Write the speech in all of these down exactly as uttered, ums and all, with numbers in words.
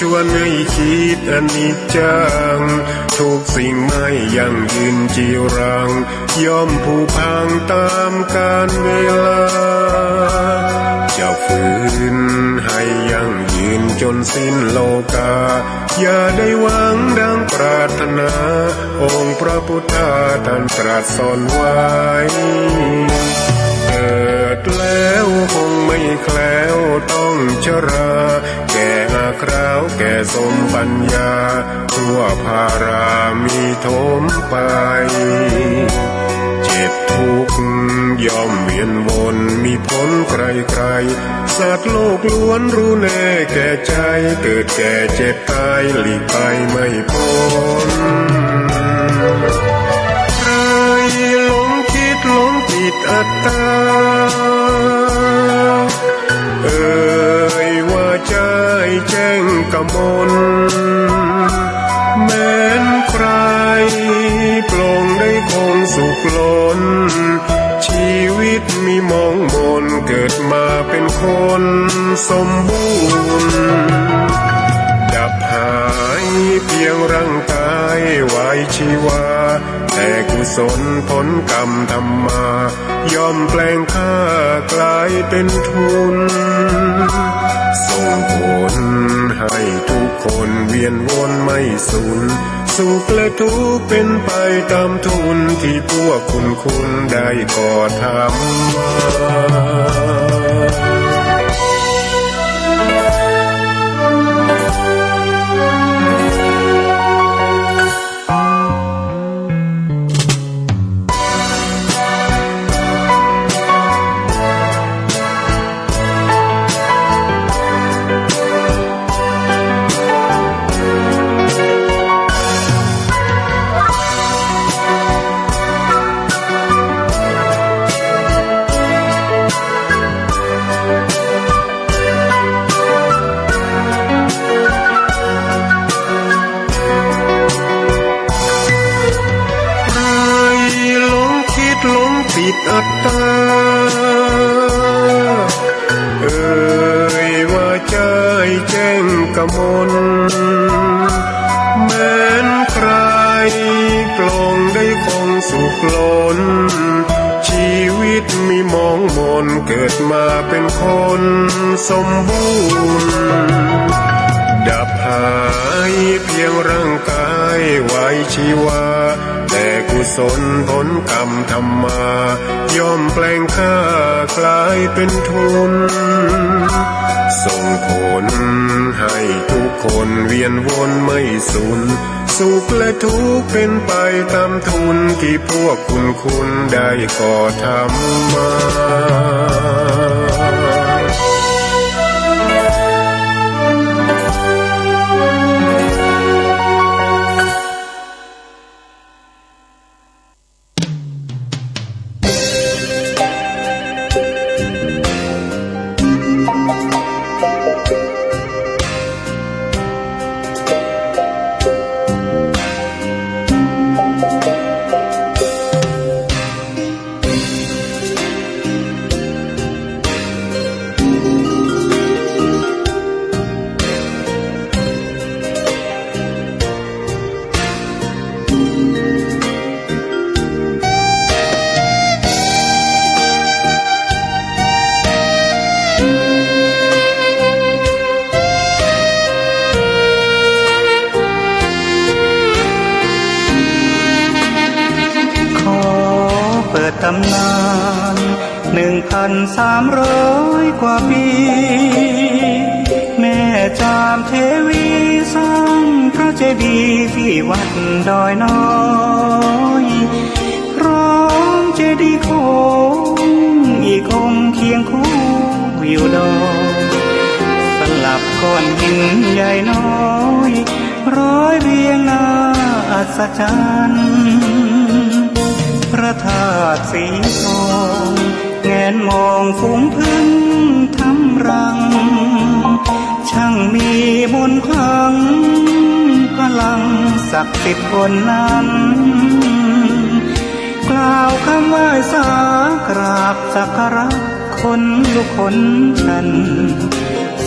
ชวนให้คิดอนิจจัง ทุกสิ่งไม่ยั่งยืนจีรัง ย่อมผุพังตามกาลเวลา จะฝืนให้ยั่งยืนจนสิ้นโลกา อย่าได้หวังดังปรารถนา องค์พระพุทธาท่านตรัสสอนไว้ เกิดแล้วคงไม่แคล้วต้องชรา แก่อาคราวแก่สมปัญญา ทั่วพารามีโถมไป เจ็บทุกข์ย่อมเวียนวนมีผลใครๆ สัตว์โลกล้วนรู้แน่แก่ใจ เกิดแก่เจ็บตายหลีกไปไม่พ้น ใครหลงคิดหลงติดอัตตา เอ่ยว่าใจแจ้งกมล แม้นใครปลงได้คงสุขล้น ชีวิตมีมองมน เกิดมาเป็นคนสมบูรณ์ ดับหายเพียงร่างกายไว้ชีวา แต่กุศลผลกรรมทำมา ย่อมแปลงค่ากลายเป็นทุน ส่งผลให้ทุกคนเวียนวนไม่สูญ สุขและทุกข์เป็นไปตามทุนที่พวกคุณคุณได้ก่อทำมา ใครหลงคิดหลงติดอัตตา เอ่ยว่าใจแจ้งกมล แม้นใครปลงได้คงสุขล้น ชีวิตมีมองมน เกิดมาเป็นคนสมบูรณ์ ดับหายเพียงร่างกายไว้ชีวา แต่กุศลผลกรรมทำมา ย่อมแปลงค่ากลายเป็นทุน ส่งผลให้ทุกคนเวียนวนไม่สูญ สุขและทุกข์เป็นไปตามทุนที่พวกคุณคุณได้ก่อทำมา ขอเปิดตำนาน หนึ่งพันสามร้อยกว่าปี แม่จามเทวีสร้างพระเจดีย์ที่วัดดอยน้อย พร้อมเจดีย์โค้งอีกองค์เคียงคู่อยู่ดอย สลับก้อนหินใหญ่น้อย ร้อยเรียงน่าอัศจรรย์ พระธาตุสีทอง แงนมองฝูงผึ้งทำรัง ช่างมีมนต์ขลัง พลังศักดิ์สิทธิ์ล้นนั้น กล่าวคำไหว้สากราบสักการะ ขนลุกขนชัน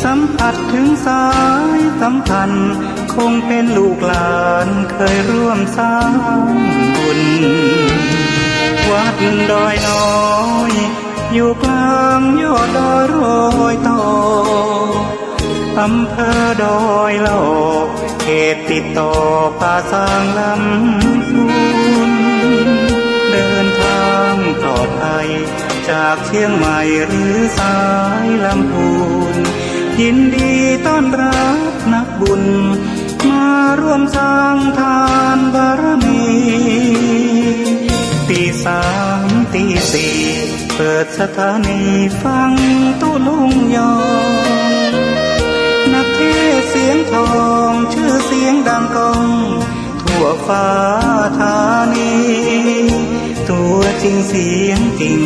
สัมผัสถึงสายสัมพันธ์ คงเป็นลูกหลานเคยร่วมสร้างบุญ วัดดอยน้อย อยู่กลางยอดดอยรอยต่อ อำเภอดอยหล่อ เขตติดต่อป่าซางลำพูน เดินทางปลอดภัย จากเชียงใหม่หรือสายลำพูน ยินดีต้อนรับนักบุญ มาร่วมสร้างทานบารมี ตีสามตีสี่ เปิดสถานีฟังตุ๊ลุงยอง นักเทศน์เสียงทอง ชื่อเสียงดังก้อง ทั่วฟ้าธานี ตัวจริงเสียงจริง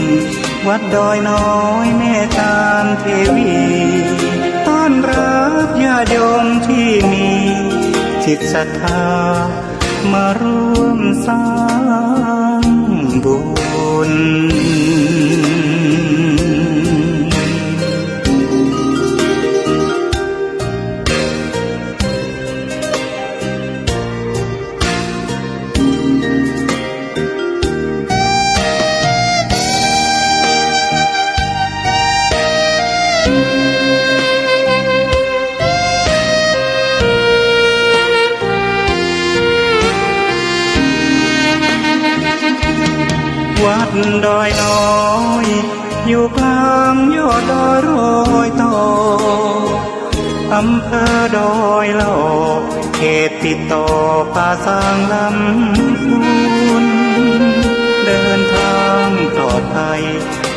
วัดดอยน้อยแม่จามเทวี ต้อนรับญาติโยมที่มีจิตศรัทธา มาร่วมสร้างบุญ วัดดอยน้อย อยู่กลางยอดดอยรอยต่อ อำเภอดอยหล่อ เขตติดต่อป่าซางลำพูน เดินทางปลอดภัย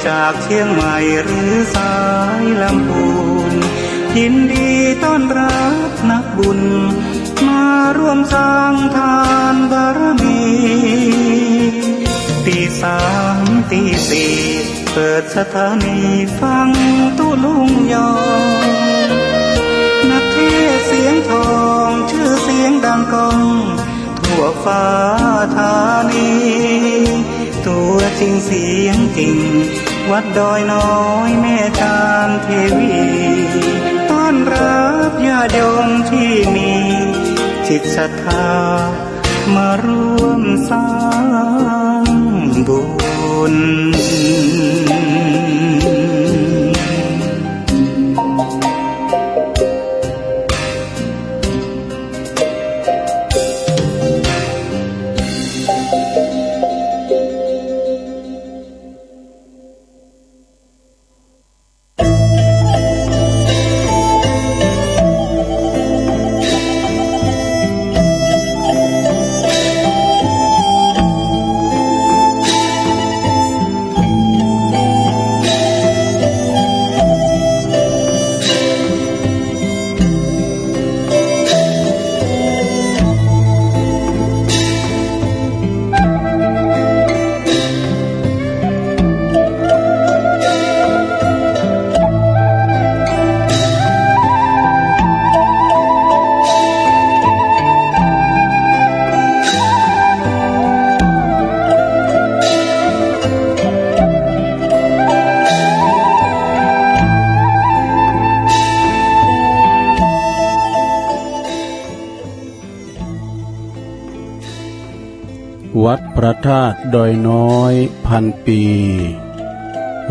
จากเชียงใหม่หรือสายลำพูน ยินดีต้อนรับนักบุญ มาร่วมสร้างทานบารมี ตีสามตีสี่ เปิดสถานีฟังตุ๊ลุงยอง นักเทศน์เสียงทอง ชื่อเสียงดังก้อง ทั่วฟ้าธานี ตัวจริงเสียงจริง วัดดอยน้อยแม่จามเทวี ต้อนรับญาติโยมที่มีจิตศรัทธา มาร่วมสร้างบุญ วัดพระธาตุดอยน้อยพันปี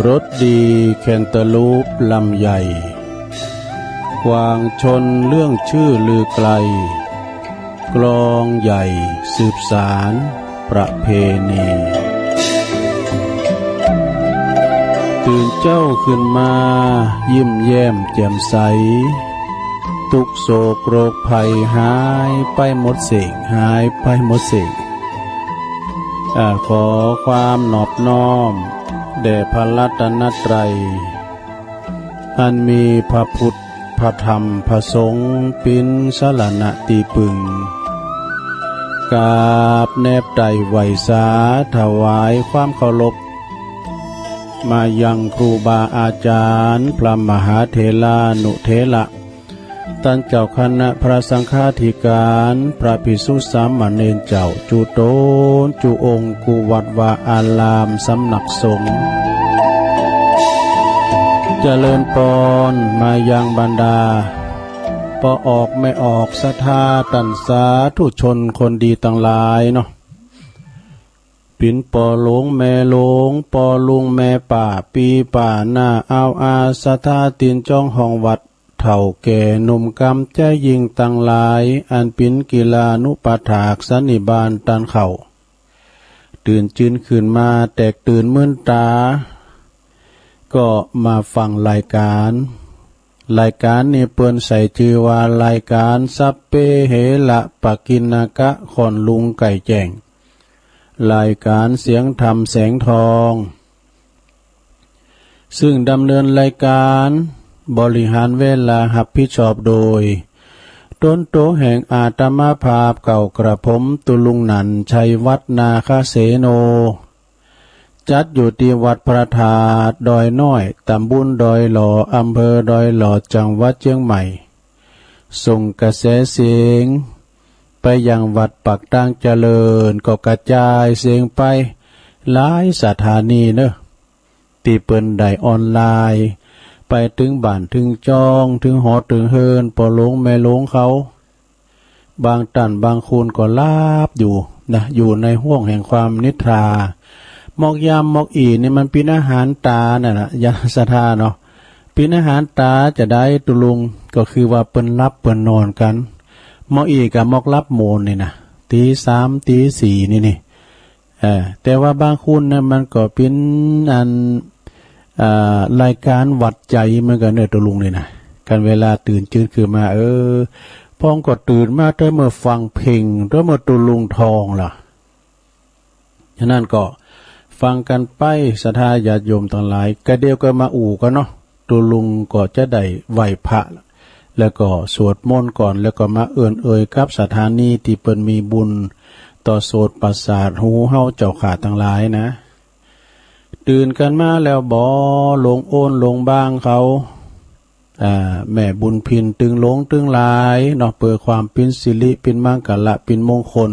รสดีแคนตาลูปลำใหญ่ กวางชนเรื่องชื่อลือไกล กลองใหญ่สืบสานประเพณี ตื่นเจ๊าขึ้นมายิ้มแย้มแจ่มใส ทุกข์โศกโรคภัยหายไปหมดเส้ง หายไปหมดเส้ง อ่า ขอความนอบน้อมแด่พระรัตนตรัย อันมีพระพุทธ พระธรรม พระสงฆ์ เป๋นสรณะตี้ปึง กราบแนบไต้ไหว้สาถวายความเคารพ มายังครูบาอาจารย์ พระมหาเถรานุเถระ ต้านเจ้าคณะพระสังฆาธิการ พระภิกษุสามเณรเจ้า จุ๊ตนจุ๊องค์ กู้วัดวาอาราม สำนักสงฆ์ เจริญพรมายังบรรดาป้อออกแม่ออกศรัทธาต้านสาธุชนคนดีตังหลายเนาะ ปิ๋นป้อหลวงแม่หลวง ป้อลุงแม่ป้า ปี้ป้าน้าอาวอา ศรัทธาตี๋นจ้องห้องวัด เฒ่าแก่หนุ่มกำ ใจ๋ยิ่งตังหลาย อันปิ๋นกิลานุปัฏฐากสันนิบาตต้านเข่า ตื่นจื้นขึ้นมาแตกตื่นมื่นต๋า ก็มาฟังรายการ รายการนี้เปิ้นใส่จื้อว่ารายการสัพเพเหระปกิณณกะ ค่อนลุงไก่แจ้ง รายการเสียงธรรมแสงทอง ซึ่งดำเนินรายการบริหารเวลารับผิดชอบโดย ตนโตแห่งอาตมาภาพเก่ากระผมตุลุงหนันชัยวัฒน์นาคเสโน จัดอยู่ตี้วัดพระธาตุดอยน้อย ตำบลดอยหล่อ อำเภอดอยหล่อ จังหวัดเชียงใหม่ ส่งกระแสเสียงไปยังวัดปากตางเจริญ ก็กระจายเสียงไปหลายสถานีเนอะ ตี้เปิ้นได้ออนไลน์ ไปเถิงบ้านเถิงจ้อง เถิงหอเถิงเฮือนป้อหลวงแม่หลวงเขา บางต้านบางคนก็หลับอยู่นะ อยู่ในห้วงแห่งความนิทรา มอกยามมอกอี่นี่มันเป๋นอาหารต๋านั่นน่ะ ญาติศรัทธาเนาะ เป๋นอาหารต๋าจะได้ตุลุง ก็คือว่าเปิ้นหลับเปิ้นนอนกั๋น มอกอี่กับมอกหลับโมนนี่นะ ตีสามตีสี่นี่นี่ เออ แต่ว่าบางคนนะมันก็เป๋นอัน อ่า รายการหวัดใจ๋เหมือนกั๋นเนอะ ตุลุงนี่นะ คันเวลาตื่นจื้นขึ้นมา เออ พ่องก็ตื่นมาแต่เมื่อฟังเพลง แต่เมื่อตุลุงทองล่ะ ฉะนั้นก็ฟังกั๋นไป ศรัทธาญาติโยมตังหลาย กะเดี่ยวก็มาอู้กั๋นเนาะ ตุลุงก็จะได้ไหว้พระ แล้วก็สวดมนต์ก่อน แล้วก็มาเอิ้นเอ่ยกับสถานีตี้เปิ้นมีบุญต่อโสตประสาทหูเฮาเจ้าข้าตังหลายนะ ตื่นกั๋นมาแล้วบ่ หลวงโอนหลวงบางเขา อ่า แม่บุญพินตึงหลวงตึงหลายเนาะ เปื้อความเป๋นสิริ เป๋นมังคละ เป๋นมงคล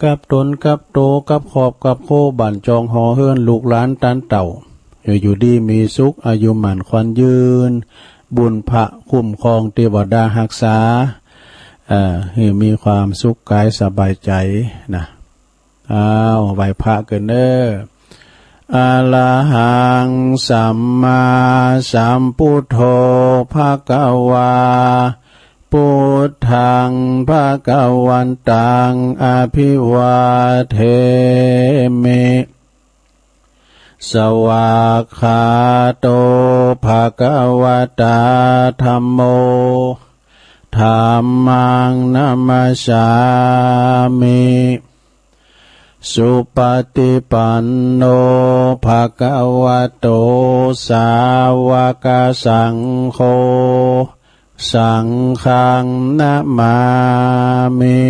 กับตนกับโต กับครอบกับครัว บ้านจองหอเฮือน ลูกหลานต้านเต้า ให้อยู่ดีมีสุข อายุหมั้นขวัญยืน บุญพระคุ้มครอง เทวดาฮักษา เอ่อ ให้มีความสุขกายสบายใจ๋นะ อ้าว ไหว้พระกั๋นเนอะ อะระหังสัมมาสัมพุทโธ ภะคะวา พุทธัง ภะคะวันตัง อะภิวาเทมิ สวากขาโต ภะคะวะตา ธัมโม ธัมมัง นะมัสสามิ สุปะติปันโน ภะคะวะโต สาวะกะสังโฆ สังฆัง นะมามิ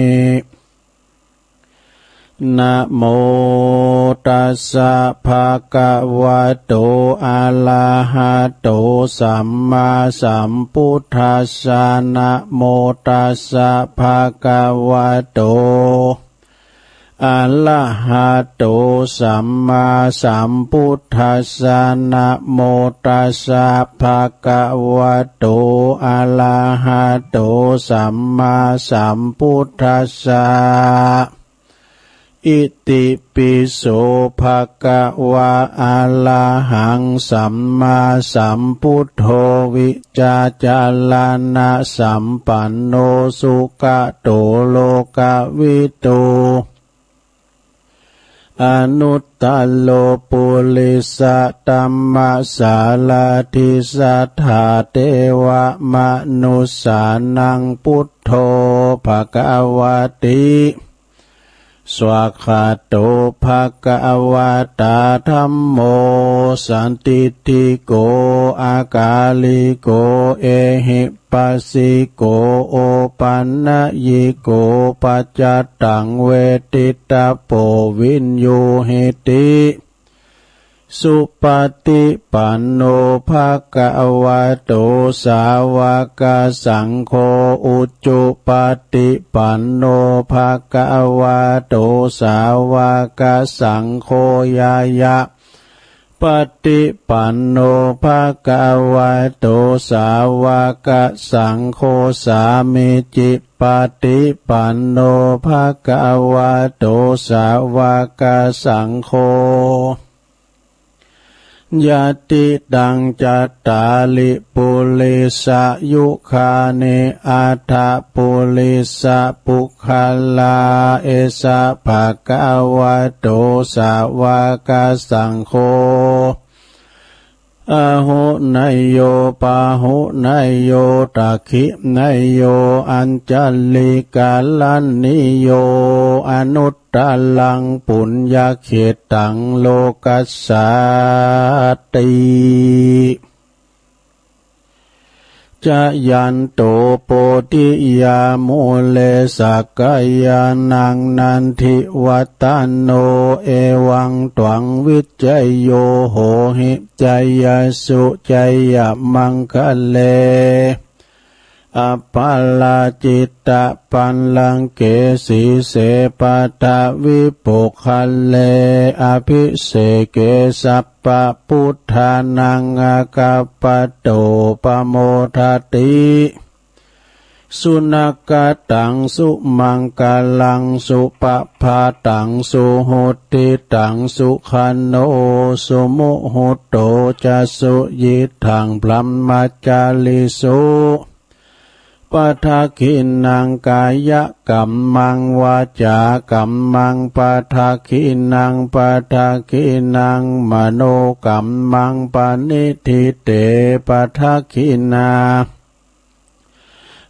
นะโมตัสสะ ภะคะวะโต อะระหะโต สัมมาสัมพุทธัสสะ นะโมตัสสะ ภะคะวะโต อะระหะโต สัมมาสัมพุทธัสสะ นะโมตัสสะ ภะคะวะโต อะระหะโต สัมมาสัมพุทธัสสะ อิติปิโส ภะคะวะ อะระหัง สัมมาสัมพุทโธ วิจจารณะสัมปันโน สุขะโต โลกะวิทู อนุตตะโร ปุริสะธัมมะสารถิ สัทธาเทวะมะนุสสานัง พุทโธ ภะคะวะติ สวากขาโต ภะคะวะตา ธัมโม สันทิฏฐิโก อะกาลิโก เอหิปัสสิโก โอปันนยิโก ปัจจัตตัง เวทิตตะโพ วิญญูหิติ สุปะฏิปันโน ภะคะวะโต สาวะกะสังโฆ อุจุปะฏิปันโน ภะคะวะโต สาวะกะสังโฆ ญาญะ ปฏิปันโน ภะคะวะโต สาวกสังโฆ สามีจิ ปฏิปันโน ภะคะวะโต สาวกสังโฆ ยะติตัง จัตตาริ ปุริสะยุคานิ อัตถะ ปุริสะปุคคลา เอสะ ภะคะวะโต สาวกสังโฆ อาหุเนยโย ปาหุเนยโย ทักขิเนยโย อัญชลิกะรัณณีโย อนุตตรัง ปุญญะเขตตัง โลกัสสาติ จายันโต โพธิยา มูเล สักกายานัง นันทิวัตตโน เอวังตวัง วิจโย โหหิ จายสสุ จายมังคะเล อปาราจิตตะปัลลังเก สีเส ปะทะวิปุคคเล อภิเสเก สัพพะพุทธานัง อาคัปปะโต ปะโมทะติ สุนักขะตัง สุมังคะลัง สุปะภาตัง สุหุตติตัง สุขันโณ สุมุหุตโต จะ สุยิตถัง บรหมจาริสุ ปะทักขิณัง กายะกัมมัง วาจากัมมัง ปะทักขิณัง ปะทักขิณัง มโนกัมมัง ปะณิฏฐิเต ปะทักขิณา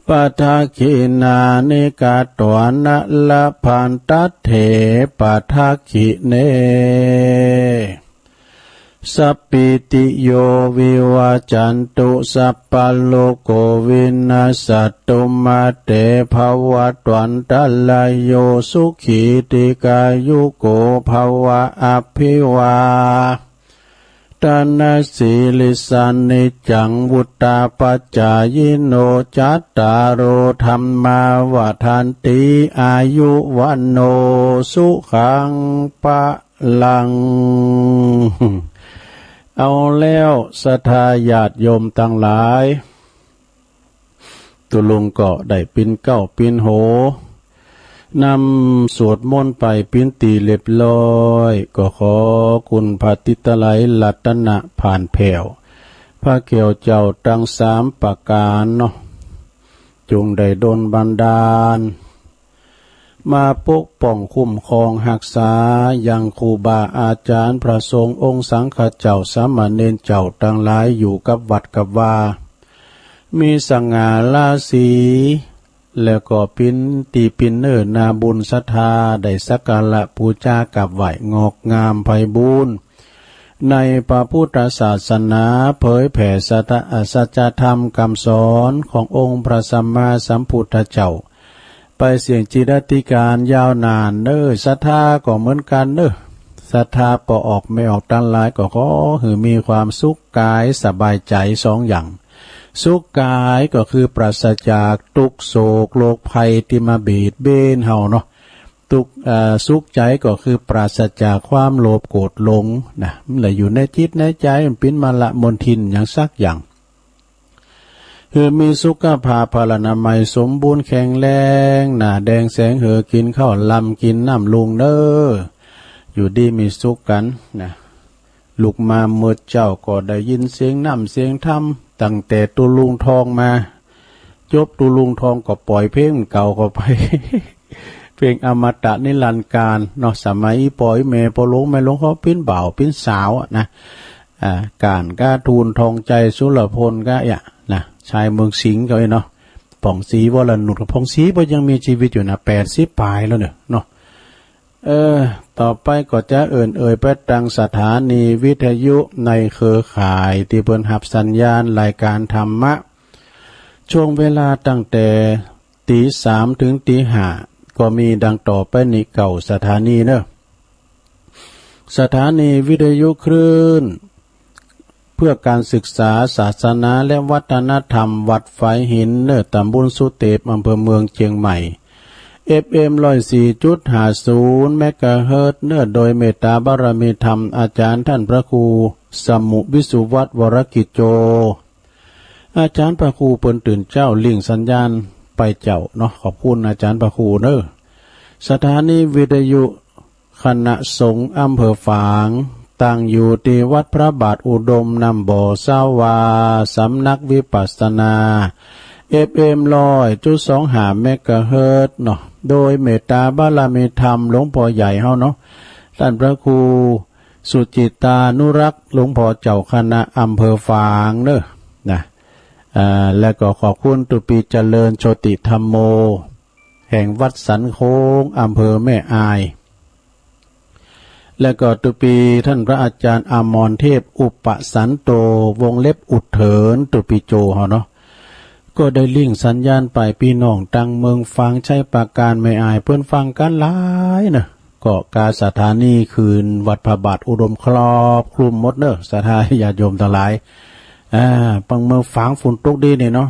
ปะทักขิณานิ กัตวานะ ละพันทัตเถ ปะทักขิเณ สัพพีติโย วิวัจจันตุ สัพพะโรโค วินัสสัตตุ มา เต ภะวัตวันตะราโย สุขี ทีฆายุโก ภะวะ อะภิวา ทะนะสีลิสสะ นิจจัง วุฑฒาปะจายิโน จัตตาโร ธัมมา วัฑฒันติ อายุ วัณโณ สุขัง พะลัง เอาแล้ว ศรัทธาญาติโยมตังหลาย ตุ๊ลุงก็ได้ปิ๊นเก๊าปิ๊นโห นำสวดมนต์ไปปิ๊นตี้เรียบร้อย ก็ขอคุณพระติตะไลรัตนะผ่านแผ้ว พระแก้วเจ้าตังสามประก๋านเนาะ จงได้ดลบันดาล มาปกป้องคุ้มครองฮักษา ยังครูบาอาจ๋ารย์ พระสงฆ์องค์สังฆเจ้า สามเณรเจ้าตังหลาย อยู่กับวัดกับวา มีสง่าราศี แล้วก็ปิ๊นตี้ปิ๊นเน้อนาบุญศรัทธา ได้สักการะปู๋จากราบไหว้ งอกงามไพบูลย์ ในพระพุทธศาสนา เผยแผ่สัตตะ สัจธรรมกำสอนขององค์พระสัมมาสัมพุทธเจ้า ไปเสี้ยงจิรัติกาลยาวนานเน้อ ศรัทธาก็เหมือนกั๋นเน้อ ศรัทธาป้อออกแม่ออกตังหลาย ก็ขอหื้อมีความสุขกายสบายใจ๋สองอย่าง สุขกายก็คือปราศจากตุ๊กข์โศกโรคภัยตี้มาเบียดเบียนเฮาเนาะ ตุ๊กข์ เอ่อ สุขใจ๋ก็คือปราศจากความโลภโกรธหลงนะ มันแหละอยู่ในจิตในใจ๋ มันปิ้นมาละมลทินหยังสักอย่าง คือมีสุขภาพพลานามัยสมบูรณ์แข็งแรง หน้าแดงแสงเหือ กิ๋นข้าวลำกิ๋นน้ำลุงเน้อ อยู่ดีมีสุขกั๋นนะ ลุกมาเมื่อเจ๊าก็ได้ยินเสียงน้ำเสียงธรรม ตั้งแต่ตุ๊ลุงทองมา จบตุ๊ลุงทองก็ปล่อยเพลงเก่าเข้าไป เพลงอมตะนิรันดร์กาลเนาะ สมัยอี๋ป้ออี๋แม่ ป้อหลวงแม่หลวงเขาปิ้นบ่าวปิ้นสาวอะนะ อ่า ก๋านก้า ทูลทองใจ๋ สุรพลก้า เอี้ย นะ ชายเมืองสิงห์เขาเอี้ยเนาะ ผ่องศรีวรนุช ผ่องศรีป้อยังมีชีวิตอยู่นะ แปดสิบปลายแล้วเนี่ยเนาะ เออ ต่อไปก็จะเอิ้นเอ่ยไปตังสถานีวิทยุในเครือข่ายตี้เปิ้นฮับสัญญาณรายการธรรมะ ช่วงเวลาตั้งแต่ตีสามถึงตีห้า ก็มีดังต่อไปนี้เก้าสถานีเน้อ สถานีวิทยุคลื่น เพื่อการศึกษาศาสนาและวัฒนธรรม วัดฝายหิน เน้อตำบลสุเตป อำเภอเมืองเจียงใหม่ เอฟเอ็ม ร้อยสี่จุดห้าศูนย์ เมกะเฮิรตซ์เนอะ โดยเมตตาบารมีธรรมอาจารย์ท่านพระครูสมุวิสุวัฒน์ วรกิจโจ อาจารย์พระครูเปิ้นตื่นเจ๊า ลิงก์สัญญาณไปเจ้าเนาะ ขอบคุณอาจารย์พระครูเนอะ สถานีวิทยุ คณะสงฆ์อำเภอฝาง ตั้งอยู่ที่วัดพระบาทอุดมน้ำบ่อสาวา สำนักวิปัสสนา เอฟเอ็ม ร้อยจุดสองห้า เมกะเฮิรตซ์เนาะ โดยเมตตาบารมีธรรมหลวงพ่อใหญ่เฮาเนาะ ท่านพระครูสุจิตานุรักษ์ หลวงพ่อเจ้าคณะอำเภอฝางเนอะ นะ อ่า และก็ขอบคุณตุปีเจริญโชติธัมโม แห่งวัดสันโค้ง อำเภอแม่อาย และก็ตุปีท่านพระอาจารย์อมรเทพ อุปสันโต วงเล็บอุดเถิน ตุปีโจเฮาเนาะ ก็ได้ลิงก์สัญญาณไปพี่น้องตังเมืองฝาง ชัยปราการ แม่อาย เปิ้นฟังกันหลายเนอะ ก็กาสถานีคืนวัดพระบาทอุดมครอบคลุมหมดเนอะ ศรัทธาญาติโยมทั้งหลาย อ่า บางเมืองฝางฝนตกดีนี่เนาะ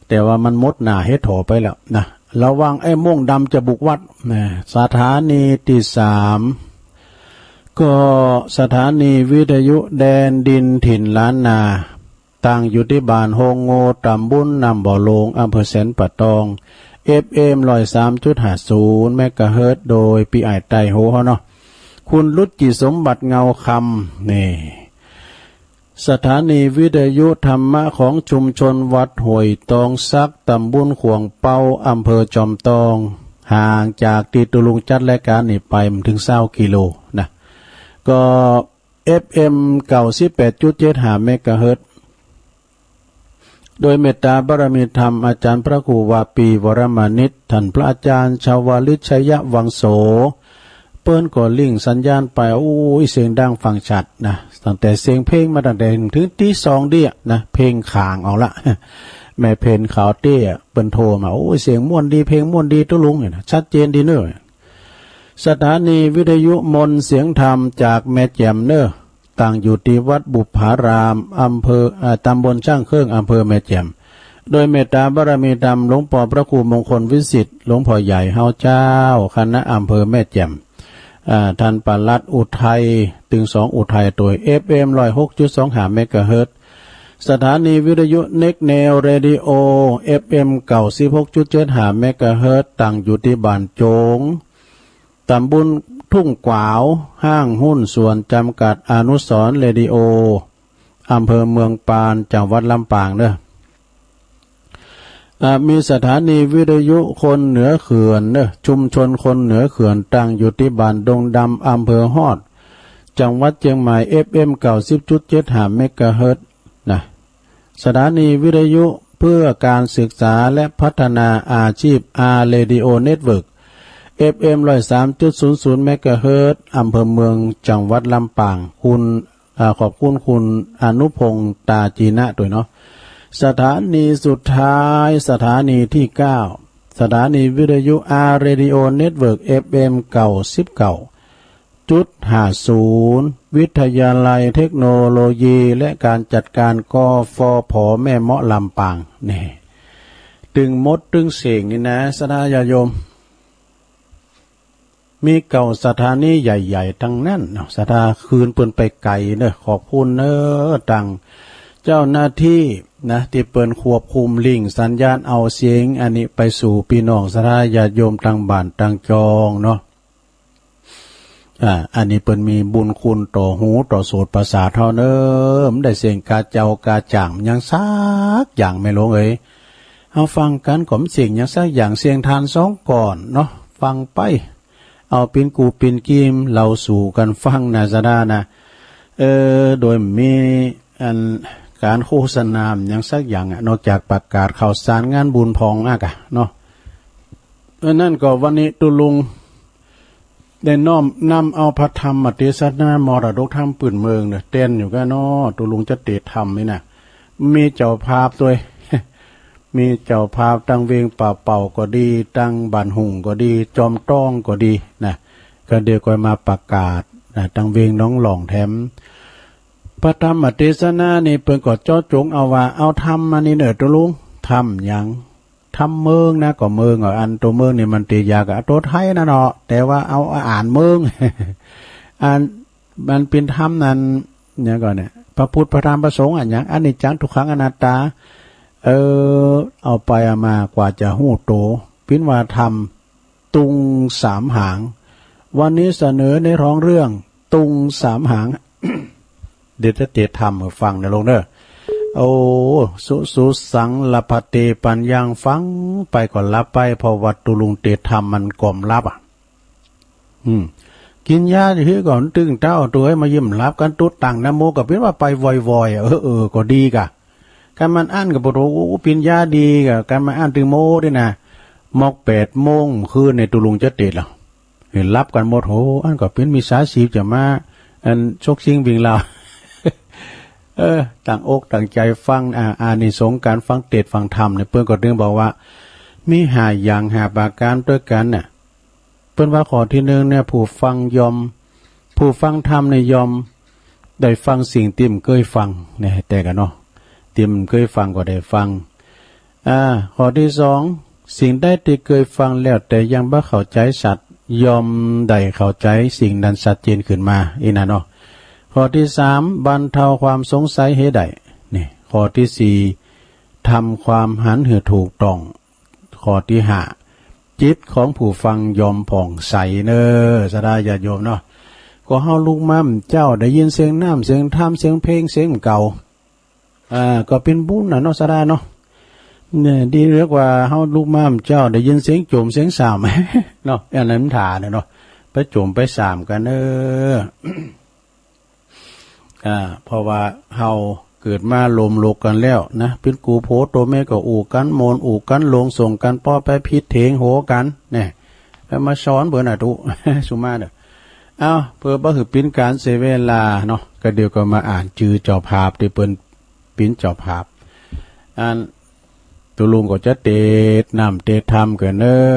แต่ว่ามันหมดหน้าเฮ็ดถอไปแล้วนะ ระวังไอ้โม่งดำจะบุกวัดนะ สถานีที่สาม ก็สถานีวิทยุแดนดินถิ่นล้านนา ตั้งอยู่ที่บ้านโฮงโง ตำบลน้ำบ่อโลง อำเภอแสนป่าตอง เอฟเอ็ม ร้อยสามจุดห้าศูนย์ เมกะเฮิรตซ์ โดยปีไอไตโฮเฮาเนาะ คุณรุจิสมบัติเงาคำ นี่ สถานีวิทยุธรรมะของชุมชนวัดห้วยตองสัก ตำบลขวงเปา อำเภอจอมตอง ห่างจากที่ตุลุงจัดรายการนี่ไปบ่ถึงซาวกิโลนะ ก็ เอฟเอ็ม เก้าสิบแปดจุดเจ็ดห้า เมกะเฮิรตซ์ โดยเมตตาบารมีธรรมอาจารย์พระครูวาปี วรมานิต ท่านพระอาจารย์ชาวลิตชัยวังโส เปิ้นก็ลิงก์สัญญาณไป โอ้ย เสียงดังฟังชัดนะ ตั้งแต่เสียงเพลงมาตั้งแต่ถึงตีสองเดียนะ เพลงค้างเอาละ แม่เพนขาวเตี้ยเปิ้นโทรมา โอ้ย เสียงม่วนดี เพลงม่วนดี ตุ๊ลุงเนี่ยนะ ชัดเจนดีเนอะ สถานีวิทยุมนต์เสียงธรรมจากแม่แจ่มเนอะ ตั้งอยู่ที่วัดบุปผาราม อำเภอ เอ่อ ตำบลช่างเครื่อง อำเภอแม่แจ่ม โดยเมตตาบารมีธรรมหลวงปอพระครูมงคลวิสิทธิ์ หลวงพ่อใหญ่เฮาเจ้าคณะอำเภอแม่แจ่ม อ่า ท่านปลัดอุทัย ตึงสองอุทัย โดย เอฟเอ็ม ร้อยหกจุดสองห้า เมกะเฮิรตซ์ สถานีวิทยุ Next Neo Radio เอฟเอ็ม เก้าสิบหกจุดเจ็ดห้า เมกะเฮิรตซ์ ตั้งอยู่ที่บ้านโจง ตำบลทุ่งกวาว ห้างหุ้นส่วนจำกัดอนุสรณ์เรดิโอ อำเภอเมืองปาน จังหวัดลำปางเนอะ อ่า มีสถานีวิทยุคนเหนือเขื่อนเนอะ ชุมชนคนเหนือเขื่อน ตั้งอยู่ที่บ้านดงดำ อำเภอฮอด จังหวัดเชียงใหม่ เอฟเอ็ม เก้าสิบจุดเจ็ดห้า เมกะเฮิรตซ์ นะ สถานีวิทยุเพื่อการศึกษาและพัฒนาอาชีพ อาร์ Radio Network เอฟเอ็ม ร้อยสามจุดศูนย์ศูนย์ เมกะเฮิรตซ์ อำเภอเมือง จังหวัดลำปาง คุณ อ่า ขอบคุณคุณอนุพงษ์ ตาจีนะ ด้วยเนาะ สถานีสุดท้าย สถานีที่เก้า สถานีวิทยุ อาร์ Radio Network เอฟเอ็ม เก้าสิบเก้า จุดห้าศูนย์ วิทยาลัยเทคโนโลยีและการจัดการ กฟผ แม่เมาะ ลำปาง นี่ ตึงหมดตึงเส้งนี่นะ ศรัทธาญาติโยม มีเก้าสถานีใหญ่ๆ ทั้งนั้นเนาะ ศรัทธาคืนเปิ้นไปไกลเนอะ ขอบคุณเนอะ ตังเจ้าหน้าที่นะ ที่เปิ้นควบคุมลิงก์สัญญาณ เอาเสียงอันนี้ไปสู่พี่น้องศรัทธาญาติโยมตังบ้านตังจองเนาะ อ่า อันนี้เปิ้นมีบุญคุณต่อหูต่อโสตประสาทเฮาเนอะ บ่ได้เสียงกาเจ้ากาจ่างหยังสักอย่าง แม่หลวงเอ๋ย เฮาฟังกันก็บ่เสียงหยังสักอย่าง เสียงธานสองก้อนเนาะ ฟังไป เอาปิ้นกูปิ้นกีมเล่าสู่กันฟังนะ ศรัทธานะ เออ โดยบ่มีอันการโฆษณาหยังสักอย่างอะ นอกจากประกาศข่าวสารงานบุญพองอักอะเนาะ เออ นั่นก็วันนี้ตุ๊ลุง ได้น้อมนำเอาพระธรรมเตสนามรดกธรรมปื้นเมืองเนี่ย แตนอยู่ก้าเนาะ ตุ๊ลุงจะเตสน์ธรรมนี่นะ มีเจ้าภาพตวย มีเจ้าภาพตังเวงป่าเป่าก็ดี ตังบ้านหุ่งก็ดี จอมต้องก็ดีนะ ก็เดี๋ยวก็มาประกาศนะ ตังเวงหนองหล่องแถม พระธรรมเตสนานี่เปิ้นก็เจาะจงเอาว่า เอาธรรมมานี่เน่อตุ๊ลุง ธรรมหยัง ทำเมิงนะ ก็เมิงอ่ะ อันตัวเมิงนี่มันเตยากอ่ะ ตัวไทยนะเนาะ แต่ว่าเอาอ่านเมิง อัน มันเป็นธรรมนั้น เนี่ยก่อนเนี่ย พระพุทธ พระธรรม พระสงฆ์อ่ะ อย่างอนิจจัง ทุกขัง อนัตตา เออ เอาไปเอามากว่าจะฮู้โต ปิ้นว่าธรรม ตุงสามหาง วันนี้เสนอในท้องเรื่อง ตุงสามหาง เดี๋ยวจะเตะธรรมให้ฟังนะลุงเด้อ โอ้ สุ สุสัง ลพเต ปัญญัง ฟังไปก็หลับไป เพราะว่าตุลุงเตะธรรมมันกล่อมหลับอ่ะ อืม กินยาที่ก่อนตึงเต้าตัวให้มายิ้มหลับกันตุ๊ดตังนะโมก็เป็นว่าไปวอยๆอ่ะ เออ เออ ก็ดีกะ การมันอั้นกับปะโถ โอ้ ปิญญาดีกะ การมันอั้นตึงโมด้วยนะ มอกแปดโมงคืนในตุลุงจะเตะแล้ว เห็นหลับกันหมด โห อันก็เป็นมิจฉาชีพจะมา อันชกชิงวิ่งราว เออ ตั้งอกตั้งใจฟัง อ่า อานิสงส์การฟังเตสน์ฟังธรรมเนี่ย เปิ้นก็ถึงบอกว่า มีห้าอย่างห้าประการด้วยกันน่ะ เปิ้นว่าข้อที่หนึ่งเนี่ย ผู้ฟังย่อม ผู้ฟังธรรมเนี่ยย่อมได้ฟังสิ่งที่บ่เกยฟังเนี่ย แต่กันเนาะ ที่บ่เกยฟังก็ได้ฟัง อ่า ข้อที่สอง สิ่งใดที่เกยฟังแล้วแต่ยังบ่เข้าใจชัด ย่อมได้เข้าใจสิ่งนั้นชัดเจนขึ้นมา อี้นะเนาะ ข้อที่สาม บรรเทาความสงสัยให้ได้ นี่ ข้อที่สี่ ทำความหันหื้อถูกต้อง ข้อที่ห้า จิตของผู้ฟังย่อมผ่องใสเนอ ศรัทธาญาติโยมเนาะ ก็เฮาลุกมาเมื่อเจ๊า ได้ยินเสียงน้ำ เสียงธรรม เสียงเพลง เสียงเก่า อ่า ก็เป็นบุญน่ะเนาะ ศรัทธาเนาะ เนี่ย ดีเลือกว่าเฮาลุกมาเมื่อเจ๊า ได้ยินเสียงโจม เสียงสาม เนาะ อันนั้นมันถ่าเนี่ยเนาะ ไปโจมไปสามกันเนอ อ่า เพราะว่าเฮาเกิดมาลมลุกกันแล้วนะ เป็นกู่ผัวตัวเมียก็อู้กันโมน อู้กันหลง ส่งกันป้อไปผิดเถียงโหกัน เนี่ย แล้วมาสอนเปิ้นน่ะตุ สุมาเด้อ เอ้า เพื่อบ่หื้อเป็นการเสียเวลาเนาะ ก็เดี๋ยวก็มาอ่านจื่อเจ้าภาพที่เปิ้นเป็นเจ้าภาพ อัน ตุลุงก็จะเตสน์น้ำเตสน์ธรรมกันเนอ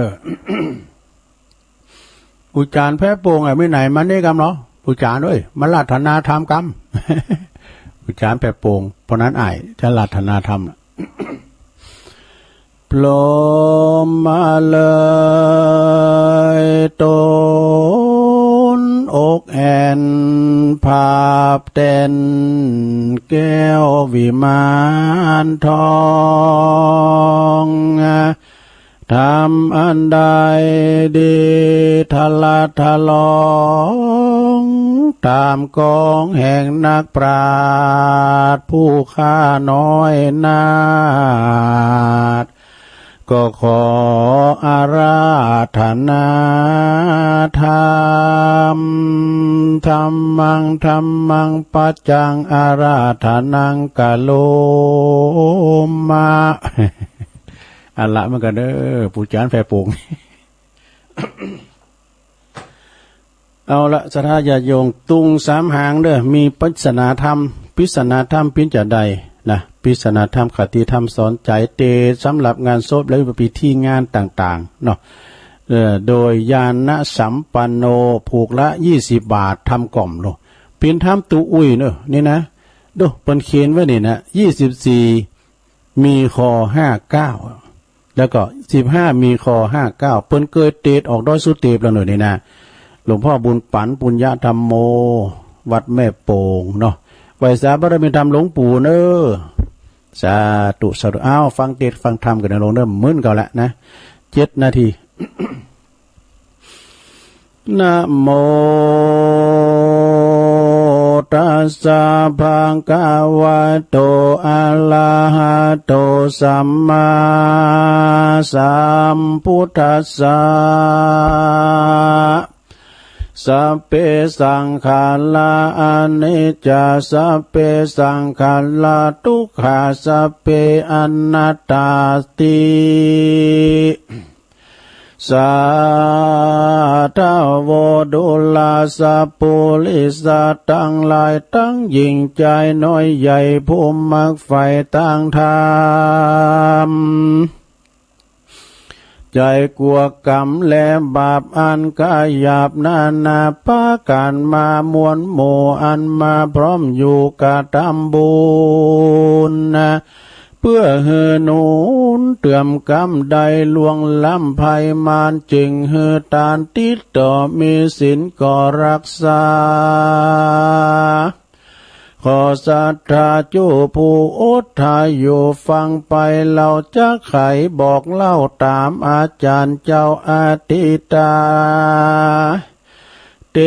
ปู่จ๋ารย์แพร่โป่งอ่ะ มีไหนมานี่กำเนาะ ปู่จ๋ารย์เอ้ย มาอาราธนาธรรมกำ ปู่จ๋ารย์แพร่โป่ง เพราะนั้นอ้ายจะอาราธนาธรรมน่ะ พรหมมาเลยตนอกแอ่น ภาพแตนแก้ววิมานทอง ธรรมอันใดดีทะละทะลอง ตามกองแห่งนักปราชญ์ผู้ข้าน้อยนาถ ก็ขออาราธนาธรรม ธัมมังธัมมังปัจจังอาราธนังกะโรมะ อันละเหมือนกันเด้อ ปู่จ๋ารย์แพร่โป่ง เอาละ ศรัทธาญาติโยม ตุงสามหางเด้อ มีปริศนาธรรม ปริศนาธรรมปิ้นจะใดนะ ปริศนาธรรม คติธรรมสอนใจ เตสำหรับงานศพและพิธีงานต่างๆ เนาะ เอ่อ โดยญาณสัมปันโน ผูกละยี่สิบบาท ธรรมกล่อมโล เปียนธรรมตูอุ้ยเนอะ นี่นะ ดู เปิ้นเขียนไว้นี่นะ ยี่สิบสี่ มีคอห้าเก้า แล้วก็สิบห้า มีคอห้าเก้า เปิ้นเกยเตสน์ออกดอยสุเตพแล้วหน่อยนี่นะ หลวงพ่อบุญปั๋น ปุญญธรรมโม วัดแม่โป่งเนาะ ไหว้สาบารมีธรรมหลวงปู่เนอะ สาธุ สาธุ อ้าว ฟังเตสน์ฟังธรรมกันนะลงเด้อ มื้นเก่าละนะ เจ็ดนาที นะโมตัสสะ ภะคะวะโต อะระหะโต สัมมาสัมพุทธัสสะ สัพเพ สังขารา อนิจจา สัพเพ สังขารา ทุกขา สัพเพ อนัตตาติ สาธะโว ดูราสะปุริสะตังหลายตังหญิงจายน้อยใหญ่ผู้มักใฝ่ตางธรรม ใจ๋กั๋วกรรมและบาปอันกะหยาบนานาปะก๋านมามวลหมู่อันมาพร้อมอยู่กะทำบุญนะ เปื้อหื้อหนุนเติมกำได้ล่วงล้ำภัยมาร จึงหื้อตานติดต่อมีศีลก็รักษา ขอศรัทธาจุผู้อุทาอยู่ฟังไป เฮาจักไขบอกเล่าต๋ามอาจารย์เจ้าอธิตา เต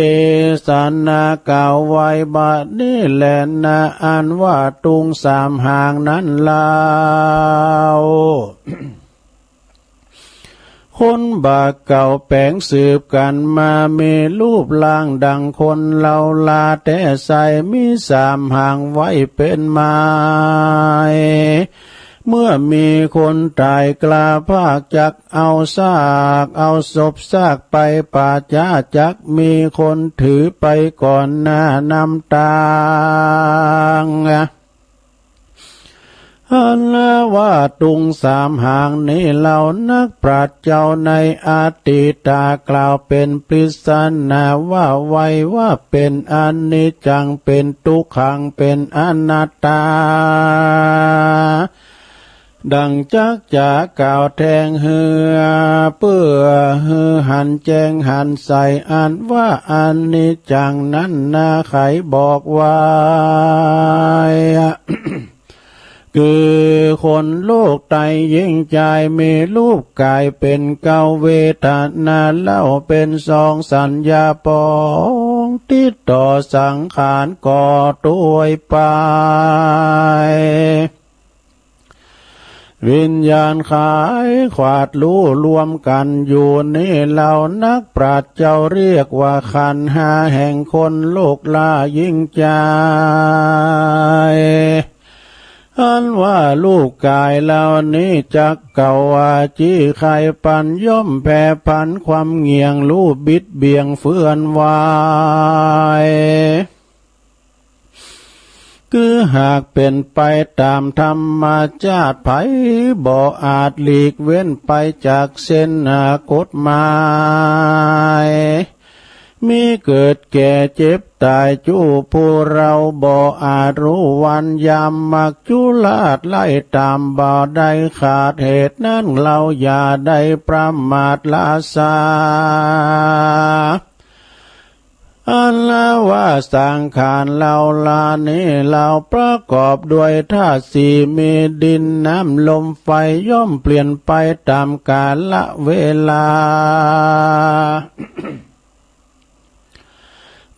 สนากล่าวไว้บัดนี้แลนา อันว่าตุงสามหางนั้นเล่า คนบ่าเก่าแป๋งสืบกั๋นมา มีรูปร่างดังคนเลาลา แต่ใสมีสามหางไว้เป๋นไม้ เมื่อมีคนต๋ายกล้าภาค จักเอาซากเอาศพซากไปป่าจ๊า จักมีคนถือไปก่อนหน้านำตาง อันว่าตุงสามหางนี้เล่า นักปราชญ์เจ้าในอดีตากล่าวเป๋นปริศนาว่าไว้ ว่าเป๋นอนิจจัง เป๋นตุ๊กขัง เป๋นอนัตตา ดังจักจะกล่าวแทงเฮือ เปื้อหื้อหันแจ้งหันใส อันว่าอนิจจังนั้นนา ไขบอกไว้ คือคนโลกไตยิ่งจาย มีรูปกายเป๋นเก้า เวทนาเล่าเป๋นสอง สัญญาป๋อง ติดต่อสังขารก็ตวยไป วิญญาณไขขวาดลู่รวมกั๋นอยู่นี้เล่า นักปราชญ์เจ้าเรียกว่าขันธ์ห้าแห่งคนโลกล้ายิ่งจาย อันว่ารูปกายเหล่านี้จักเก่าว่าจี้ไขปัน ย่อมแผ่ผันความเงี่ยง ลู่บิดเบี่ยงเฟื่อนไหว คือหากเป๋นไปต๋ามธรรมชาติ ใผบ่อาจหลีกเว้นไปจากเส้นกฎหมาย มีเกิดแก่เจ็บต๋าย จุผู้เฮาบ่อาจฮู้วันยาม มักจุราชไล่ต๋ามบ่ได้ขาด เหตุนั้นเฮาอย่าได้ประมาทละซา อันว่าสังขารเหล่าลานี้เล่าประกอบด้วยธาตุสี่ มีดินน้ำลมไฟ ย่อมเปลี่ยนไปต๋ามกาลเวลา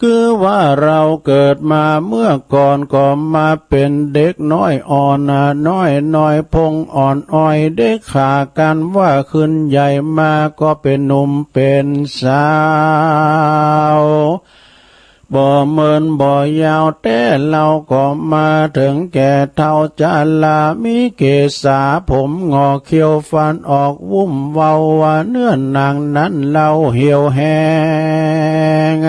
คือว่าเฮาเกิดมาเมื่อก่อนก็มาเป๋นเด็กน้อยอ่อนน้อย น้อยพงอ่อนอ้อย เด็กขากันว่าขึ้นใหญ่มาก็เป๋นหนุ่มเป๋นสาว บ่เมินบ่ยาว แต่เฮาก็มาเถิงแก่เฒ่าชรา มีเกศาผมหงอก เขี้ยวฟันออก วุ้มเว้าว่าเนื้อหนังนั้นเฮาเหี่ยวแห้ง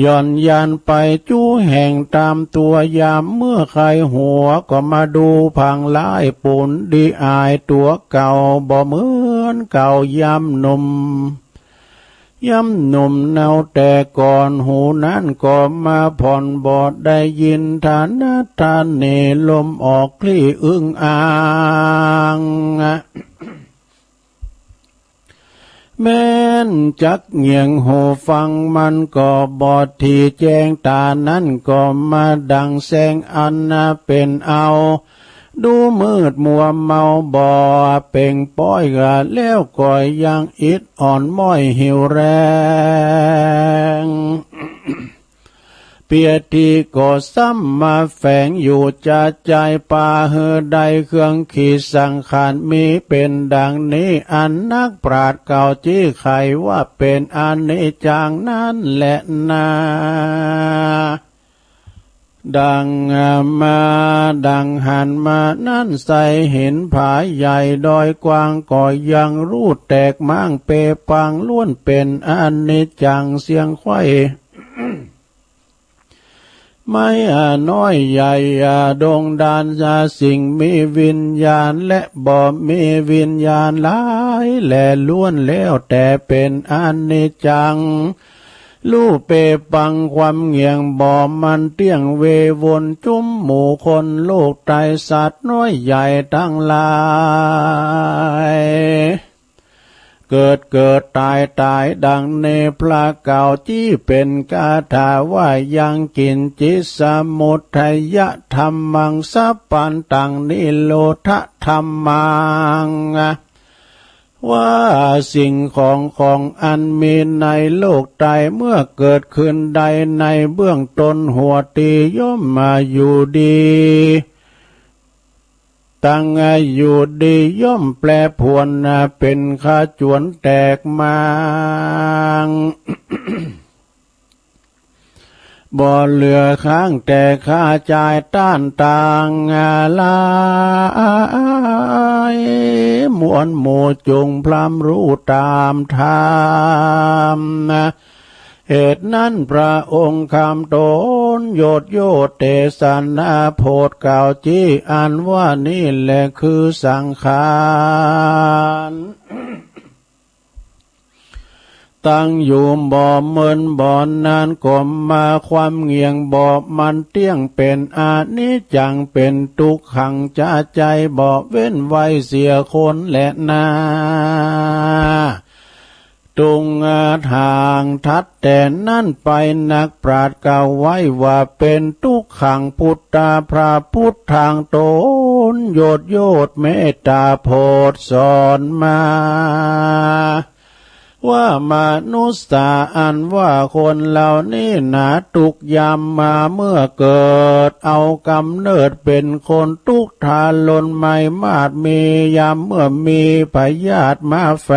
หย่อนยานไปจุแห่งต๋ามตัวยาม เมื่อใครหัวก็มาดูผางลายปูนดีอาย ตั๋วเก่าบ่เหมือนเก่ายามหนุ่ม ยามหนุ่มเนาแต่ก่อน หูนั้นก็มาผ่อนบ่ได้ยิน ทานะทาเน ลมออกคลี่อึ้งอ่าง แม้นจักเงี่ยงหูฟังมันก็บอด ที่แจ้งต๋านั้นก็มาดังแสงอันนาเป๋นเอา ดูมืดมัวเมาบ่เป่งป้อยกะ แล้วก็ยังอิดอ่อนม้อยหิวแรง เปียทีก็ซ้ำมาแฝงอยู่จะใจ ปาหื้อได้เครื่องขีดสังขาร มีเป๋นดังนี้ อันนักปราชญ์เก่าจี้ไขว่าเป๋นอนิจจังนั้นแหละนา ดังมาดังหันมานั้น ใส่หินผาใหญ่ดอยกว้าง ก็ยังรูดแตกม้างเปปัง ล้วนเป๋นอนิจจังเสี้ยงไขว้ ไม้อาน้อยใหญ่อาดงดานยา สิ่งมีวิญญาณและบ่มีวิญญาณหลายแหล่ ล้วนแล้วแต่เป๋นอนิจจัง ลูเปปังความเงี่ยงบ่มันเตี้ยงเววนจุ้มหมู่คนโลกไตรสัตว์น้อยใหญ่ตังหลาย เกิดเกิดตายตายดังในพระเก่าจี้เป๋นคาถาว่ายังกิญจิสมุทัยธัมมังสัพพันตังนิโรธธัมมัง ว่าสิ่งของของอันมีในโลกไตรเมื่อเกิดขึ้นได้ในเบื้องต้นหัวตี้ย่อมมาอยู่ดี ตั้งอยู่ดีย่อมแปรผวนเป๋นขจวนแตกมาง บ่เหลือค้างแต่ค่าจ่ายต้านต่างหลาย มวลหมู่จุ่งพร่ำรู้ตามธรรม เหตุนั้นพระองค์คำตนโยดโยดเตสนาโผดกล่าวจี้อันว่านี่แหละคือสังขาร ตั้งอยู่บ่เมินบ่นานก็มาความเงี่ยงบ่มันเตี้ยงเป๋นอนิจจังเป๋นทุกขังจะใจบ่เว้นไว้เสียคนแลนา ตุงทางทัดแต่นั้นไปนักปราชญ์กล่าวไว้ว่าเป๋นทุกขังพุทธาพระพุทธทางตนโยดโยดเมตตาโผดสอนมา ว่ามนุษย์สาอันว่าคนเหล่านี้หนาทุกข์ยามมาเมื่อเกิดเอากำเนิดเป๋นคนทุกข์ทรมานไม่มาดมียามเมื่อมีพยาธิมาแฝ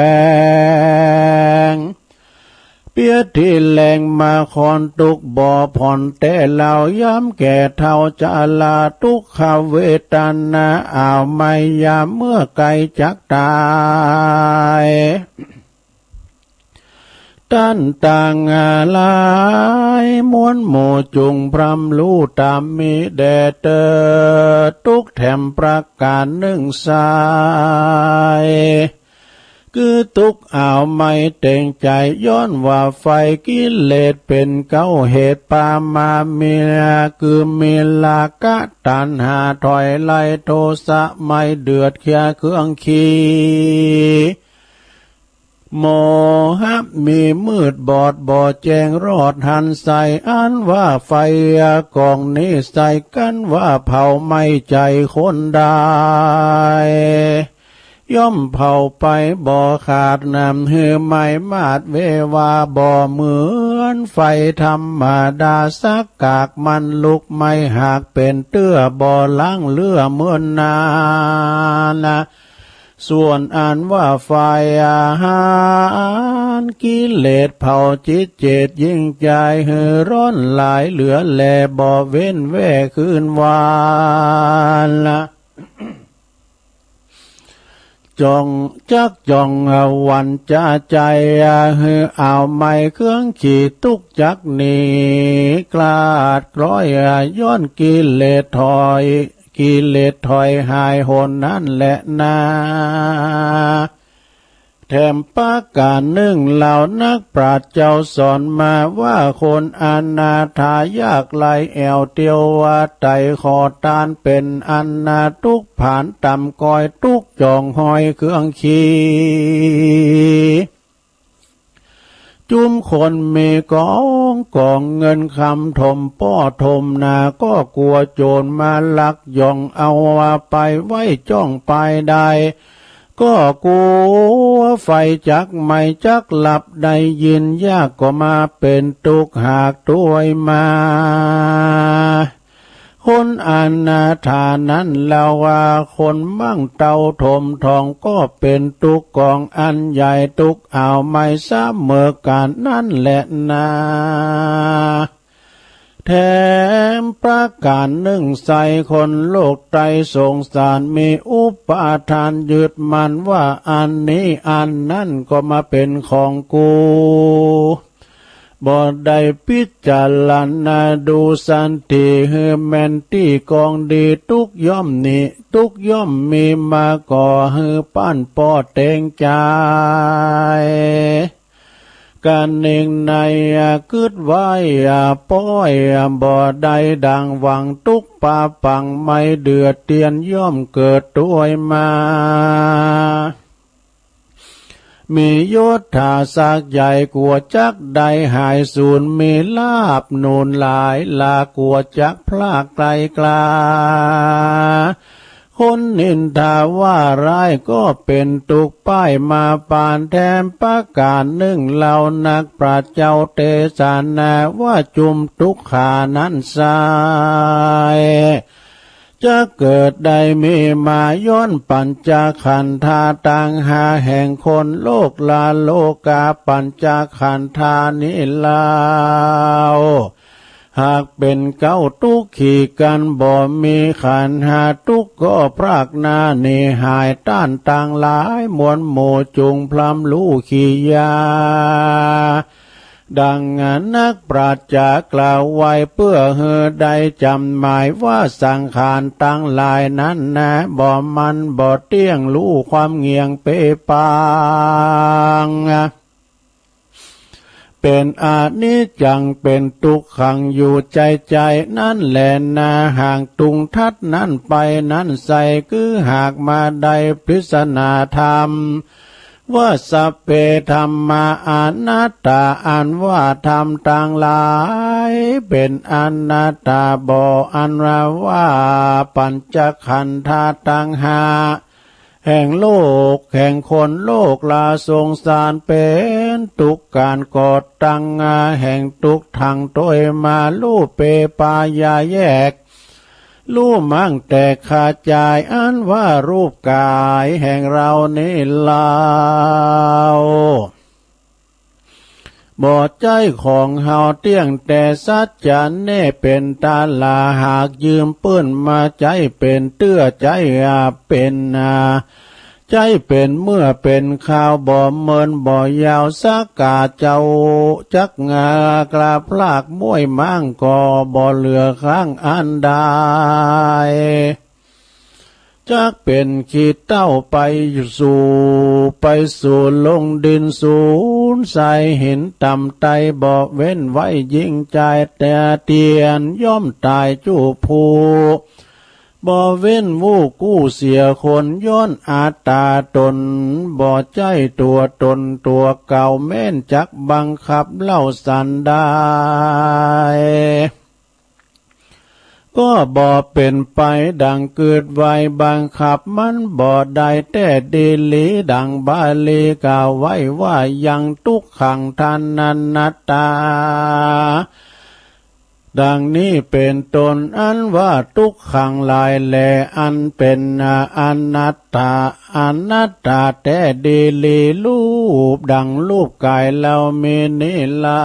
ง เปียที่แรงมาคอนทุกข์บ่ผ่อนแต่เหล่ายามแก่เฒ่าชราทุกขเวทนาอ้าวไม่ยามเมื่อใกล้จักตาย ต้านต่างหลายมวลหมู่จุ่งพร่ำรู้ตามมีแด่เถิดทุกข์แถมประการหนึ่งไซร้ คือทุกข์อ้าวไม่เต็งใจย้อนว่าไฟกิเลสเป๋นเก๊าเหตุปามามีคือมีราคะตัณหาถอยไล่โทสะไม่เดือดเคี้ยเครื่องขี้ โมหะมีมืดบอดบ่แจ้งรอดหันใสอันว่าไฟกองนี้ใสกันว่าเผาไหม้ใจคนได้ ย่อมเผาไปบ่ขาดนำหื้อไหม้มาดเววาบ่เหมือนไฟธรรมดาสักกากมันลุกไหม้หากเป๋นเตื้อบ่ล้างเลือเหมือนนานะ ส่วนอันว่าไฟอาหารกิเลสเผาจิตเจตยิ่งใจหื้อร้อนหลายเหลือแลบ่เว้นแว่คืนวันละ จ้องจักจ้องหวั่นจะใจหื้ออ้าวไหม้เครื่องขี้ทุกข์จักหนีกลาดกล้อยย้อนกิเลสถอย กิเลสถอยหายหนนั้นแหละนา แถมประการหนึ่งเหล่านักปราชญ์เจ้าสอนมาว่าคนอนาถายากไร้แอ่วเตียวว่าไตขอตานเป๋นอันนาทุกข์ผานต่ำก้อยทุกข์จ่องห้อยเครื่องขี้ จุมคนมีกองกองเงินคำถมป้อถมนา ก็กลัวโจรมาลักย่องเอาว่าไปไว้จ้องปายได้ ก็กลัวไฟจักไหม้จักลับได้ยินยากก็มาเป๋นทุกข์หากตวยมา คนอนาถานั้นลาวาคนมั่งเตาถมทองก็เป๋นทุกข์กองอันใหญ่ทุกข์อ้าวไหม้เสมอกันนั้นแหละนา แถมประการหนึ่งไซร้คนโลกไตรสงสารมีอุปาทานยึดมั่นว่าอันนี้อันนั้นก็มาเป๋นของกู บ่ได้พิจารณาดูสันติหื้อแม่นตี้กองดีทุกข์ย่อมหนีทุกข์ย่อมมีมาก่อหื้อป้านป้อเต็งใจ กันเองในกึ๊ดไว้ ป้อยบ่ได้ดังหวัง ตุ๊กข์ปาปังไม่เดือดเตียน ย่อมเกิดตวยมา มียศถาศักดิ์ใหญ่ กลัวจักได้หายสูญ มีลาภหนุนหลายหลาก กลัวจักพลากไกลกลา คนนินทาว่าร้าย ก็เป็นตุ๊กข์ป้ายมาปาน แถมประการหนึ่งเล่า นักปราชญ์เจ้าเตสนา ว่าจุมตุ๊กขานั้นไซร้ จะเกิดได้มีมา ย้อนปัญจขันธาตังห้า แห่งคนโลก ลาโลกา ปัญจขันธานี้เล่า หากเป็นเก้าตุ๊กขีกัน บ่มีขันธ์ห้าตุ๊กข์ ก็พรากหน้าหนีหาย ต้านตังหลายมวลหมู่ จุ่งพลัมลู้ขียา ดังนักปราชญ์กล่าวไว้ เพื่อหื้อได้จ๋ำหมาย ว่าสังขารตังหลายนั้นนา บ่มันบ่เตี้ยง ฮู้ความเงี่ยงเปปาง เป็นอนิจจัง เป็นตุ๊กขังอยู่ใจ๋ใจ๋ นั้นแหละนา ห่างตุงทัดนั้นไปนั้นไซร้ คือหากมาได้ปริศนาธรรม ว่าสัพเพธัมมาอนัตตา อันว่าธรรมตังหลาย เป็นอนัตตา บ่อันว่าปัญจขันธาตังห้า แห่งโลก แห่งคนโลก ลาสงสาร เป็นตุ๊กข์ก๋านก่อตั้ง แห่งตุ๊กข์ทั้งตวยมา ฮู้เปปายาแยก ฮู้มั่งแตกขาดจาย อันว่ารูปก๋ายแห่งเฮานี้เล่า บ่ใจ้ของเฮาเตี้ยง แต่สัจจะแน่เป็นตาลา หากยืมปื้นมาใจ๊ เป็นเตื้อใจ๊อาเป็นนา ใจ๊เป็นเมื่อเป็นคราว บ่เมินบ่ยาว สักกาเจ้าจักงากลา พลากม้วยม้าง ก็บ่เหลือค้างอันใด จักเป็นขี้เถ้าไปสู่ ไปสู่ลงดินสูญ ทรายหินต่ำไต บ่เว้นไว้ยิ่งจาย แต่เตียนย่อมต๋ายจูผู้ บ่เว้นฮู้กู้เสียคน ย้อนอัตต๋าต๋น บ่ใจ้ตั๋วต๋นตั๋วเก่า แม้นจักบังคับเล่าสันใด ก็บ่เป็นไปดังกึ๊ดไว้ บังคับมันบ่ได้แต๊ดีหลี ดังบาลีกล่าวไว้ว่า ยังตุ๊กขังทานันนัตตา ดังนี้เป็นต้น อันว่าตุ๊กขังหลายแล อันเป็นอนัตตา อนัตตาแต๊ดีหลี ฮู้ดังฮู้ก๋ายเฮามีนี้เล่า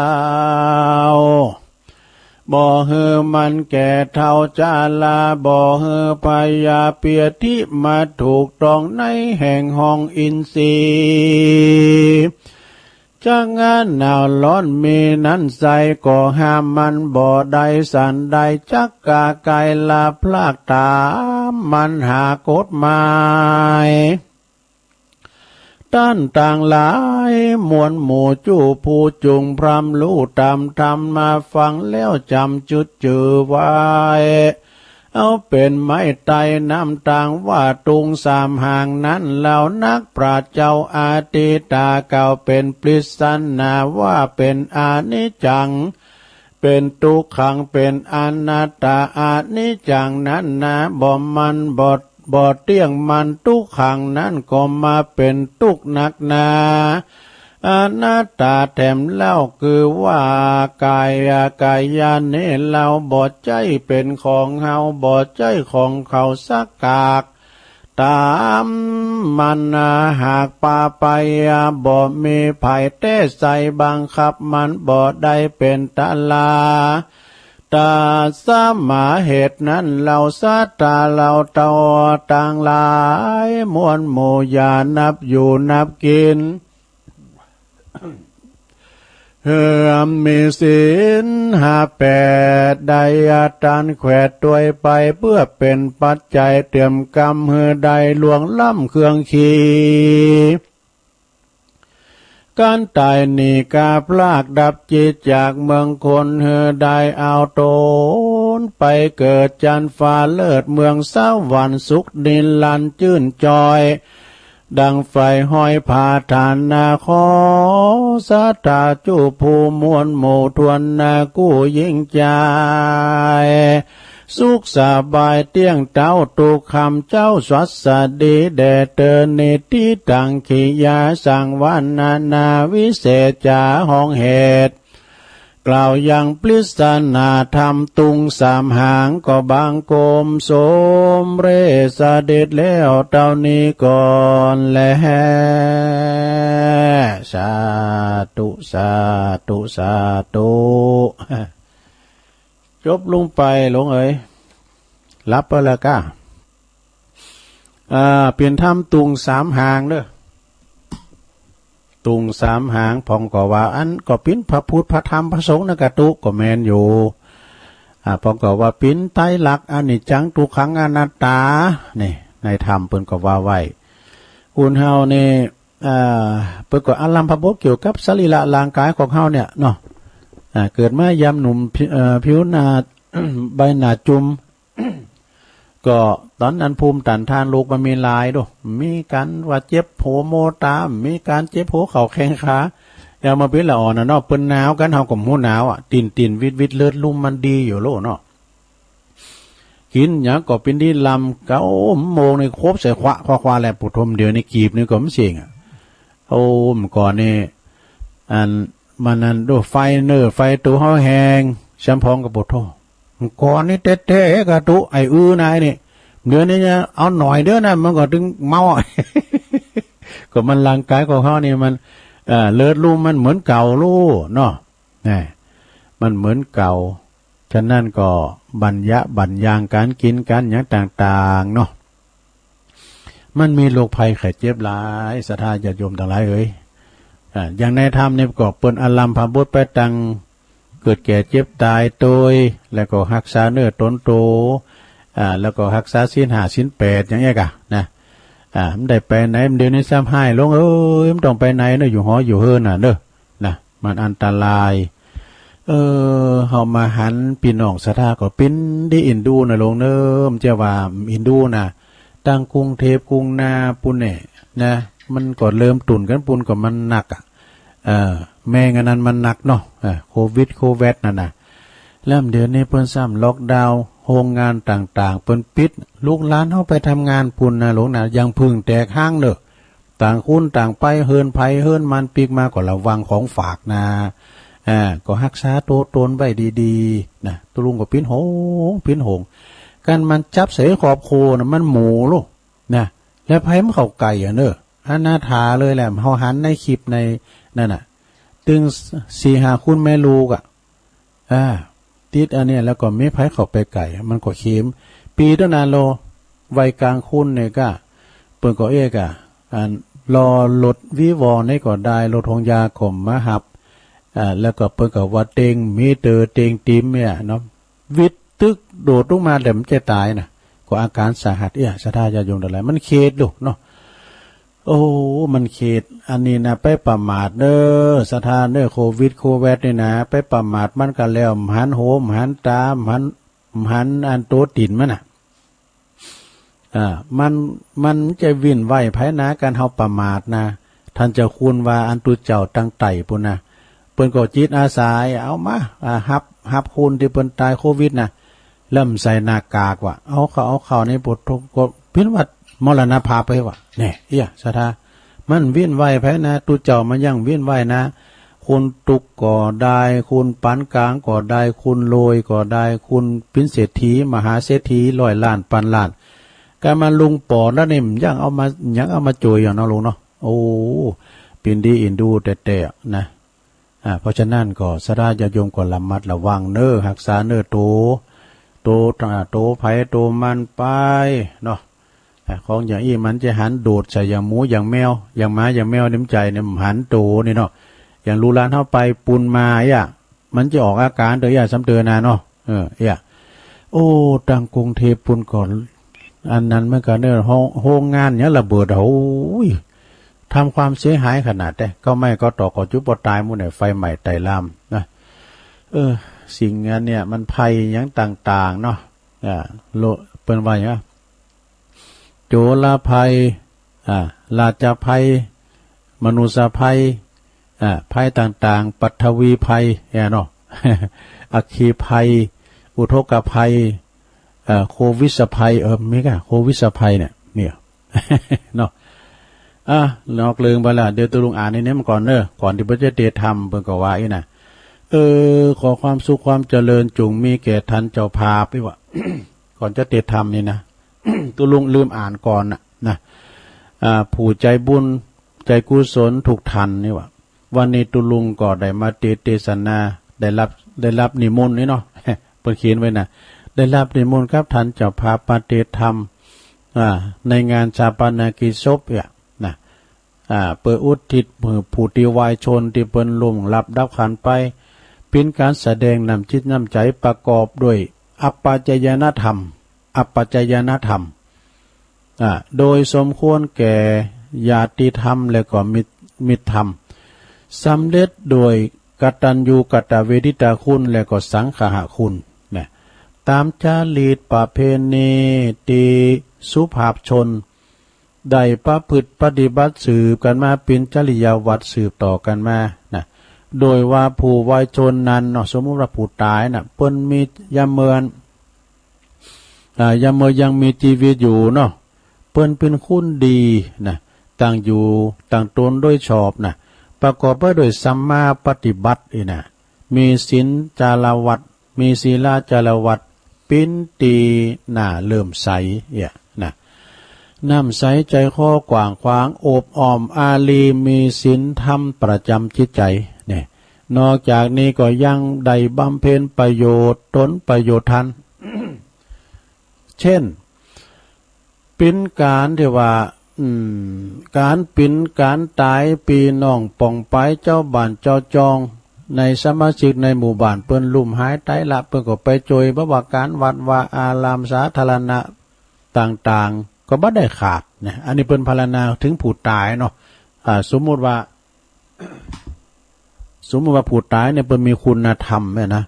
บ่หื้อมันแก่เฒ่าจารา บ่หื้อพยาเปียธิมาถูกต้อง ในแห่งห้องอินทรีย์ จักงันหนาวร้อนมีนั้นไซร้ ก็ห้ามมันบ่ได้สันใด จักกาไกลละพลากต๋ามมันหากฎหมาย ต้านตังหลายมวลหมู่ จู้ผู้จุ่งพลัมฮู้ต๋ามธรรม มาฟังแล้วจ๋ำจุดจื้อไว้ เอาเป็นไม้ไต่น้ำตังว่าตุงสามหางนั้นเล่า นักปราชญ์เจ้าอาทิตตากล่าวเป็นปริศนาว่า เป็นอนิจจัง เป็นตุ๊กขัง เป็นอนัตตา อนิจจังนั้นนา บ่มันบ่ บ่เตี้ยงมัน ตุ๊กขังนั้นก็มาเป็นตุ๊กข์นักหนา อนัตตาแถมเล่า คือว่ากาย กายนี้เล่า บ่ใจ้เป็นของเฮา บ่ใจ้ของเขาสักกาก ต๋ามมันหากปาไป บ่มีไผแต๊ไซร้ บังคับมันบ่ได้เป็นตาลา ตาสมาเหตุนั้นเล่า สัตตาเล่าเต้าตังหลายมวลหมู่ อย่านับอยู่นับกิน เฮือมมีศีลห้าแปด ได้อาตานแขวดตวยไป เพื่อเป็นปัจจัยเตรียมกำ หื้อได้ล่วงล้ำเครื่องขี่ กันต๋ายหนีกาพลากดับจิตจากเมืองคน หื้อได้เอาต๋นไปเกิดจันฟ้าเลิศเมืองสวรรค์สุขนิรันดร์จื้นจ่อย ดังไฟห้อยผาฐานนา ขอศรัทธาจุผู้มวลหมู่ทวนนากู้ยิ่งใจ๋ สุขสบายเตี้ยงเต๊าทุกค่ำเจ๊า สวัสดีแด่เตอ นิติตังขิยาสังวานานา วิเศษจาห้องเหตุ กล่าวยังปริศนาธรรมตุงสามหาง ก็บังคมสมเร็จเสด็จแล้วเต้านี้ก่อนแล สาธุ สาธุ สาธุ จบลงไปหลวงเอ๋ย หลับไปแล้วก้า อ่า เปลี่ยนธรรมตุงสามหางเด้อ ตุงสามหาง พองก็ว่าอันก็เป๋นพระพุทธพระธรรมพระสงฆ์นะกะตุ๊ ก็แม่นอยู่ อ่า พองก็ว่าเป๋นไตรลักษณ์อนิจจังทุกขังอนัตตา นี่ในธรรมเปิ้นก็ว่าไว้ คนเฮานี่ อ่า เปิ้นก็อารัมภบทเกี่ยวกับสรีระร่างกายของเฮาเนี่ยเนาะ อ่า เกิดมายามหนุ่มผิว เอ่อ ผิวหน้า ใบหน้าจุ่ม ก็ต๋อนนั้นภูมิต้านทานโรคมันมีหลายโด มีก๋านว่าเจ็บหัวโมตา มีก๋านเจ็บหัวเข่าแข้งขา อย่างมาเป๋นละอ่อนน่ะเนาะ เปิ้นหนาวกั๋น เฮาก็บ่หนาวอะ ติ๊นๆ วิดๆ เลือดลุ่มมันดีอยู่โลเนาะ กิ๋นหยังก็เป๋นดีลำ เก้าโมงนี่ครบใส่ขวะขวะขวะแล้ว ปุถมเดี๋ยวนี้กีบนี่ก็มันเสียงอะ โอ้ เมื่อก่อนนี่ อัน มันนั่นโด ไฟเนอ ไฟตั๋วเฮาแฮง แชมพองก็ปุโธ ก่อนนี่แต๊ๆ กะตุ๊ ไอ้อื้อนายนี่ เดี๋ยวนี้เนี่ย เอาหน่อยเดียวนะ มันก็ตึงเมาอะ ก็มันร่างกายของเฮานี่มัน เอ่อ เลือดลุ่มมันเหมือนเก่าโลเนาะ นะ มันเหมือนเก่า ฉะนั้นก็บัญญะบัญญังก๋านกิ๋นก๋านหยังต่างๆ เนาะ มันมีโรคภัยไข้เจ็บหลาย ศรัทธาญาติโยมตังหลายเอ๋ย อ่า อย่างในธรรมนี่ก็เปิ้นอารัมภบทไปตังเกิดแก่เจ็บต๋ายโตย แล้วก็ฮักษาเนื้อต๋นโต อ่า แล้วก็ฮักษาศีลห้าศีลแปดอย่างเงี้ยกะนะ อ่า บ่ได้ไปไหน เดี๋ยวนี้ซ้ำฮ้าย หลวงเอ๋ย บ่ต้องไปไหนเนาะ อยู่หออยู่เฮือนน่ะเนาะ นะ มันอันตราย เออ เฮามาหันพี่น้องศรัทธาก็เป๋นดีเอ็นดูนะหลวงเนาะ บ่ใจ้ว่าเอ็นดูนะ ตังกรุงเทพฯ กรุงนาปุ้นแหน่นะ มันก็เริ่มต้นกั๋นปุ้นก็มันหนักอะ เออ แมงอันนั้นมันหนักเนาะ เออ โควิด โควิด นั่นน่ะ แล้วเดี๋ยวนี้เปิ้นซ้ำล็อกดาวน์ โฮงงานต่างๆ เปิ้นปิด ลูกหลานเฮาไปทำงานปุ้นนะหลวงนะ อย่างผึ้งแตกฮ้างเนาะ ต่างคนต่างไป เฮือนไผเฮือนมัน ปิ๊กมาก็ระวังของฝากนะ อ่า ก็ฮักษาตั๋วต๋นไว้ดีๆ นะ ตุ๊ลุงก็เป๋นห่วง เป๋นห่วง คันมันจับใส่ครอบครัวนะ มันหมู่โล นะ แล้วไผมันเข้าใก้อะเนาะ อนาถาเลยแหละ เฮาหันในคลิปในนั่นน่ะ ตึงสี่ห้าคนแม่ลูกอะ อ่า ติดอันเนี้ย แล้วก็มีไผเข้าไปใก้ มันก็เข็ม ปี๋เต้านั้นโล วัยกลางคนเนี่ยก็ เปิ้นก็เอ๊ะกะ อัน รอรถวีวอนี่ก็ได้ รถโฮงยาก็มาฮับ อ่า แล้วก็เปิ้นก็ว่าเต็งมีเตอร์ เต็งติมเนี่ยเนาะ วิดตึกโดดลงมา แต่มันจะต๋ายน่ะ ก็อาการสาหัส เอี้ย ศรัทธาญาติโยมตังหลาย มันเขตลูกเนาะ โอ้ มันเขต อันนี้นะ ไปประมาทเน้อ ศรัทธาเน้อ โควิด โควิด นี่นะ ไปประมาทมันก็แล้ว บ่หันหู บ่หันต๋า บ่หัน บ่หันอันตั๋วตี๋นมันน่ะ อ่า มัน มันจะวิ้นไหว้ไผนะ คันเฮาประมาทนะ ท่านเจ้าคุณว่าอันตุ๊เจ้าตังใต้ปุ้นนะ เปิ้นก็จิตอาสา เอามา อ่า ฮับ ฮับคนตี้เปิ้นต๋ายโควิดนะ แล้วบ่ใส่หน้ากากว่ะ เอาเข้า เอาเข้าในปุโธ ก็เป๋นว่ามรณภาพไปว่ะ แน่ เอี้ย ศรัทธา มันวิ้นไหว้ไผนะ ตุ๊เจ้ามันยังวิ้นไหว้นะ คนตุ๊กข์ก็ได้ คนปานก๋างก็ได้ คนรวยก็ได้ คนเป๋นเศรษฐี มหาเศรษฐี ร้อยล้าน ปันล้าน กามาลุงปอดแล้วนี่ ยังเอามา ยังเอามาจ่วยอย่างเนาะลุงเนาะ โอ้ เป๋นดีเอ็นดูแต๊ๆ นะ อ่า เพราะฉะนั้นก็ศรัทธาญาติโยมก็ระมัดระวังเน้อ ฮักษาเนื้อโต โต อ่า โตไผโตมันไปเนาะ อ่า ของอย่างอี้มันจะหันโดดใส่อย่างหมูอย่างแมว อย่างหมาอย่างแมวนี่มันใจ๋เนี่ย มันหันโตนี่เนาะ อย่างลูกหลานเฮาไปปุ้นมาเอี้ย มันจะออกอาการเตื้อเอี้ย ซ้ำเตื้อนาเนาะ เออ เอี้ย โอ้ ตังกรุงเทพฯ ปุ้นก็ อันนั้นเหมือนกั๋นเน้อ โฮง โฮงงานหยังระเบิดอะ โอ้ย ทำความเสียหายขนาดใด เก๊าไม้เก๊าตอกก็จุดบ่ตายหมู่เนี่ย ไฟไหม้ไต้ลามนะ เออ สิ่งอันเนี่ยมันภัยหยังต่างๆเนาะ อ่า โล เปิ้นว่าหยัง โจรภัย อ่า ราชภัย มนุษยภัย อ่า ภัยต่างๆ ปฐวีภัย เนี่ยเนาะ อัคคีภัย อุทกภัย เอ่อ โควิดภัย เออ มีก่ะ โควิดภัยเนี่ย เนี่ย เนาะ อ่ะ นอกเรื่องไปละ เดี๋ยวตุ๊ลุงอ่านในนี้มันก่อนเนอะ ก่อนตี้เปิ้นจะเตรียมทำ เปิ้นก็ว่าอี้นะ เออ ขอความสุขความเจริญจงมีแก่ท่านเจ้าภาพ อี้วะ ก่อนจะเตรียมทำนี่นะ ตุ๊ลุงลืมอ่านก่อนน่ะ นะ อ่า ผู้ใจบุญ ใจกุศลทุกท่านนี่วะ วันนี้ตุ๊ลุงก็ได้มาเตรียมเตสนา ได้รับ ได้รับนิมนต์นี่เนาะ เปิ้นเขียนไว้นะ ได้รับนิมนต์ครับท่านเจ้าภาพมาเตรียมทำ อ่า ในงานฌาปนกิจศพเนี่ยนะ อ่า เปื้ออุทิศหื้อผู้ตี้วายชนตี้เปิ้นล่วงลับดับขันไป เป๋นก๋านแสดงน้ำจิตน้ำใจ๋ประกอบด้วยอัปปะจายนธรรม อัปปะจายนธรรม อ่า โดยสมควรแก่ญาติธรรมและก็มิตร มิตรธรรม สำเร็จโดยกตัญญูกตเวทิตาคุณและก็สังฆะคุณ นะ ตามจารีตประเพณีตี้สุภาพชน ได้ประพฤติปฏิบัติสืบกันมาเป๋นจริยาวัตรสืบต่อกันมา นะ โดยว่าผู้วายชนนั้นเนาะ สมมุติว่าผู้ต๋ายน่ะ เปิ้นมียามเมิน อ่า ยามเมินยังมีจีวิตอยู่เนาะ เปิ้นเป๋นคนดีนะ ตั้งอยู่ตั้งตนโดยชอบนะ ประกอบไปด้วยสัมมาปฏิบัติอี้นะ มีศีลจารวัตร มีศีลาจารวัตร เป๋นตี้น่าเลื่อมใสเอี้ยนะ น้ำใสใจคอกว้างขวาง โอบอ้อมอารี มีศีลธรรมประจำจิตใจเนี่ย นอกจากนี้ก็ยังได้บำเพ็ญประโยชน์ตนประโยชน์ท่าน เช่น เป๋นก๋านตี้ว่า อืม ก๋านเป๋นก๋านต๋าย ปี้น้องป้องปาย เจ้าบ้านเจ้าจอง ในสมาชิกในหมู่บ้านเปิ้นลุ่มหายต๋ายละ เปิ้นก็ไปช่วย บ่ว่าก๋านวัดวาอารามสาธารณะต่างๆ ก็บ่ได้ขาดนะ อันนี้เปิ้นพรรณนาถึงผู้ต๋ายเนาะ อ่า สมมุติว่า สมมุติว่าผู้ต๋ายเนี่ยเปิ้นมีคุณธรรมเนี่ยนะ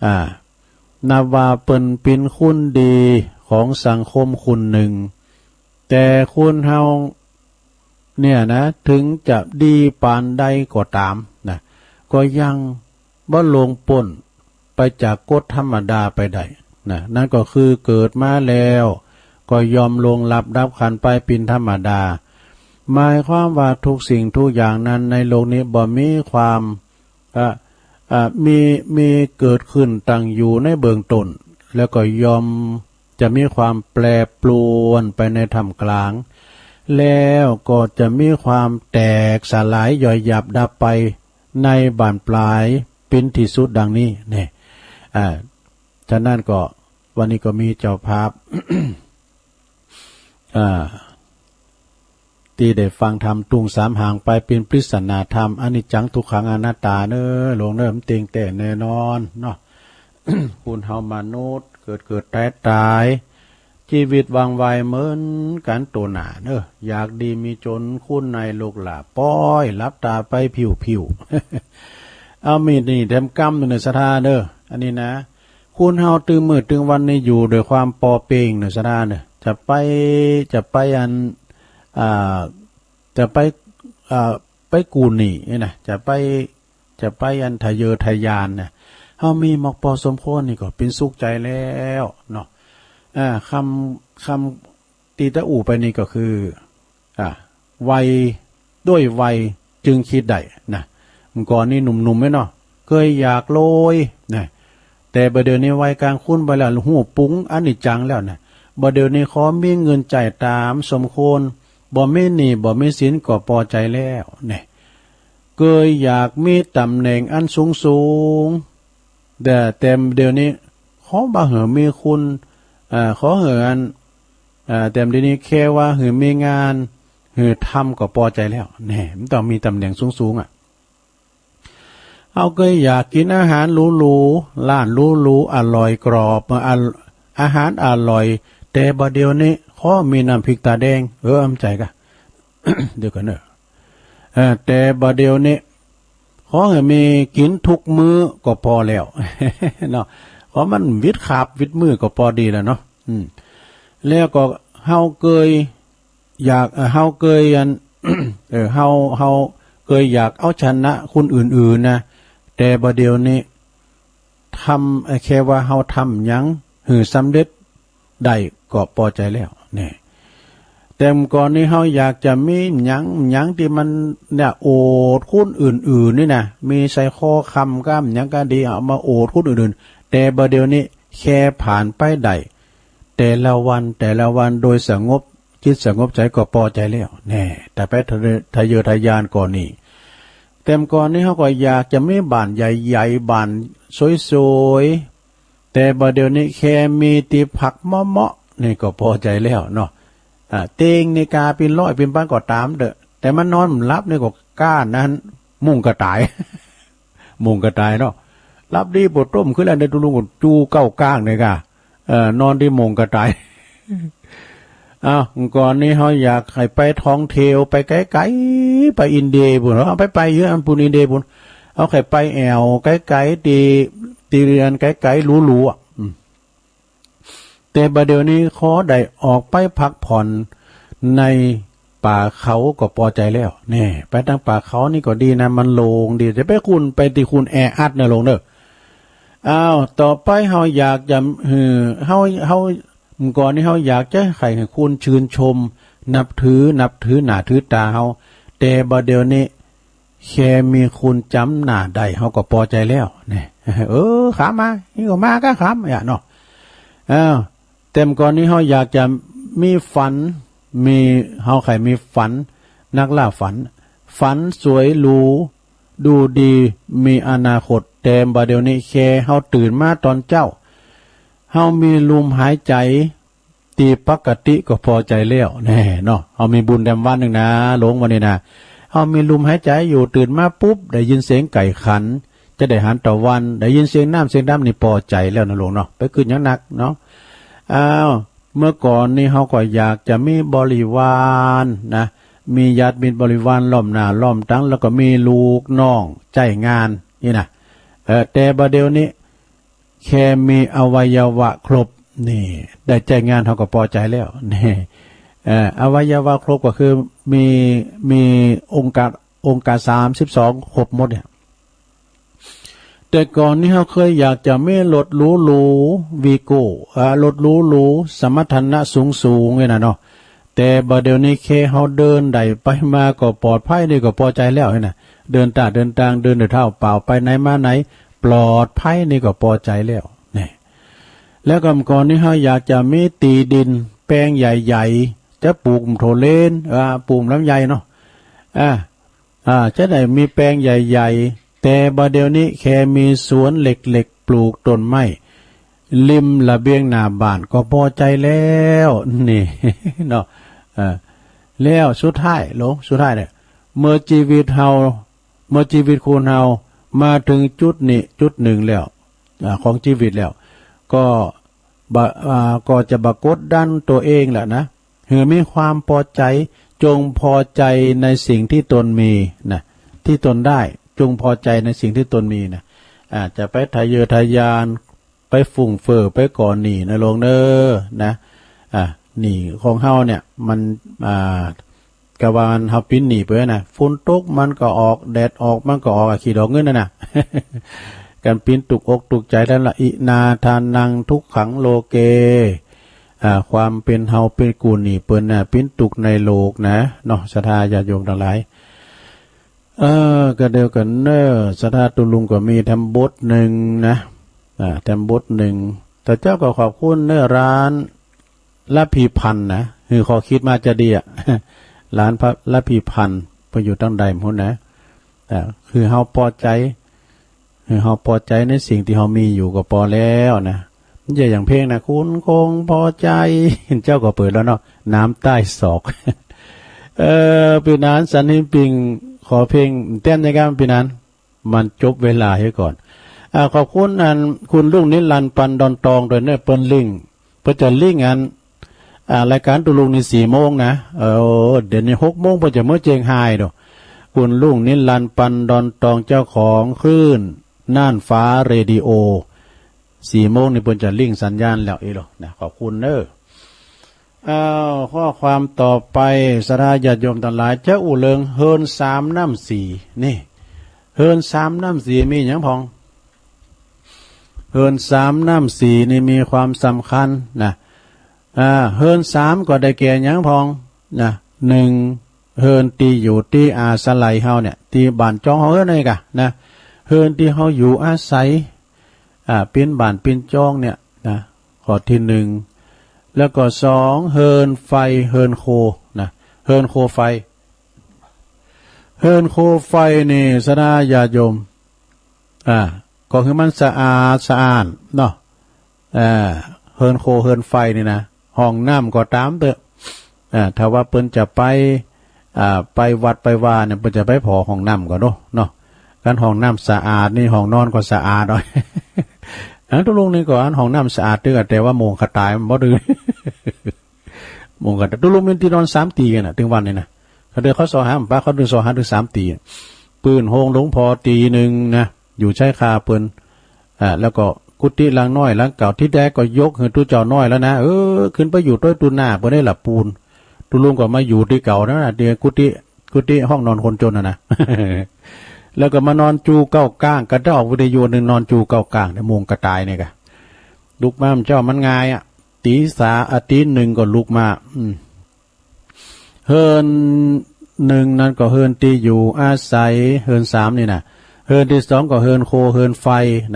อ่า นับว่าเปิ้นเป๋นคนดีของสังคมคนหนึ่ง แต่คนเฮาเนี่ยนะ ถึงจะดีปานใดก็ต๋ามนะ ก็ยังบ่ล่วงป๊น ไปจากกฎธรรมดาไปได้นะ นั่นก็คือเกิดมาแล้วก็ย่อมล่วงลับดับขันไปเป๋นธรรมดา หมายความว่าทุกสิ่งทุกอย่างนั้นในโลกนี้บ่มีความ เอ่อ เอ่อ มี มีเกิดขึ้นตั้งอยู่ในเบื้องต้น แล้วก็ย่อมจะมีความแปรปรวนไปในท่ามกลาง แล้วก็จะมีความแตกสลายย่อยยับดับไป ในบั้นปลายเป๋นตี้สุดดังนี้เนี่ย อ่า ฉะนั้นก็วันนี้ก็มีเจ้าภาพ อ่า ตี้ได้ฟังธรรมตุงสามหางไปเป๋นปริศนาธรรม อนิจจังทุกขังอนัตตาเน้อ หลวงเน้อ มันเตียงแต่แน่นอนเนาะ คนเฮามนุษย์เกิดเกิดต๋ายต๋าย ชีวิตหว่างไวเหมือนกันโตหน้าเนอะ อยากดีมีจน คนในโลกหล้าป้อย หลับต๋าไปผิวผิว เอามีดนี่แถมกำหนึ่งเนอะศรัทธาเนอะ อันนี้นะ คนเฮาตึงมื้อตึงวันนี้อยู่ด้วยความปอเปียงเนอะศรัทธาเนอะ จะไป จะไปอัน อ่า จะไป อ่า ไปกู้หนี้นี่นะ จะไป จะไปอันทะเยอทะยานนะ เฮามีหมอกปอสมควรนี่ก็เป๋นสุขใจแล้วเนาะ อ่า คำ คำตี้จะอู้ไปนี่ก็คือ อ่า ไว ด้วยไวจึงคิดได้นะ เมื่อก่อนนี่หนุ่มๆ ไว้เนาะ เคยอยากรวยนะ แต่บ่าเดี๋ยวนี้วัยกลางคนไปแล้ว ฮู้ปรุงอนิจจังแล้วนะ บ่าเดี๋ยวนี้ขอมีเงินใจ๊ต๋ามสมควร บ่มีหนี้บ่มีสินก็ปอใจแล้วเนี่ย เคยอยากมีต๋ำแหน่งอันสูงๆ แต่ แต่เดี๋ยวนี้ขอบ่หื้อมีคุณ เอ่อ ขอหื้ออัน เอ่อ แต่เดี๋ยวนี้แค่ว่าหื้อมีงาน หื้อทำก็ปอใจแล้ว แน่ มันต้องมีต๋ำแหน่งสูงๆ อ่ะ เฮาเคยอยากกินอาหารหรูๆ ร้านหรูๆ อร่อยกรอบ อา อาหารอร่อย แต่บ่าเดี๋ยวนี้ขอมีน้ำพริกต๋าแดง เออ อำใจกะ เดี๋ยวก่อนเนอะ เออ แต่บ่าเดี่ยวนี้ ขอหื้อมีกิ๋นทุกมื้อก็ปอแล้ว เนาะ เพราะมันวิดคาบวิดมื้อก็ปอดีแล้วเนาะ อืม แล้วก็เฮาเกยอยาก เอ่อ เฮาเกยอัน เออ เฮา เฮาเกยอยากเอาชนะคนอื่นๆ นะ แต่บ่าเดี่ยวนี้ ทำ เอ่อ แค่ว่าเฮาทำหยังหื้อสำเร็จได้ก็ปอใจแล้ว แน่ แต่ก่อนนี้เฮาอยากจะมีหยัง หยังตี้มันเนี่ย โอดคนอื่นๆ นี่นะ มีใส่คอคำกล้ามหยังก็ดี เอามาโอดคนอื่นๆ แต่บ่าเดี่ยวนี้แค่ผ่านไปได้ แต่ละวัน แต่ละวันโดยสงบจิตสงบใจก็ปอใจแล้ว แน่ แต่ไปทะเยอทะยานก่อนนี้ แต่ก่อนนี้เฮาก็อยากจะมีบ้านใหญ่ๆ บ้านสวยๆ แต่บ่าเดี่ยวนี้แค่มีตี้พักเหมาะๆ นี่ก็ปอใจแล้วเนาะ อ่า เตียงนี่กาเป๋นร้อยเป๋นปันก็ต๋ามเต๊อะ แต่มันนอนบ่หลับนี่ก็ก้านั้น มุ่งกระต๋าย มุ่งกระต๋ายเนาะ หลับดีปวดต้มขึ้นแล้วในตุลุงก็จูเก้าก้างเนี่ยกะ เอ่อ นอนตี้มุ่งกระต๋าย อ้าว ก่อนนี้เฮาอยากให้ไปท่องเที่ยวไปไกลๆ ไปอินเดียปู้น เอาไป ไปเยอะอันปู้น อินเดียปู้น เอาให้ไปแอ่วไกลๆ ตี้ ตี้เรือนไกลๆ หรูๆ อ่ะ อืม แต่บ่าเดี่ยวนี้ขอได้ออกไปพักผ่อนในป่าเขาก็ปอใจแล้ว แน่ ไปตางป่าเขานี่ก็ดีนะ มันโล่งดี จะไปคุณ ไปตี้คุณแออัดนะลุงเนอะ อ้าว ต่อไปเฮาอยากจะหื้อ เฮา เฮา ก่อนนี้เฮาอยากจะให้ ให้คุณชื่นชม นับถือ นับถือหน้าถือต๋าเฮา แต่บ่าเดี่ยวนี้ แค่มีคุณจ๋ำหน้าได้เฮาก็ปอใจแล้ว แน่ เออ ขำมา นี่ก็มาก็ขำ อย่าเนาะ อ้าว แต่ก่อนนี้เฮาอยากจะมีฝัน มี เฮาใค่มีฝัน นักล่าฝัน ฝันสวยหรู ดูดี มีอนาคต แต่บ่าเดี่ยวนี้แค่เฮาตื่นมาต๋อนเจ๊า เฮามีลมหายใจ๋ ตี้ปกติก็ปอใจแล้ว แน่เนาะ เฮามีบุญแต้มวันนึ่งนะ ลุงวันนี้นะ เฮามีลมหายใจ๋อยู่ ตื่นมาปุ๊บ ได้ยินเสียงไก่ขัน จะได้หันตะวัน ได้ยินเสียงน้ำเสียงดำนี่ปอใจแล้วนะลุงเนาะ ไปกึ๊ดหยังนักเนาะ อ้าว เมื่อก่อนนี้เฮาก็อยากจะมีบริวารนะ มีญาติมิตรบริวารล้อมหน้าล้อมตัง แล้วก็มีลูกน้องใจ๊งานนี่นะ เออ แต่บ่าเดี่ยวนี้ แค่มีอวัยวะครบ นี่ ได้ใจ๊งานเฮาก็ปอใจแล้ว นี่ เอ่อ อวัยวะครบก็คือมี มีองค์การ องค์การสามสิบสองครบหมดเนี่ย แต่ก่อนนี้เฮาเคยอยากจะมีรถหรูๆ วีโก้ อ่า รถหรูๆ สมรรถนะสูงๆ เนี่ยนะเนาะ แต่บ่าเดี่ยวนี้แค่เฮาเดินได้ไปมาก็ปลอดภัยนี่ก็ปอใจแล้วนี่นะ เดินตาเดินตาง เดินด้วยเท้าเปล่า ไปไหนมาไหน ปลอดภัยนี่ก็ปอใจแล้ว นี่ แล้วก็ก่อนนี้เฮาอยากจะมีตี้ดินแปลงใหญ่ๆ จะปลูกถั่วเลน อ่า ปลูกลำไยเนาะ อ่า อ่า จะได้มีแปลงใหญ่ๆ แต่บ่าเดี่ยวนี้แค่มีสวนเล็กๆ ปลูกต้นไม้ ริมระเบียงหน้าบ้านก็ปอใจแล้ว นี่ เนาะ เออ แล้วสุดท้าย ลุง สุดท้ายเนี่ย เมื่อชีวิตเฮา เมื่อชีวิตคนเฮามาถึงจุดนี้จุดหนึ่งแล้ว อ่า ของชีวิตแล้ว ก็บ่ อ่า ก็จะบ่กดดันตั๋วเองแล้วนะ หื้อมีความปอใจ จงปอใจในสิ่งตี้ตนมีนะ ตี้ตนได้ จงปอใจในสิ่งตี้ตนมีนะ อ่า จะไปทะเยอทะยาน ไปฟุ่มเฟือย ไปก่อหนี้นะลุงเนอะ นะ อ่า หนี้ของเฮาเนี่ย มัน อ่า กะว่าเฮาปิ๋นหนี้เปิ้นนะ ฝนตกมันก็ออก แดดออกมันก็ออก อะ ขี้ดอกเงินนั่นน่ะ กันปิ๋นตุกอกตุกใจ นั่นละ อินาทานังทุกขังโลเก อ่า ความเป๋นเฮาเป๋นกู้หนี้เปิ้นน่ะ ปิ๋นตุกในโลกนะ เนาะ ศรัทธาญาติโยมตังหลาย เออ ก็เดียวกั๋นเนอะ ศรัทธาตุ๊ลุงก็มีแถมบทนึ่งนะ อ่า แถมบทนึ่ง แต่เจ้าก็ขอบคุณเนอะ ร้านละพีพันธ์นะ หื้อข้อคิดมาจะดีอะ ร้านพระละพีพันธ์ เปิ้นอยู่ตางใดพุ้นนะ อ่า คือเฮาปอใจ คือเฮาปอใจในสิ่งตี้เฮามีอยู่ก็ปอแล้วนะ มันจะอย่างเพลงนะ คุณคงปอใจ เจ้าก็เปิดแล้วเนาะ น้ำใต้ศอก เออ ปี้หนาน สันหินปิง ขอเพลงแต้มนะครับ ปี้หนาน มันจบเวลาเหียก่อน อ่า ขอบคุณอัน คุณรุ่งนิรันดร์ ปันดอนตองด้วยเนอะ เปิ้นลิงก์ เปิ้นจะลิงก์อัน อ่า รายการตุ๊ลุงนี่สี่โมงนะ เออ เดี๋ยวนี้หกโมงเปิ้นจะเมือเจียงฮายโด คุณลุงนิรันดร์ ปันดอนตอง เจ้าของคลื่นน่านฟ้าเรดิโอ สี่โมงนี่เปิ้นจะลิงก์สัญญาณแล้วอีหลีนะ ขอบคุณเด้อ อ้าว ข้อความต่อไป ศรัทธาญาติโยมทั้งหลาย จะอู้เรื่องเฮือนสามน้ำสี่ นี่ เฮือนสามน้ำสี่มีหยังพ่อง เฮือนสามน้ำสี่นี่มีความสำคัญนะ อ่า เฮือนสามก็ได้แก่หยังพ่องนะ หนึ่ง เฮือนตี้อยู่ตี้อาศัยเฮาเนี่ย ตี้บ้านจ้องเฮาเฮือนนี่กะนะ เฮือนตี้เฮาอยู่อาศัย อ่า ปิ้นบ้านปิ้นจ้องเนี่ยนะ ข้อที่หนึ่ง แล้วก็สอง เฮือนไฟ เฮือนโคนะ เฮือนโคไฟ เฮือนโคไฟนี่ ศรัทธาญาติโยม อ่า ก็คือมันสะอาดสะอ้านเนาะ เอ่อ เฮือนโคเฮือนไฟนี่นะ ห้องน้ำก็ตามเต๊อะ อ่า ถ้าว่าเปิ้นจะไป อ่า ไปวัดไปวาเนี่ย เปิ้นจะไปผ่อห้องน้ำก่อนเนาะ เนาะ คันห้องน้ำสะอาดนี่ ห้องนอนก็สะอาดเอา อันตุลุงนี่ก็อันห้องน้ำสะอาดตึกอะ แต่ว่ามุงกระต่ายมันบ่ดื้อ มุงกระต่าย ตุลุงมีตี้นอนสามตี้กั๋นนะ ตึงวันนี้นะ เขาเดินเขาซอหา ป้าเขาเดินซอหาถึงสามตี้ ปื้นโฮงหลวงพ่อตี้หนึ่งนะ อยู่ใช้คาเปิ้น อ่า แล้วก็กุฏิหลังน้อยหลังเก่า ตี้แต๊ก็ยกหื้อตุ๊เจ้าน้อยแล้วนะ เออ ขึ้นไปอยู่โต๊ยตุ๊หน้าเปิ้นได้ละปูน ตุ๊ลุงก็มาอยู่ตี้เก่านะ ตี้กุฏิ กุฏิห้องนอนคนจนน่ะนะ แล้วก็มานอนจูเก้าก้าง กระดอกวิทยุนึ่งนอนจูเก้าก้างเนี่ย มุงกระต่ายเนี่ยกะ ลุกมามันเจ้ามันง่ายอะ ตี๋สา อาทิตย์หนึ่งก็ลุกมา อืม เฮือนหนึ่งนั่นก็เฮือนตี้อยู่อาศัย เฮือนสามนี่นะ เฮือนตี้สองก็เฮือนโคเฮือนไฟ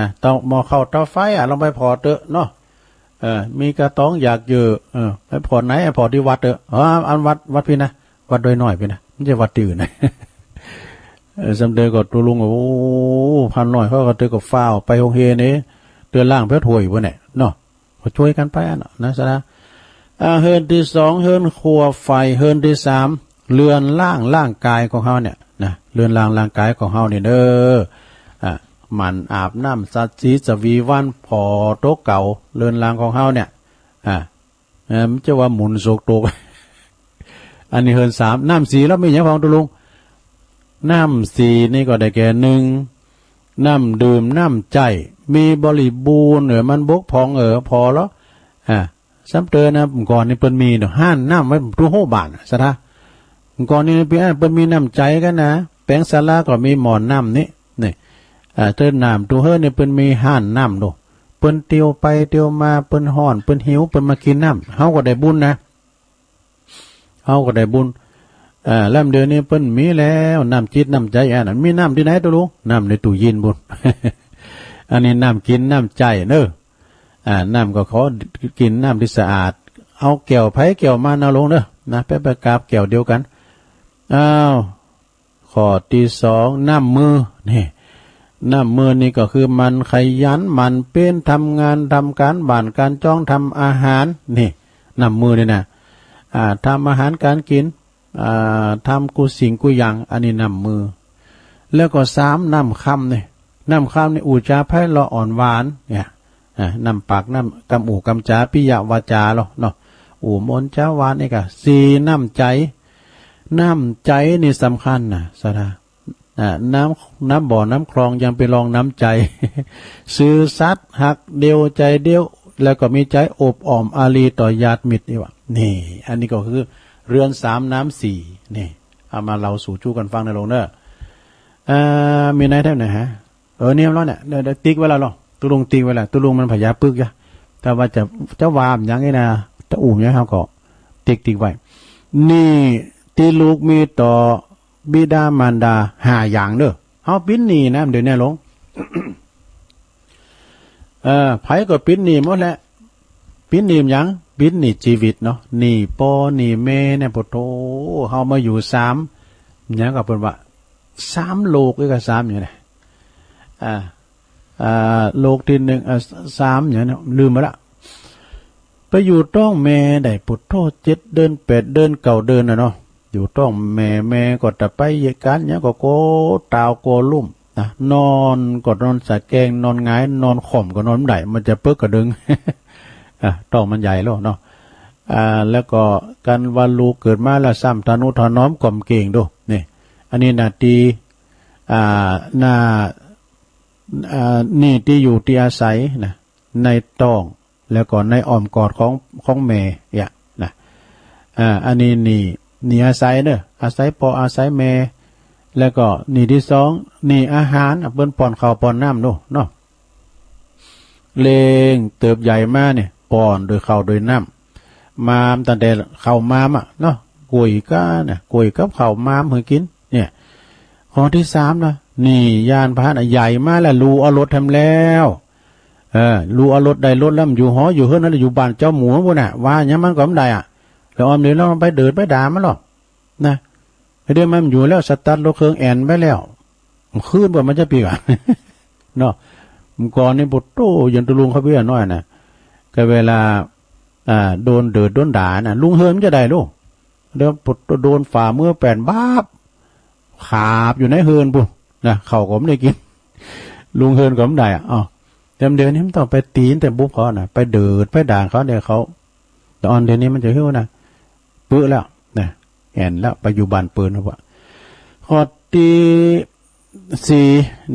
นะ เตาหม้อข้าวเตาไฟอะ ลองไปผ่อเต๊อะเนาะ เออ มีกระต๊องอยากเยอะ เออ ไปผ่อไหน ผ่อตี้วัดเต๊อะ อ๋อ อันวัด วัดปี้นะ วัดดอยน้อยปี้นะ ไม่ใช่วัดตี้อื่นนะ เออ สำเร็จก็ตุ๊ลุง โอ้ พันน้อยเขาก็เต๊อะก็ฟ้าวไปโฮงเฮนเน่ เต๊อะล้างแป๊บถ้วยบ่เนี่ยเนาะ ก็ช่วยกันไปอะเนาะ นะ ศรัทธา อ่า เฮือนตี้สอง เฮือนครัวไฟ เฮือนตี้สาม เรือนร่างร่างกายของเฮาเนี่ยนะ เรือนร่างร่างกายของเฮานี่เด้อ อ่า หมั่นอาบน้ำสระสีสวีวันผ่อโต๊ะเก่า เรือนร่างของเฮาเนี่ย อ่า เออ มันจะว่าหมุนโศกโตก อันนี้เฮือนสาม น้ำสี่แล้วมีหยังพ่องตุ๊ลุง น้ำสี่นี่ก็ได้แก่ หนึ่ง น้ำดื่มน้ำใจ๊ มีบริบูรณ์ เออ มันบกพร่อง เออ ผ่อแล้ว อ่า ซ้ำเติมนะ ก่อนนี่เปิ้นมีเนาะ ฮ้านน้ำไว้ทุกโฮบ้านน่ะ ศรัทธา ก่อนนี่เปิ้น เปิ้นมีน้ำใจ๊กั๋นนะ แปลงศาลาก็มีหม้อน้ำนี่ นี่ อ่า เติมน้ำทุกเฮือนนี่เปิ้นมีฮ้านน้ำโด เปิ้นเตียวไปเตียวมา เปิ้นฮ้อน เปิ้นหิว เปิ้นมากินน้ำ เฮาก็ได้บุญนะ เฮาก็ได้บุญ เอ่อ แล้วเดี๋ยวนี้เปิ้นมีแล้ว น้ำจิตน้ำใจ๊อันนั้น มีน้ำตี้ไหนตุ๊ลุง น้ำในตู้เย็นปู้น อันนี้น้ำกินน้ำใจ๊เนาะ อ่า น้ำก็ขอกินน้ำตี้สะอาด เอาแก้วไผแก้วมันเอาลงเนาะ นะ ไป ไปกราบแก้วเดียวกั๋น อ้าว ข้อตี้สอง น้ำมือ นี่ น้ำมือนี่ก็คือหมั่นขยัน หมั่นเพียรทำงาน ทำก๋านบ้านก๋านจ้อง ทำอาหาร นี่ น้ำมือนี่นะ อ่า ทำอาหารก๋านกิ๋น อ่า ทำกู้สิ่งกู้อย่าง อันนี้น้ำมือ แล้วก็สาม น้ำคำนี่ น้ำคำนี่ อู้จ๋าไพเราะอ่อนหวาน เนี่ย อ่า น้ำปาก น้ำกำอู้กำจ๋า ปิยวาจ๋าเนาะ เนาะ อู้มนจ๋าหวานนี่ก็ สี่ น้ำใจ๊ น้ำใจ๊นี่สำคัญนะ ศรัทธา อ่า น้ำ น้ำบ่อน้ำคลองยังไปรองน้ำใจ๊ ซื่อสัตย์ ฮักเดียวใจ๋เดียว แล้วก็มีใจ๋อบอ้อมอารีต่อญาติมิตรนี่หว่า นี่ อันนี้ก็คือเฮือนสามน้ำสี่ นี่ เอามาเล่าสู่จู้กั๋นฟังเน่อลุงเน่อ อ่า มีไหนแถมไหนฮะ เออ เนี่ยแล้วเนี่ย เดี๋ยว เดี๋ยวติ๊กไว้แล้วเหรอ ตุ๊ลุงติ๊กไว้แล้ว ตุ๊ลุงมันพยาปึกยะ ถ้าว่าจะ จะว่าหยังไงนะ จะอู้หยังเฮาก็ติ๊กติ๊กไว้ นี่ตี้ลูกมีต่อบิดามารดาห้าอย่างเน่อ เฮาปิดหนี้นะ เดี๋ยวนี้ลง เออ ไผก็ปิดหนี้หมดแหละ ปิดหนี้หยัง ปิดหนี้จีวิตเนาะ หนี้ป้อหนี้แม่เนี่ย โผโธ เฮามาอยู่สาม หยังก็เปิ้นว่า สามโลก เอ้ย ก็สามหยังนะ อ่า อ่า โลกตี้หนึ่ง อ่า สามหยังนะ ลืมไปละ ไปอยู่ต๊องแม่ได้ โผโธ เจ็ดเดือน แปดเดือน เก้าเดือนน่ะเนาะ อยู่ต๊องแม่ แม่ก็จะไปเยียะก๋านหยังก็กลัวตาวกลัวลุ่มนะ นอนก็นอนสะแกง นอนหงาย นอนค่อมก็นอนบ่ได้ มันจะเปิ๊กกระดึง อ่ะ ต๊องมันใหญ่แล้วเนาะ อ่า แล้วก็กันว่าลูกเกิดมาแล้วซ้ำทะนุถนอมก้มเก๋งโด นี่ อันนี้นะที่ อ่า หน้า อ่า นี่ที่อยู่ที่อาศัยนะ ในท้อง แล้วก็ในอ้อมกอดของ ของแม่เนี่ยนะ อ่า อันนี้นี่ นี่อาศัยเนอะ อาศัยพ่ออาศัยแม่ แล้วก็นี่ที่สอง นี่อาหาร อ่ะ เปิ้นป้อนข้าวป้อนน้ำดูเนาะ เลี้ยงเติบใหญ่มาเนี่ย ป้อนโดยข้าวโดยน้ำ มามตั้งแต่ข้าวมามอะเนาะ ก๋วยก้าเนี่ย ก๋วยกับข้าวมามให้กิน เนี่ย ข้อที่สามนะ นี่ยานพาหนะใหญ่มาแล้ว ลูกเอารถแถมแล้ว เออ ลูกเอารถได้รถแล้ว มันอยู่หออยู่เฮือนนั่นแหละ อยู่บ้านเจ้าหมู่พุ้นน่ะ ว่าหยังมันก็บ่ได้อะ แล้วออมเดี๋ยวเราไปเดิดไปด่ามันหรอกนะ เดี๋ยวมันอยู่แล้ว สตาร์ทรถเครื่องแอ่นไปแล้ว คืนบ่มันจะปีกอะ เนาะ เมื่อก่อนนี่ โอ้โห ยันตุลุงเขาเบี้ยน้อยนะ ก็เวลา อ่า โดนเดิดโดนด่านะ ลุงเฮือนมันจะได้ลูก เดี๋ยวโดนฝ่ามือแป้นบาบ ขาบอยู่ในเฮือนพุ้นนะ ข้าวก็บ่ได้กิน ลุงเฮือนก็บ่ได้อะ อ้าว แต่เดี๋ยวนี้มันต้องไปตีนแต่บุบเขานะ ไปเดิดไปด่าเขาเนี่ย เขา แต่ออนเดี๋ยวนี้มันจะหิ้วนะ ปึ๊ะแล้วนะ แอ่นแล้ว ไปอยู่บ้านเปิ้นแล้ววะ ข้อที่สี่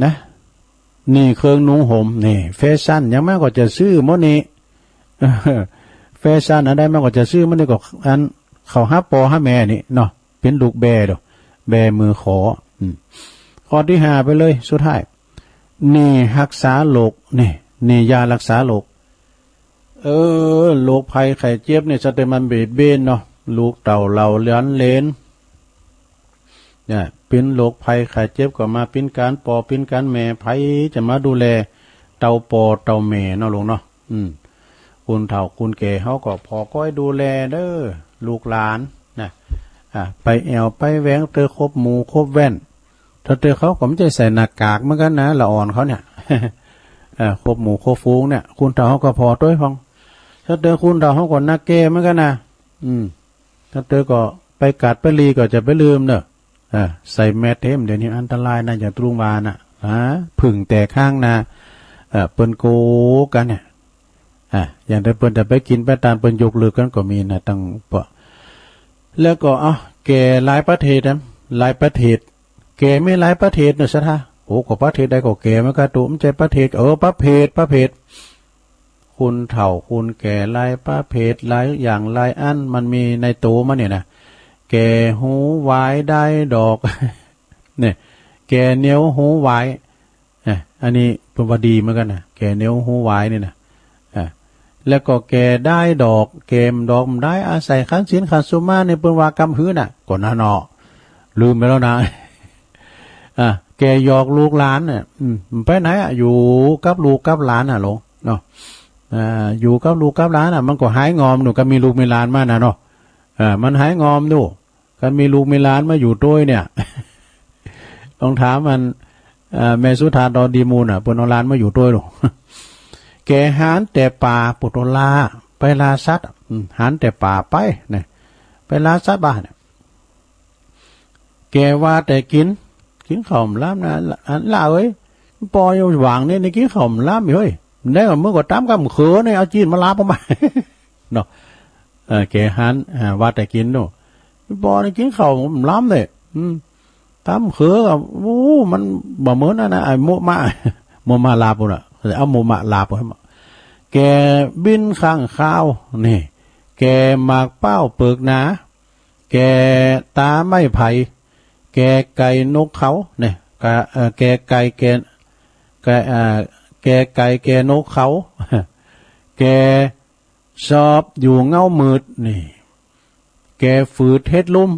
นะ นี่เครื่องนุ่งห่ม นี่แฟชั่น หยังมาก็จะซื้อหมดนี่ แฟชั่นอันใดมาก็จะซื้อหมดนี่ ก็อันเขาหาพ่อหาแม่นี่เนาะ เป็นลูกแบ่โด แบ่มือขอ อืม ข้อที่ห้าไปเลย สุดท้าย นี่ฮักษาโรค นี่ นี่ยารักษาโรค เออ โรคภัยไข้เจ็บนี่ สะเตมันเบียดเบียนเนาะ ลูกเต้าเหล่าหลานเหลน เนี่ย เป็นโรคภัยไข้เจ็บก็มาเป็นการพ่อเป็นการแม่ ไผจะมาดูแลเต้าพ่อเต้าแม่เนาะลุงเนาะ อืม คนเฒ่าคนแก่เฮาก็พอก้อยดูแลเด้อ ลูกหลานนะ อ่า ไปแอ่วไปแหวงเตอคบหมู่คบแว่น ถ้าเตอเขาก็บ่ใจ้ใส่หน้ากากเหมือนกันนะ ละอ่อนเขาเนี่ย เอ่อ คบหมู่คบฝูงเนี่ย คนเฒ่าเขาก็พอตวยพ่อง ถ้าเตอคนเฒ่าเขาก็หน้าแก่เหมือนกันนะ อืม ถ้าเตอก็ไปกัดไปลีก็จะไปลืมเนอะ อ่า ใส่แมสเต็ม เดี๋ยวนี้อันตรายนะ อย่างตรุงวาน่ะ อ่า ผึ้งแตกข้างนะ เอ่อ เปิ้นโกกันเนี่ย อ่า อย่างแต่เปิ้นจะไปกินไปตาน เปิ้นยกเลิกกันก็มีนะ ตั้งเปาะ แล้วก็ เอ้า แก่หลายประเทศนะ หลายประเทศ แก่มีหลายประเทศเนอะ ศรัทธา โอ้ ก็ประเทศใดก็แก่เหมือนกัน ตัวมันใช่ประเทศ เออ ประเภท ประเภท คนเฒ่าคนแก่หลายประเภท หลายอย่างหลายอัน มันมีในตัวมันเนี่ยนะ แก่หูหวายได้ดอก เนี่ย แก่เหนียวหูหวาย อ่ะ อันนี้เปิ้นว่าดีเหมือนกันนะ แก่เหนียวหูหวายนี่นะ อ่ะ แล้วก็แก่ได้ดอก แก่ดอกบ่ได้ อาศัยขันศีลขันสมาธินี่ เปิ้นว่ากำหื้อน่ะ ก็นั่นเนาะ ลืมไปแล้วนะ อ่ะ แก่หยอกลูกหลานเนี่ย อืม ไปไหนอ่ะ อยู่กับลูกกับหลานน่ะลุงเนาะ อ่า อยู่กับลูกกับหลานน่ะ มันก็หายงอมหนู ก็มีลูกมีหลานมาน่ะเนาะ อ่า มันหายงอมหนู คันมีลูกมีหลานมาอยู่ตวยเนี่ย ต้องถามมัน เอ่อ แม่สุธาดอดีมูลน่ะ เปิ้นเอาหลานมาอยู่ตวยลูก แก่หานแต่ป่า ปุตโตลา ไปล่าสัตว์ อืม หานแต่ป่าไปเนี่ย ไปล่าสัตว์บ้าเนี่ย แก่ว่าแต่กิน กินข้าวบ่ล้ำนะ อันล่าเอ้ย ปออยู่หว่างนี่ นี่กินข้าวบ่ล้ำอยู่เฮ้ย ได้ก็มึงก็ตามกำเขินนี่ เอาจีนมาลาบออกมา เนาะ เออ แก่หาน อ่า ว่าแต่กินโน่ ปอนี่กินข้าวบ่ล้ำเลย อืม ตามเขินก็ โอ้ มันบ่เหมือนนั่นนะ ไอ้โมะมะ โมะมะลาบพุ้นน่ะ เอาโมะมะลาบพุ้น แก่บินข้างคาว นี่ แก่หมากเป้าเปิกหนา แก่ตาไม้ไผ่ แก่ไก่นกเขา เนี่ย กะ เอ่อ แก่ไก่แก่ แก่ เอ่อ แก่ไก่แก่นกเขา แก่ ชอบอยู่เงามืดนี่ แก่ฝืดเฮ็ดลุ่ม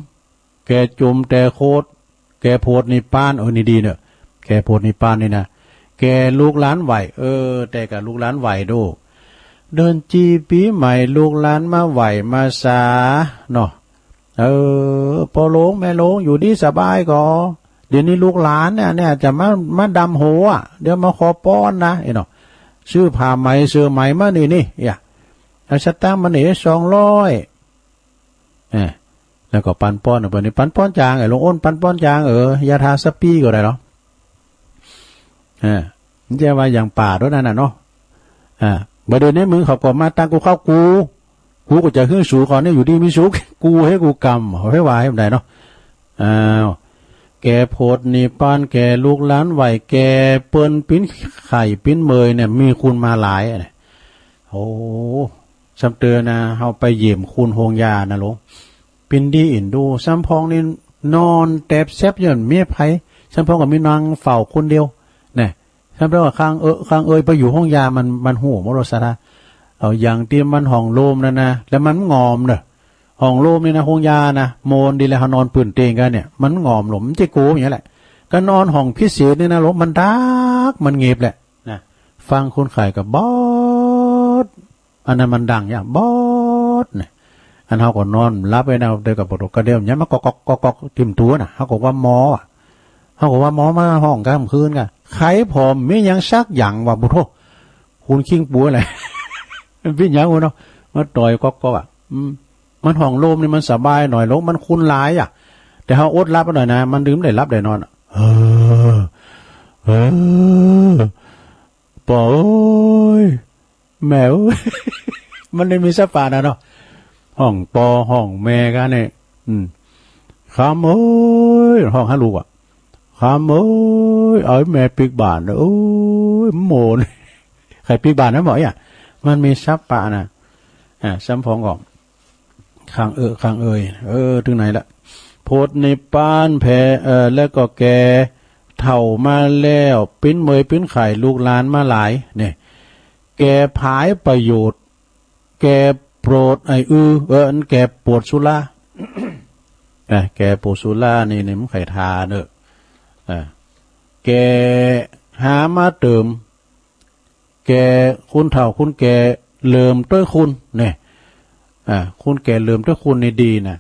แก่จมแต่โคตร แก่โพดนิพพาน เออ นี่ดีเนอะ แก่โพดนิพพานนี่นะ แก่ลูกหลานไหว เออ แต่กับลูกหลานไหวโด เดือนจีปีใหม่ลูกหลานมาไหวมาสาเนาะ เออ พ่อหลวงแม่หลวงอยู่ดีสบายก่อ เดี๋ยวนี้ลูกหลานเนี่ย เนี่ยจะมา มาดำหัว เดี๋ยวมาขอป้อนนะ ไอ้เนาะ ซื้อผ้าไหมเสื้อไหมมานี่นี่ อย่า เอาสตางค์มานี่สองร้อย เออ แล้วก็ปันป้อนออกไปนี่ ปันป้อนจาง ไอ้หลวงอ้นปันป้อนจาง เออ ยาทาสปีก็ได้หรอ เออ มันจะว่าอย่างป่าด้วยนั่นน่ะเนาะ อ่า บ่เดี๋ยวนี้มึงเขาก็มาตั้งกูเข้ากู กูก็จะหื้อสูเขาเนี่ยอยู่ดีมีสุข กูให้กูกำ เขาให้ว่าให้มันได้เนาะ อ้าว แก่โผดนิพพาน แก่ลูกหลานไหว้ แก่เปิ้นปิ้นไข้ปิ้นเมอยเนี่ย มีคนมาหลายอะนะ โอ้ ซ้ำเติมนะ เฮาไปเยี่ยมคนโฮงยานะหลวง ปิ้นดีอินดู ซ้ำพองนี่นอนแตบแซบย้อนเมียไผ ซ้ำพองก็มีนางเฝ้าคนเดียว นะ ซ้ำพองก็ข้างเออ ข้างเอยไปอยู่โฮงยา มัน มันฮู้หมดแล้วซะนะ เอาอย่างที่มันห้องโลมนั่นนะ แล้วมันงอมเนอะ ห้องโลมนี่นะ โฮงยานะ โมนดีแล้ว เฮานอนปื้นเตียงกั๋นเนี่ย มันงอมหลวง มันจะโกอย่างเงี้ยแหละ ก็นอนห้องพิเศษนี่นะหลวง มันดัก มันเงียบแหละ นะ ฟังคนไข้ก็บอด อันนั้นมันดังอย่างบอดเนี่ย อันเฮาก็นอนหลับไปนะ เดี๋ยวก็ปวดหัวกระเดี่ยวเนี่ย มันก็ก๊อกก๊อกก๊อกติ่มตัวน่ะ เฮาก็ว่าหมออะ เฮาก็ว่าหมอมาห้องกลางคืนกะ ไข้ผอมมีหยังสักอย่างว่า บุโธ คุณคิงปัวอะไร มันเป็นหยังวะเนาะ มาต่อยก๊อกก๊อกอะ อืม มันห้องโลมนี่มันสบายหน่อยหลวง มันคนหลายอะ แต่เฮาอดหลับหน่อยนะ มันดื่มได้หลับได้นอนอะ เออ เออ ปอเอ้ย แม่เอ้ย มันได้มีสปานะเนาะ ห้องปอห้องแม่กั๋นเนี่ย อืม คำเอ้ย ห้องหาลูกอะ คำเอ้ย เอาแม่ปิ๊กบ้านเอ้ย โมน ใครปิ๊กบ้านนะหมอเนี่ย มันมีสปานะ อ่า ซ้ำพองก็ ข้างเออ ข้างเอย เออ ถึงไหนละ โผดนิพพานแผ่ เออ แล้วก็แก่เฒ่ามาแล้ว ปิ้นเมอยปิ้นไข้ ลูกหลานมาหลาย เนี่ย แก่ผายประโยชน์ แก่โปรดไอ้อือ เออ อันแก่ปวดสุรา อ่ะ แก่ปวดสุรานี่ นี่มันไข้ทาเนอะ อ่ะ แก่หามาเติม แก่ คนเฒ่าคนแก่เหลิมด้วยคุณเนี่ย อ่า คนแก่เหลิมด้วยคุณนี่ดีนะ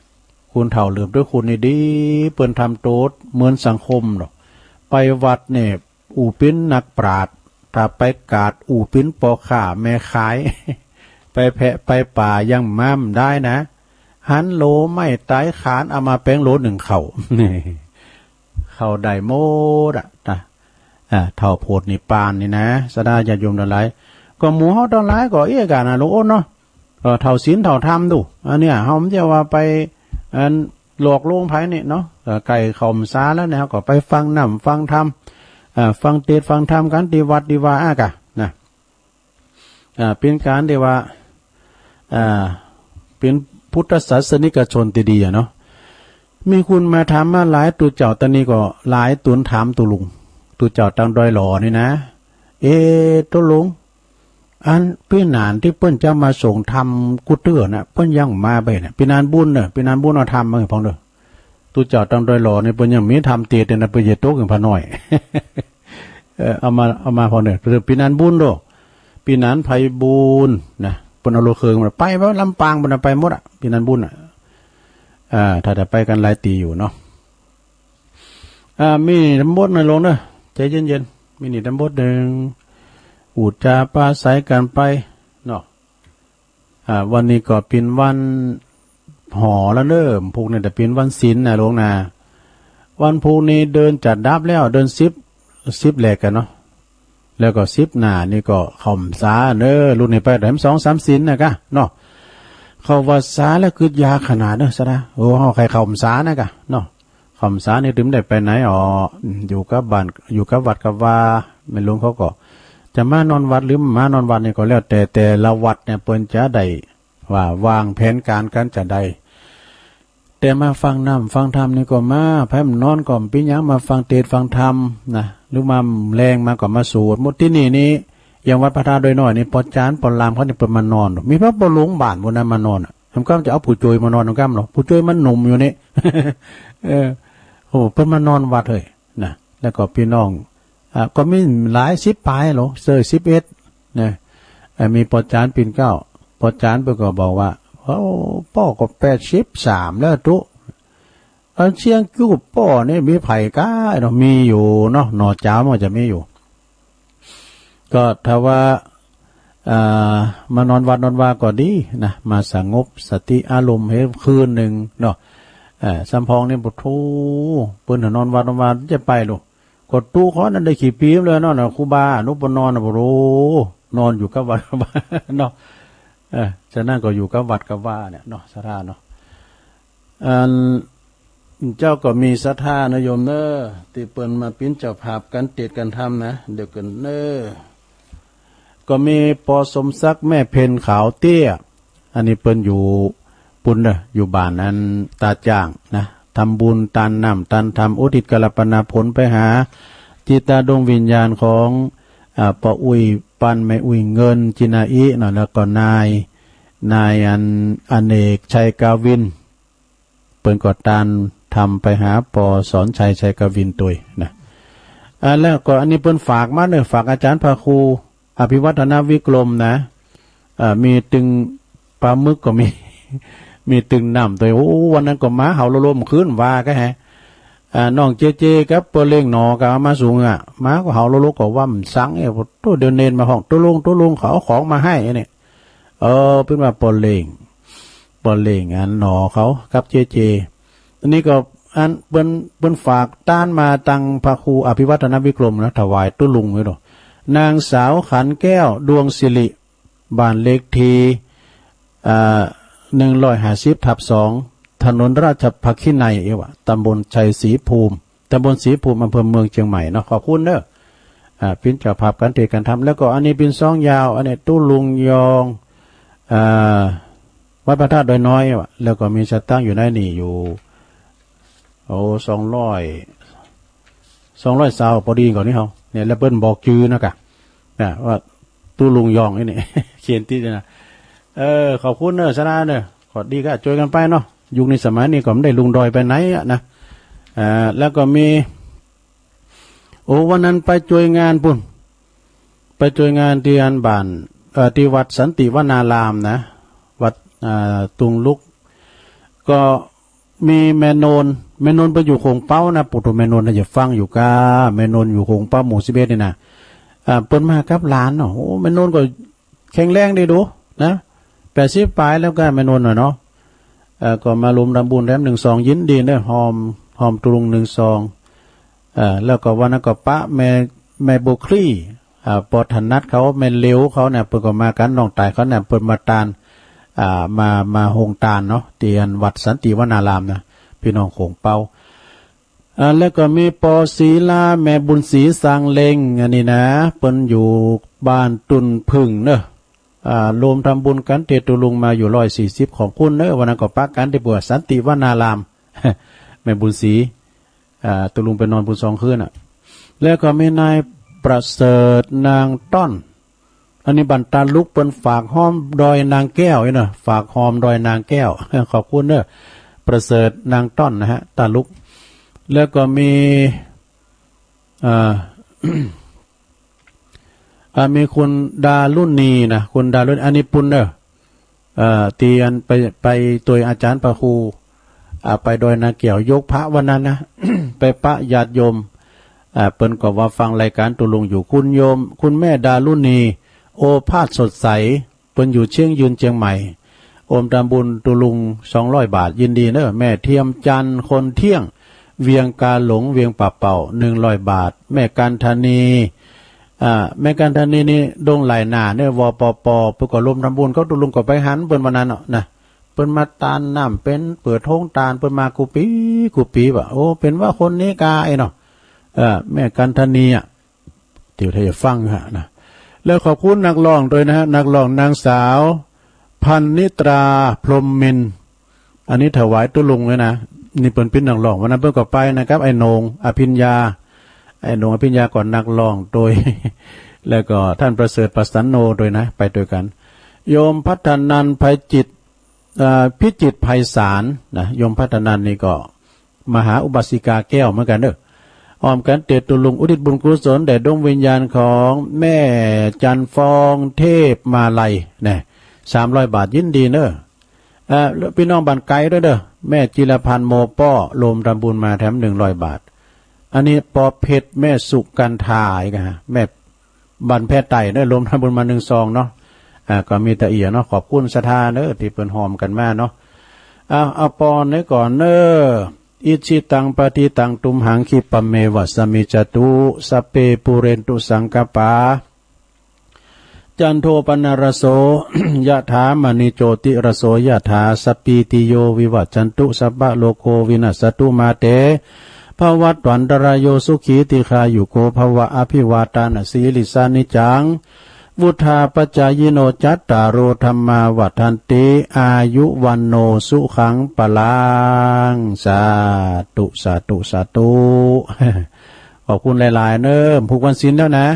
คนเฒ่าเหลิมด้วยคุณนี่ดี เปิ้นทำโตดเหมือนสังคมเนาะ ไปวัดเนี่ย อู่ปิ้นนักปราชญ์ ถ้าไปกาด อู่ปิ้นปอค้าแม่ขาย ไปแพะไปป่ายังมาบ่ได้นะ หันโหลไม้ตายขาน เอามาแปงโหลนึ่งข้าว เข้าได้หมดอะนะ อ่า เฒ่าโผดนิพพานนี่นะ ศรัทธาญาติโยมทั้งหลาย ก็หมู่เฮาทั้งหลายก็เอี้ยกันนะ หลวงโอ๊ตเนาะ เอ่อ เฒ่าศีลเฒ่าธรรมดู อันเนี้ย เฮาบ่ใจ้ว่าไป อัน หลอกลวงไผนี่เนาะ เอ่อ ใก้เข้าพรรษาแล้วเนี่ย เฮาก็ไปฟังน้ำฟังธรรม อ่า ฟังเตสน์ฟังธรรมกั๋นตี้วัดตี้วาอะกะนะ อ่า เป๋นก๋านตี้ว่า อ่า เป๋นพุทธศาสนิกชนตี้ดีอะเนาะ มีคนมาถามมาหลาย ตุ๊เจ้าต๋อนนี้ก็หลายต๋นถามตุ๊ลุง ตุ๊เจ้าตังดอยหล่อนี่นะ เอ๊ะ ตุ๊ลุง อันปี๋นานตี้เปิ้นจะมาสรงธรรมกู้เตื้อน่ะ เปิ้นยังมาบ่นะ ปี๋นานบุญเน่อ ปี๋นานบุญเอาธรรมมาหื้อพองเน่อ ตุ๊เจ้าตังดอยหล่อนี่เปิ้นยังมีธรรมเตสน์นะ เปิ้นจะตกอย่างพาน้อย เออ เอามา เอามาพอเนี่ย ปี๋นานบุญโด ปี๋นานไพบูลย์นะ เปิ้นเอารถเครื่องมา ไปว่าลำปางเปิ้นเอาไปหมดอะ ปี๋นานบุญอะ อ่า ถ้าจะไปกั๋นหลายตี้อยู่เนาะ อ่า มีตำบลนะหลวงเนอะ ใจเย็นๆ มีนี่ตำบลหนึ่ง อุจจาปาศัยกั๋นไปเนาะ อ่า วันนี้ก็เป๋นวันหอแล้วเนอะ พุกนี้จะเป๋นวันศีลนะหลวงนะ วันพุกนี้เดือนจะดับแล้ว เดือนสิบ สิบแรกกั๋นเนาะ แล้วก็สิบหน้านี่ก็เข้าพรรษาเนอะ รุ่นนี้ไปได้สองสามศีลนะกะเนาะ เข้าพรรษาแล้วกึ๊ดยากขนาดเนอะ สะดา โอ้ เฮาใค่เข้าพรรษานะกะเนาะ เข้าพรรษานี่ตึงได้ไปไหนอ๋อ อยู่กับบ้าน อยู่กับวัดกับวา แม่หลวงเขาก็ จะมานอนวัดหรือบ่มานอนวัดนี่ก็แล้วแต่ แต่ละวัดเนี่ยเปิ้นจะได้ว่าวางแผนก๋านกั๋นจะใด แต่มาฟังน้ำฟังธรรมนี่ก็มา ไผบ่นอนก็บ่เป๋นหยัง มาฟังเตสน์ฟังธรรมนะ หรือมาแลงมาก็มาสวดมนต์ตี้นี่นี่ อย่างวัดพระธาตุดอยน้อยนี่ ป้อจ๋ารย์ป้อหลามเขานี่เปิ้นมานอน มีพระป้อหลวงบ้านพุ้นนะมานอนอะ มันก็จะเอาผู้โจยมานอนนำกั๋นเหรอ ผู้โจยมันหนุ่มอยู่นี่ เออ โอ้ เปิ้นมานอนวัดเฮ้ย นะ แล้วก็พี่น้อง อ่า ก็มีหลายสิบปายเหรอ เซอร์สิบเอ็ด นะ เอ่อ มีป้อจ๋ารย์ปิ่นเกล้า ป้อจ๋ารย์เปิ้นก็บอกว่า โอ้ ป้อก็แปดสิบสามแล้วตุ๊ อันเสียงจูบป้อนี่มีไผกล้าเนาะ มีอยู่เนาะ หน่อจ๋ามมันจะมีอยู่ ก็ถ้าว่า อ่า มานอนวัดนอนวาก็ดีนะ มาสงบสติอารมณ์หื้อคืนหนึ่งเนาะ เอ่อ ซ้ำพองนี่ โอ้โธ่ เปิ้นนอนวัดนอนวาจะไปลูก ก็ตุ๊เขานั้นได้ขี้ปี๋เลยเนาะ ครูบาอนุปนรนะ โอ้โธ่ นอนอยู่กับวัดกับวาเนาะ เออ ฉะนั้นก็อยู่กับวัดกับวาเนี่ยเนาะ ศรัทธาเนาะ อัน เจ้าก็มีศรัทธานะโยมเนอะ ที่เปิ้นมาปิ้นเจ้าภาพการเตศน์การธรรมนะ เดี๋ยวกันเนอะ ก็มีปอสมศักดิ์แม่เพ็ญขาวเตี้ย อันนี้เปิ้นอยู่ปุ้นเนอะ อยู่บ้านอันตาจ้างนะ ทำบุญตานน้ำตานธรรม อุทิศกัลปนาผลไปหา จิตตาดวงวิญญาณของ อ่า ป้ออุ๊ยปัน แม่อุ๊ยเงิน จินาอิเนาะ แล้วก็นาย นายอัน อเนกชัยกาวิน เปิ้นก็ตานธรรมไปหาปอสอนชัย ชัยกวินตวยนะ อ่า แล้วก็อันนี้เปิ้นฝากมาเนอะ ฝากอาจารย์พระครูอภิวัฒนวิกรมนะ อ่า มีตึงปลาหมึกก็มี มีตึงน้ำตวย โอ้ วันนั้นก็หมาเห่าโลโลมขึ้นว่าก็แฮะ อ่า น้องเจเจกับเปิ้นเล่งหนอก็เอามาสูงอ่ะ หมาก็เห่าโลโลก็ว่ามันสังเอ้ย โตเดี๋ยวเนนมาห้อง ตุลุง ตุลุง เขาเอาของมาให้เนี่ย เออ เปิ้นว่าปอเล่ง ปอเล่งอันหนอเขากับเจเจ อันนี้ก็อันเปิ้น เปิ้นฝากตานมาตังพระครูอภิวัฒนวิกรมนะ ถวายตุ๊ลุงไว้ดอก นางสาวขันแก้ว ดวงสิริ บ้านเลขที่ อ่า หนึ่งร้อยห้าสิบทับสอง ถนนราชภักขิไนยเอวะ ตำบลชัยศรีภูมิ ตำบลศรีภูมิ อำเภอเมืองเชียงใหม่เนาะ ขอบคุณเด้อ อ่า ปิ้นเจ้าภาพการเตศน์การธรรม แล้วก็อันนี้ปิ้นซองยาว อันนี้ตุ๊ลุงยอง อ่า วัดพระธาตุดอยน้อยว่ะ แล้วก็มีสตางค์อยู่ในนี่อยู่ โอ้ สองร้อย สองร้อยซาว พอดีก่อนนี่เฮา เนี่ย แล้วเปิ้นบอกจื่อนะกะ นะ ว่าตุ๊ลุงยองนี่ เขียนติดเลยนะ เออ ขอบคุณเนอะ สนาเนอะ ขอดีก็ช่วยกันไปเนาะ ยุคนี้สมัยนี้ก็ไม่ได้ลุงดอยไปไหนอะนะ อ่า แล้วก็มี โอ้ วันนั้นไปช่วยงานปุ้น ไปช่วยงานที่อันบ้าน เอ่อ ที่วัดสันติวนารามนะ วัด อ่า ตุงลุก ก็มีแม่โนน แม่โนนไปอยู่โขงเป๊านะ ปู่โตแม่โนนน่าจะฟังอยู่ก้า แม่โนนอยู่โขงเป๊าหมู่สิบเอ็ดนี่นะ อ่า เปิ้นมากับหลานเนาะ โอ้ แม่โนนก็ แข็งแรงดีดูนะ แปดสิบปลายแล้วก็แม่นวลน่ะเนาะ เอ่อ ก็มาร่วมทำบุญแถมหนึ่งซอง ยินดีเนอะ หอม หอมตุ๊ลุงหนึ่งซอง เอ่อ แล้วก็วันนั้นก็ปะแม่ แม่บัวคลี่ อ่า ปอถนัดเขา แม่เหลียวเขาเนี่ย เปิ้นก็มากัน น้องตายเขาเนี่ย เปิ้นมาตาน อ่า มา มาโฮงตานเนาะ ที่อันวัดสันติวนารามนะ พี่น้องโขงเป๊า อ่า แล้วก็มีปอศรีลา แม่บุญศรีสางเล็ง อันนี้นะ เปิ้นอยู่บ้านตุนผึ่งเนอะ อ่า รวมทำบุญกัน เตรียมตุ๊ลุงมาอยู่ร้อยสี่สิบของคุณเนอะ วันนั้นก็ปะกันที่บัวสันติวนาราม แม่บุญศรี อ่า ตุ๊ลุงไปนอนบุญสองคืนน่ะ แล้วก็มีนายประเสริฐนางต้อน อันนี้บ้านตาลุก เปิ้นฝากหอมดอยนางแก้วนี่เนอะ ฝากหอมดอยนางแก้ว ขอบคุณเนอะ ประเสริฐนางต้อนนะฮะ ตาลุก แล้วก็มี อ่า อ่า มีคุณดารุณีนะ คุณดารุณี อันนี้ปุ้นเนอะ เอ่อ ที่อันไป ไปตวยอาจารย์พระครู อ่า ไปดอยนาแก้วยกพระวันนั้นนะ ไปปะญาติโยม อ่า เปิ้นก็ว่าฟังรายการตุ๊ลุงอยู่ คุณโยม คุณแม่ดารุณี โอภาสสดใส เปิ้นอยู่เชียงยืนเชียงใหม่ โอมทำบุญตุ๊ลุงสองร้อยบาท ยินดีเนอะ แม่เทียมจันทร์ คนเที่ยง เวียงกาหลง เวียงป่าเป่า หนึ่งร้อยบาท แม่กันธนี อ่า แม่กันธนีนี่ดงไหลหนาเนี่ย วปป เปิ้นก็รวมทำบุญ เขาตุ๊ลุงก็ไปหันเปิ้นวันนั้นเนาะนะ เปิ้นมาตานน้ำ เปิ้นเปิดโฮงตาน เปิ้นมากู้ปี๋กู้ปี๋ว่ะ โอ้ เปิ้นว่าคนนี้กาไอ้เนาะ เออ แม่กันธนีอ่ะ เดี๋ยวถ้าจะฟังฮะนะ แล้วขอบคุณนักร้องด้วยนะฮะ นักร้องนางสาว พันนิตรา พรหมมินทร์ อันนี้ถวายตุ๊ลุงเลยนะ นี่เปิ้นปิ้นนักร้อง วันนั้นเปิ้นก็ไปนะครับ ไอ้โหน่ง อภิญญา ไอ้โหน่ง อภิญญา ก็นักร้องโดย แล้วก็ท่านประเสริฐ ประสันโน ด้วยนะ ไปด้วยกัน โยมพัฒนันท์ ไพจิตร เอ่อ พิจิตรไพศาลนะ โยมพัฒนันท์นี่ก็ มหาอุบาสิกาแก้วเหมือนกันเด้อ อ้อมกันเตรียมตุ๊ลุงอุทิศบุญกุศลแด่ดวงวิญญาณของแม่จันทร์ฟองเทพมาลัย นะ สามร้อยบาท ยินดีเนอะ เอ่อ แล้วพี่น้องบ้านไกลด้วยเด้อ แม่จิรพันธ์ โมป้อ รวมทำบุญมาแถมหนึ่งร้อยบาท อันนี้ปอเพชร แม่สุกันธาอีกฮะ แม่ บ้านแพร่ไต่เนอะ รวมทำบุญมาหนึ่งซองเนาะ อ่า ก็มีตะเอี่ยเนาะ ขอบคุณศรัทธาเนอะ ที่เปิ้นหอมกันมาเนาะ เอา เอาปอนไว้ก่อนเนอะ อิจฉิตัง ปะทิตัง ตุมหัง คิปะเมวะ สะมิจจตุ สัพเพ ปูเรนตุ สังกัปปา จันโทปนรสโส ยะถา มณีโจติรสโส ยะถา สัพพีติโย วิวัชชันตุ สัพพะโรโค วินัสสะตุ มาเต ภะวัตวันตะราโย สุขี ทีฆายุโก ภะวะ อะภิวาทานะสีลิสสะ นิจจัง วุฑฒาปะจายิโน จัตตาโร ธัมมา วัฑฒันติ อายุ วัณโณ สุขัง พะลัง สาธุ สาธุ สาธุ ขอบคุณหลายๆ เนอะ ผูกวันศีลแล้วนะ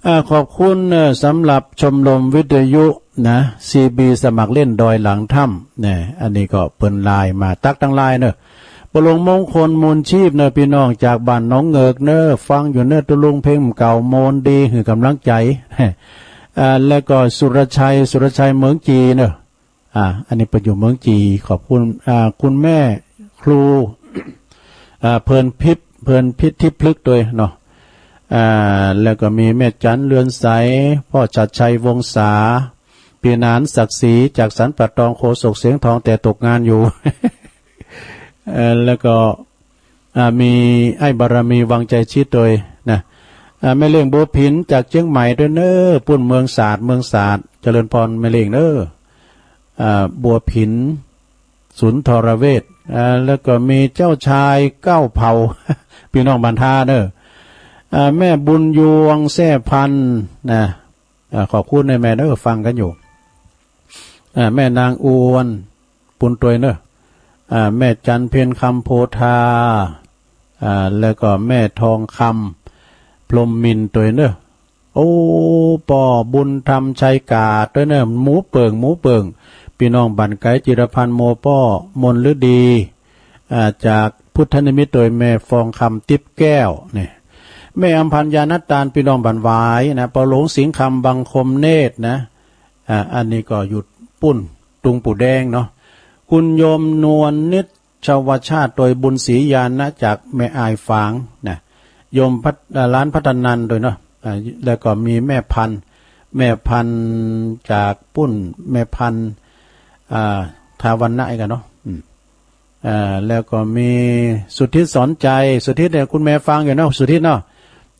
อ่า ขอบคุณเนอะ สำหรับชมรมวิทยุนะ ซีบี สมัครเล่นดอยหลังถ้ำ เนี่ย อันนี้ก็เปิ้นไลน์มา ตั๊กตังไลน์เนอะ ปอหลวงมงคล มูลชีพเนอะ พี่น้องจากบ้านหนองเหงือกเนอะ ฟังอยู่เนอะ ตุ๊ลุงเพลงเก่าโมนดี หื้อกำลังใจ อ่า แล้วก็สุรชัย สุรชัยเมืองจีเนอะ อ่า อันนี้เปิ้นอยู่เมืองจี ขอบคุณ อ่า คุณแม่ครู อ่า เพลินพิพย์ เพลินพิษทิพย์พฤกษ์ด้วยเนาะ อ่า แล้วก็มีแม่จันเรือนใส พ่อชัดชัยวงศา พี่หนานศักดิ์ศรี จากสันป่าตอง โฆษกเสียงทอง แต่ตกงานอยู่ เอ่อ แล้วก็ อ่า มีไอ้บารมี วังใจชิดด้วยนะ อ่า แม่เลี้ยงบัวผินจากเชียงใหม่ด้วยเนอะ ปุ้นเมืองสาด เมืองสาด เจริญพรแม่เลี้ยงเนอะ อ่า บัวผิน สุนทรเวช อ่า แล้วก็มีเจ้าชายเก้าเผ่า พี่น้องบ้านท่าเนอะ อ่า แม่บุญยวงแซ่พันธุ์นะ อ่า ขอบคุณนะแม่เนอะ ฟังกันอยู่ อ่า แม่นางอวน ปุ้นตวยเนอะ อ่า แม่จันเพ็ญคำโพธา อ่า แล้วก็แม่ทองคำพรหมมินตวยเนอะ โอ้ ป้อบุญธรรมชัยกาดตวยเนอะ หมูเปิ่ง หมูเปิ่ง พี่น้องบ้านไกล จิรพันธ์ โมป้อ มนฤดี อ่า จากพุทธนิมิตตวย แม่ฟองคำติ๊บแก้ว นี่ แม่อำพันธ์ ยานัตตาน พี่น้องบ้านหวายนะ ป้อหลวงสิงห์คำ บังคมเนตรนะ อ่า อันนี้ก็อยู่ปุ้น ตุงปู่แดงเนาะ คุณโยมนวลนิชวชาติ ตวยบุญศรีญาณนะ จากแม่อายฝางนะ โยมพัฒ- อ่า หลานพัฒนันตวยเนาะ อ่า แล้วก็มีแม่พันธุ์ แม่พันธุ์จากปุ้น แม่พันธุ์ อ่า ทาวันนะอีกอะเนาะ อืม อ่า แล้วก็มีสุทธิสอนใจ สุทธิเนี่ยคุณแม่ฟังอยู่เนาะ สุทธิเนาะ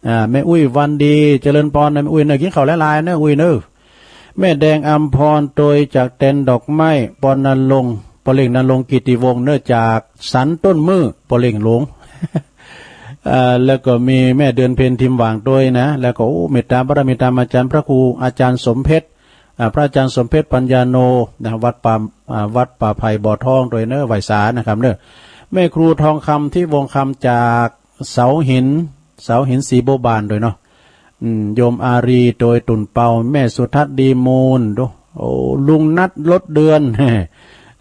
อ่า แม่อุ้ยวันดี เจริญพรนะ แม่อุ้ยเนอะ กินข้าวหลายๆ เนอะ อุ้ยเนอะ แม่แดงอำพร ตวยจากแตนดอกไม้ ปอนณรงค์ ปอเล่งณรงค์กิติวงศ์เนอะ จากสันต้นมื้อ ปอเล่งหลวง อ่า แล้วก็มีแม่เดือนเพ็ญ ทิมหว่างตวยนะ แล้วก็ โอ้ เมตตาบารมีตามอาจารย์พระครูอาจารย์สมเพชร อ่า พระอาจารย์สมเพชรปัญญาโน นะ วัดป่า อ่า วัดป่าไผ่บ่อทองตวยเนอะ ไหว้สานะครับเนอะ แม่ครูทองคำ ทิวงศ์คำ จากเสาหิน เสาหินสีบัวบานตวยเนาะ อืม โยมอารี ตวยตุ่นเปา แม่สุทัศน์ ดีมูล ดู โอ้ ลุงนัท ลดเดือน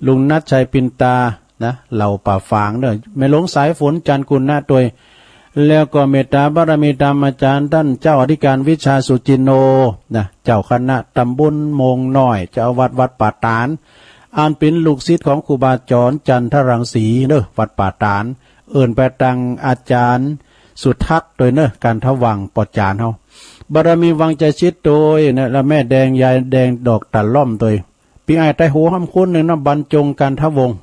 ลุงนัท ชัยปินตา นะ เหล่าป่าฝางเนอะ แม่หลวงสายฝน จันทร์กุณะตวย แล้วก็เมตตาบารมีตามอาจารย์ท่านเจ้าอธิการวิชาสุจินโน นะ เจ้าคณะตำบลโมงน้อย เจ้าอาวาสวัดป่าตาด อันเป็นลูกศิษย์ของครูบาจรจันทรังสีเนอะ วัดป่าตาด เอิ้นไปตังอาจารย์สุทัศน์ตวยเนอะ การทวังปอจานเฮา บารมีวังใจชิดตวยนะ แล้วแม่แดง ยายแดง ดอกตะล่อมตวย ปีอ้ายไตโหห้ำคุ้นหนึ่งเนาะ บรรจง กันทวงศ์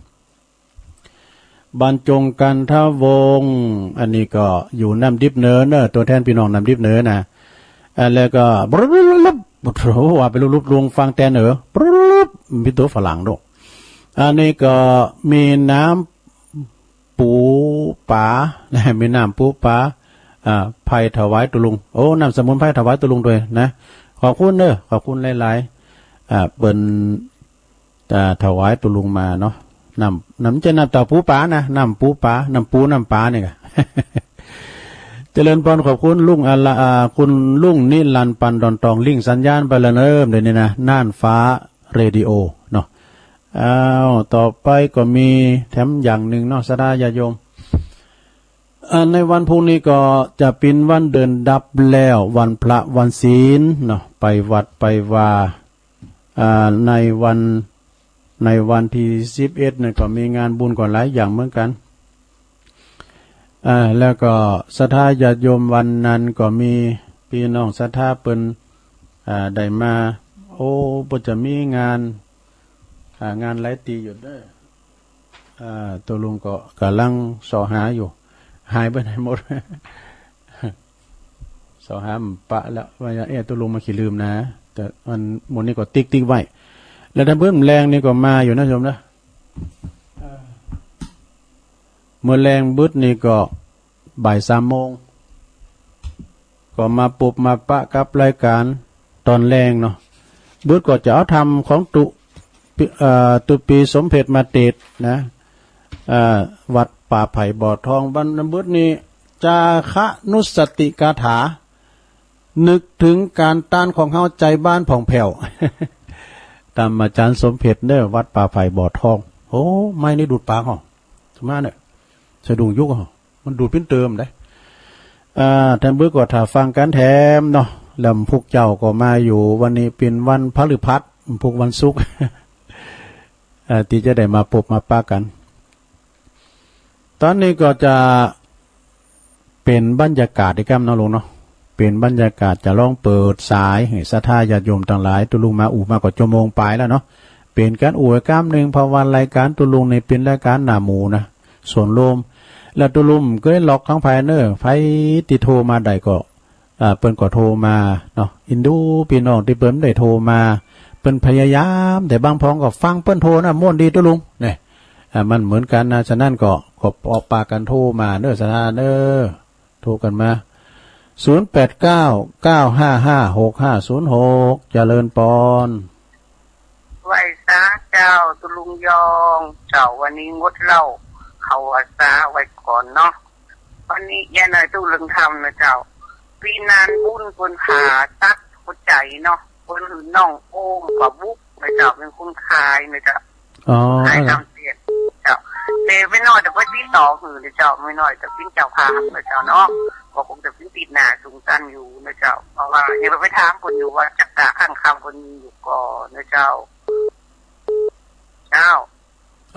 บรรจง กันทวงศ์ อันนี้ก็อยู่น้ำดิบเหนือเนอะ ตัวแทนพี่น้องน้ำดิบเหนือนะ อ่า แล้วก็ บรึบ โอ้โห ว่าไปลุบๆ ลุงฟังแตนเออ บรึบ มีตัวฝรั่งด้วย อันนี้ก็มีน้ำปูปลา นะ มีน้ำปูปลา อ่า ไพรถวายตุลุง โอ้ น้ำสมุนไพรถวายตุลุงด้วยนะ ขอบคุณเนอะ ขอบคุณหลายๆ อ่า เปิ้น อ่า ถวายตุลุงมาเนาะ น้ำ น้ำ จะน้ำเต้าปูปลานะ น้ำปูปลา น้ำปูน้ำปลานี่กะ เจริญพร ขอบคุณลุง อ่า ละ อ่า คุณลุงนิรันดร์ ปันดอนตอง ลิงก์สัญญาณไปแล้วเนอะ เดี๋ยวนี้นะ น่านฟ้าเรดิโอเนาะ อ้าว ต่อไปก็มีแถมอย่างหนึ่งเนาะ ศรัทธาญาติโยม อ่า ในวันพรุ่งนี้ก็จะเป็นวันเดือนดับแล้ว วันพระวันศีลเนาะ ไปวัดไปวา อ่า ในวัน ในวันที่สิบเอ็ดเนี่ยก็มีงานบุญก็หลายอย่างเหมือนกัน อ่า แล้วก็ศรัทธาญาติโยมวันนั้นก็มีพี่น้องศรัทธาเปิ้น อ่า ได้มา โอ้ เปิ้นจะมีงาน อ่า งานหลายตี้อยู่เด้อ อ่า ตกลงก็กำลังเสาะหาอยู่ หายไปไหนหมด เสาะหามันปะแล้ว ว่า เอ๊ะ ตกลงมาขี้ลืมนะ แต่อันหมู่นี้ก็ติ๊กติ๊กไว้ แล้วถ้าเบิ่มแรงนี่ก็มาอยู่นะโยมนะ เมื่อแรงบึดนี่ก็บ่ายสามโมง ก็มาปบมาปะกับรายการตอนแลงเนาะ บึดก็จะเอาธรรมของตุ เอ่อ ตุปีสมเภชมาเตศนะ เอ่อ วัดป่าไผ่บ่อทอง วันบึดนี้ จาคะนุสติคาถา นึกถึงการต้านของเฮา ใจบ้านผ่องแผ้ว ตามอาจารย์สมเภชเด้อ วัดป่าไผ่บ่อทอง โอ้ ไม้นี่ดูดปากเหรอ สมาเนี่ย สะดุ้งยุกเหรอ มันดูดปิ้นเติมได้ อ่า ท่านเบิ่งก็ถ้าฟังกันแถมเนาะ แล้วพวกเจ้าก็มาอยู่ วันนี้เป็นวันพฤหัส พวกวันศุกร์ อ่า ที่จะได้มาปบมาปะกัน ตอนนี้ก็จะเป็นบรรยากาศอีกครั้งเนาะลุงเนาะ เป็นบรรยากาศจะลองเปิดสายให้ศรัทธาญาติโยมทั้งหลาย ตุลุงมาอู้มาก็ชั่วโมงปลายแล้วเนาะ เป็นการอู้อีกครั้งหนึ่ง เพราะว่ารายการตุลุงนี่เป็นรายการหน้าหมู่นะ ส่วนรวม แล้วตุลุงก็ได้ล็อกข้างภายเนอร์ ไผที่โทรมาได้ก็ อ่า เปิ้นก็โทรมาเนาะ อินดูพี่น้องที่เปิ้นได้โทรมา เปิ้นพยายาม แต่บางพองก็ฟังเปิ้นโทรนะ ม่วนดีตุลุงเนี่ย อ่า มันเหมือนกันนะ ฉะนั้นก็ ก็ออกปากกันโทรมาเนอ ศรัทธาเนอ โทรกันมา ศูนย์แปดเก้า เก้าห้าห้า หกห้าศูนย์หก เจริญปอน ไหว้สาเจ้า ตุลุงยอง เจ้า วันนี้งดเหล้า เข้าพรรษาไว้ก่อนเนาะ วันนี้ยายน้อยตู้เรื่องธรรมนะเจ้า ปีนานบุญเปิ้นผ่าตัดหัวใจเนาะ เปิ้นหื้อน้องโอมกับบุ๊กนะเจ้า เป็นคนขายนะเจ้า อ๋อ ขายทำเสียงเจ้า แต่ไม่น้อยแต่ว่าติดต่อหื้อนะเจ้า ไม่น้อยแต่เป็นเจ้าภาพนะเจ้าเนาะ ก็คงจะเป็นติดหน้าสูงสั้นอยู่นะเจ้า เพราะว่ายังไปถามเปิ้นอยู่ว่าจักกะข้างคำเปิ้นมีอยู่ก่อนนะเจ้า เจ้า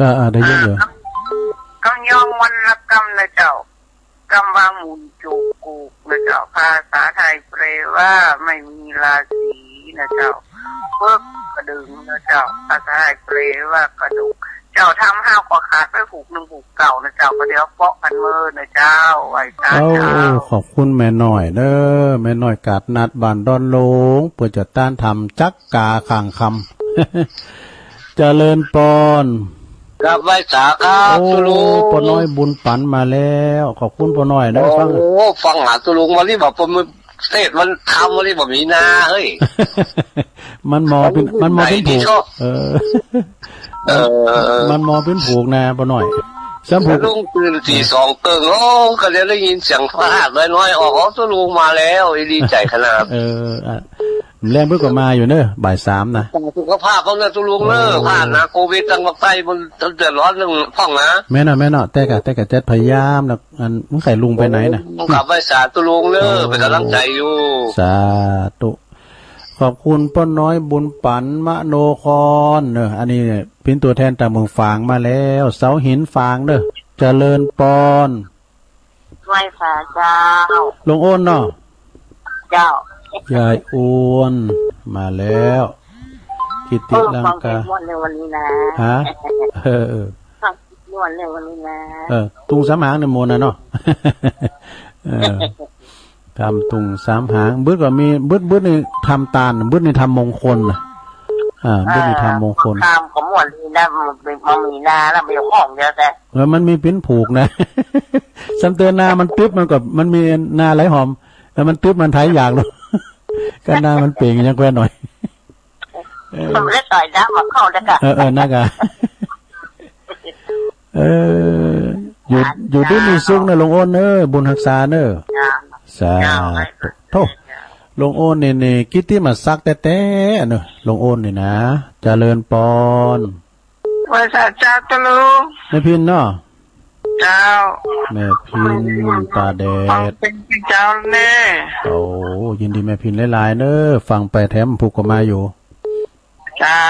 อ่า อ่า ได้ยินอยู่ อ่า กำ กำยองวันละกำนะเจ้า กำว่าหมุนจูกกูกนะเจ้า ภาษาไทยแปลว่าไม่มีราศีนะเจ้า เพิกกระดึงนะเจ้า ภาษาไทยแปลว่ากระดูก เจ้า ทำห้าวก็ขาดไปผูกหนึ่งผูกเก่านะเจ้า ก็เดี๋ยวเปาะกันเมินนะเจ้า ไหว้สา โอ้ เจ้า ขอบคุณแม่น้อยเด้อ แม่น้อยกาดนัดบ้านดอนโลง เปิ้นจะต้านทำจักกาข้างคำ เจริญปอน ครับ ไหว้สาครับ โอ้ ตุลุง ป้อน้อยบุญปันมาแล้ว ขอบคุณป้อน้อยนะ โอ้ ฟัง ฟังหาตุลุงวันนี้บอกผมเทศน์วันธรรมวันนี้บอกมีนา เฮ้ย มันมอเป็น มันมอเป็นผูก ไหนที่ชอบ เออ เออ มันมอเป็นผูกนะป้อน้อย ซ้ำผูก ลุงตื่นตีสองเกิง โอ้ ก็เลยได้ยินเสียงฟ้าน้อยๆ ออก อ๋อ ตุลุงมาแล้ว ดีใจขนาด เออ อ่ะ แลงเปิ้นก็มาอยู่เนอะ บ่ายสามนะ สุขภาพเปิ้นนะตุลุงเนอะ โอ้ ผ่านนะ โควิดตั้งภาคใต้มันเดือดร้อนเรื่องพ่องนะ แม่นเนาะ แม่นเนาะ แต่ก็ แต่ก็จะพยายามนะ อัน มันใครลุงไปไหนนะ โอ้ กราบไหว้สาตุลุงเนอะ โอ้ เป็นกำลังใจอยู่ สาธุ ขอบคุณป้อน้อยบุญปันมโนครเนอะ อันนี้เป็นตัวแทนจากเมืองฝางมาแล้ว เสาหินฝางเนอะ เจริญปอน ไหว้สาเจ้า ลุงอ้นเนาะ เจ้า ยายอ้วน มาแล้ว กิติ เออ ลังกา ฟังเพลงม่วนเลยวันนี้นะ ฮะ เออ เออ ฟังม่วนเลยวันนี้นะ เออ ตุงสามหางนี่ม่วนนะเนาะ เออ ทำตุงสามหาง บึดก็มี บึด บึดนี่ทำตาล บึดนี่ทำมงคลนะ อ่า บึดนี่ทำมงคล ข้ามก็ม่วนดีนะ มันเป็น มันมีนาแล้วมีห้องเดียวแต่ แล้วมันมีปิ้นผูกนะ ซ้ำเตือนนามันตึ๊บมันก็ มันมีนาไหลหอม แล้วมันตึ๊บมันไถอยากเนาะ ก็นามันเป่งยังแควนหน่อย เออ มันไม่ได้ต่อยน้ำมาเข้าแล้วก็ เออ เออ นักอะ เออ อยู่ อยู่ดีมีสุขเนอะ ลุงอ้นเนอะ บุญฮักษาเนอะ จ้า สาธุ จ้า โธ่ ลุงอ้นนี่ นี่ กิตติมศักดิ์แต๊ๆ เนอะ ลุงอ้นนี่นะ เจริญปอน ไหว้สาเจ้าตุลุง แม่พินเนาะ เจ้า แม่พิน ตาแดด ฟังเพลงเจ้าแน่ โอ้ ยินดีแม่พินหลายๆ เนอะ ฟังไปแถมผูกก็มาอยู่ เจ้า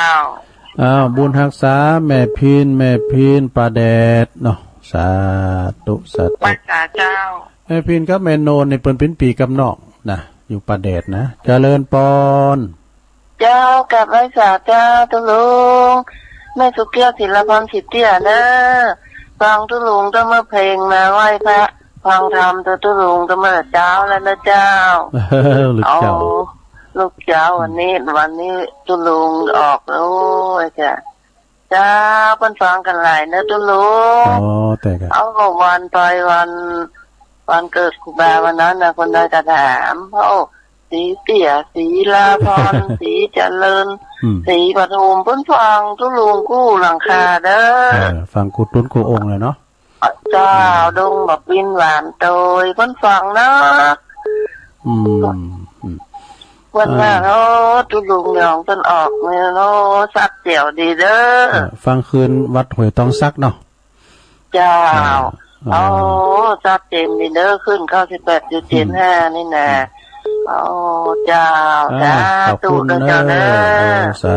อ้าว บุญฮักษา แม่พิน แม่พิน ป้าแดดเนาะ สาธุ สาธุ ไหว้สาเจ้า แม่พินกับแม่โนนนี่เปิ้นปิ้นปีกับน้องนะ อยู่ป้าแดดนะ เจริญปอน เจ้า กราบไหว้สาเจ้าตุลุง แม่สุเกี้ยว ศิลปพร สิทธิ์เตี้ยเนอะ ฟังตุลุงตั้งเมื่อเพลงมาไหว้พระ ฟังธรรมตัวตุลุงตั้งเมื่อเช้าแล้วนะเจ้า เออ ลูกเจ้า เอา ลูกเจ้าวันนี้วันนี้ตุลุงออกแล้ว โอ้ยจ้ะ จ้า เปิ้นฟังกันหลายเนอะตุลุง อ๋อ แต่ก็ เอาก็วันไปวัน วันเกิดครูบาวันนั้นนะ คนใดก็ถาม โอ้ สีเตี้ย สีลาพร สีเจริญ อืม สีปทุม เปิ้นฟังตุลุงกู้หลังคาเด้อ เออ ฟังกู้ตุ๊นกู้องค์เลยเนาะ เจ้า ดงบักวินหวานโตย เปิ้นฟังเนาะ อืม อืม เปิ้นว่า เออ โอ้ ตุลุงหยองเปิ้นออกเนี่ยเนาะ สักเดี่ยวดีเด้อ เออ ฟังคืนวัดห้วยตองสักเนาะ เจ้า เออ โอ้ ชัดเจนดีเด้อ ขึ้นเก้าสิบแปดจุดเจ็ดห้า อืม นี่นะ อืม โอ้ เจ้า อ่า สาธุ ขอบคุณเด้อ เจ้าเด้อ เออ สา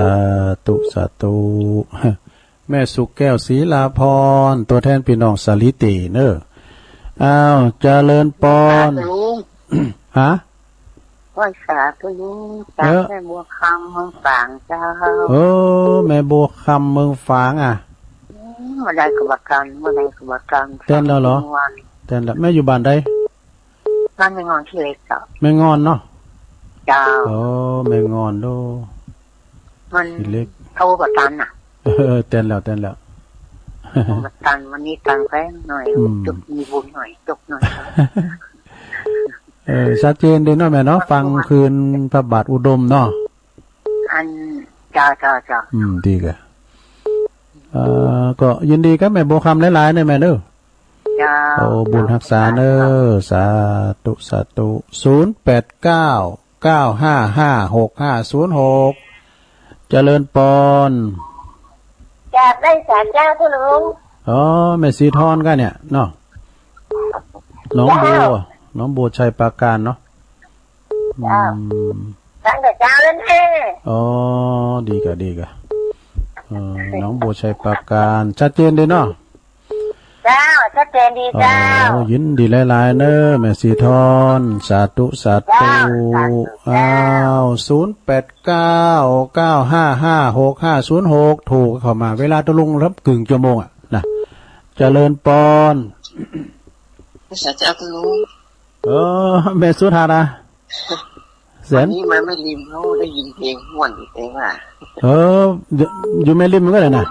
ธุ สาธุ แม่สุแก้ว ศรีลาพร ตัวแทนพี่น้องสาลีเตเนอะ อ้าว เจริญปอน สาธุลุง ฮะ ไหว้สาธุลุง จาก เออ แม่บัวคำเมืองฝางเจ้า เออ แม่บัวคำเมืองฝางอ่ะ อืม เมื่อใดก็บักกัน เมื่อใดก็บักกัน แตนแล้วเหรอ สามสิบวัน แตนแล้ว แม่อยู่บ้านใด บ้านแม่งอนขี้เหล็กเจ้า แม่งอนเนาะ เจ้า โอ้ แม่งอนโด มัน ขี้เหล็ก โทรบ่ตันน่ะ เออ แตนแล้ว แตนแล้ว โทรบ่ตัน วันนี้ตันแป๊บหน่อย อืม จุกมีบุญหน่อย จุกหน่อย เออ ชัดเจนดีเนาะแม่เนาะ ฟังคืนพระบาทอุดมเนาะ อัน เจ้า เจ้า เจ้า อืม ดีกะ เอ่อ ก็ยินดีกับแม่บัวคำหลายๆ นะแม่เด้อ เจ้า โอ้ บุญฮักษาเนอะ สาธุ สาธุ ศูนย์แปดเก้า เก้าห้าห้า หกห้าศูนย์หก เจริญปอน จากได้สารเจ้าตุลุง อ๋อ แม่สีทอนกะเนี่ยเนาะ หนองบัว เจ้า หนองบัวชัยปราการเนาะ เจ้า อืม ตั้งแต่เจ้าแล้วแม่ อ๋อ ดีกะ ดีกะ เออ หนองบัวชัยปราการ ชัดเจนดีเนาะ เจ้า ชัดเจนดีเจ้า อ๋อ ยินดีหลายๆ เนอะ แม่สีทอน สาธุ สาธุ เจ้า สาธุเจ้า อ้าว ศูนย์แปดเก้า เก้าห้าห้า หกห้าศูนย์หก โทรเข้ามา เวลาตุลุงรับกึ่งชั่วโมงอะนะ เจริญปอน สาธุเจ้าตุลุง เออ แม่สุทัศน์อะ แสน วันนี้มาแม่ริมเขาได้ยินเพลงม่วนอยู่เองว่ะ เออ อยู่ อยู่แม่ริมมันก็เลยนะ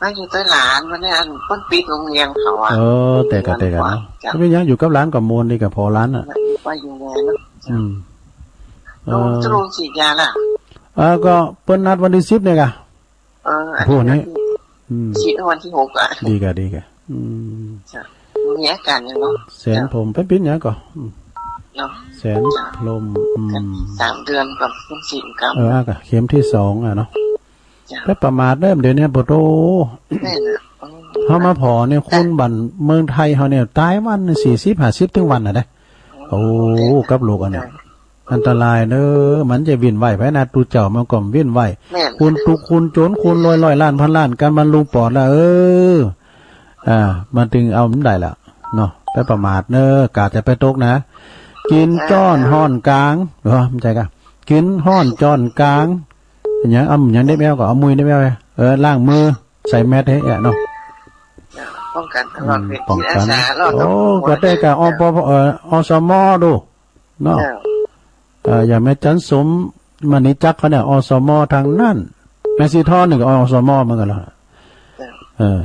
มาอยู่ใต้หลานวันนี้อันเปิ้นปิดโรงเรียนเขาอะ เออ แต่กะ แต่กะเนาะ จ้ะ ก็เป็นหยังอยู่กับหลานก็ม่วนดีกะ พอหลานอะ ว่าอยู่ไงเนาะ อืม เออ จะลงฉีดยาล่ะ เออ ก็เปิ้นนัดวันที่สิบเนี่ยกะ เออ อันนี้ พวกนี้ อืม ฉีดวันที่หกอะ ดีกะ ดีกะ อืม จ้ะ มีอาการยังเนาะ แสนพรหม ไปปิ้นหยังก่อ อืม เนาะ แสนพรหม อืม สามเดือนกับเข็มสี่กับ เออ อ่ะ กะ เข็มที่สองอะเนาะ จ้ะ ไปประมาทเด้อ เดี๋ยวนี้ ปะโธ่ แม่นอะ อืม เฮามาผ่อเนี่ย คนบ้านเมืองไทยเฮาเนี่ย ตายวันสี่สิบ ห้าสิบ ถึงวันน่ะเด้ โอ้ กับโรคอันเนี้ย อันตรายเนอะ มันจะวิ่นไหวไปนะ ตูเจ้ามันก็วิ่นไหว แม่น คนทุกข์คนจน คนรวยร้อยล้านพันล้าน กันมันลุงปอดละ เออ อ่า มันถึงเอามันได้ละเนาะ ไปประมาทเนอะ กาดจะไปตกนะ กินจ้อนฮ้อนกลาง เหรอ ไม่ใช่กะ กินฮ้อนจ้อนกลาง อย่าง เอาอย่างเด็บแอลก็เอามือเด็บแอลไป เออ ล้างมือ ใส่แมสให้แอะเนาะ ป้องกันตลอด อืม เวที ป้องกัน อาสา รอด โอ้ ก็ได้กะ อปพ เอ่อ อสม ดู เนาะ เจ้า เอ่อ อย่างแม่จันสม มณีจักรเขาเนี่ย อสม ทางนั้น แม่สีทอนนี่ก็ อสม เหมือนกันแล้ว เจ้า เออ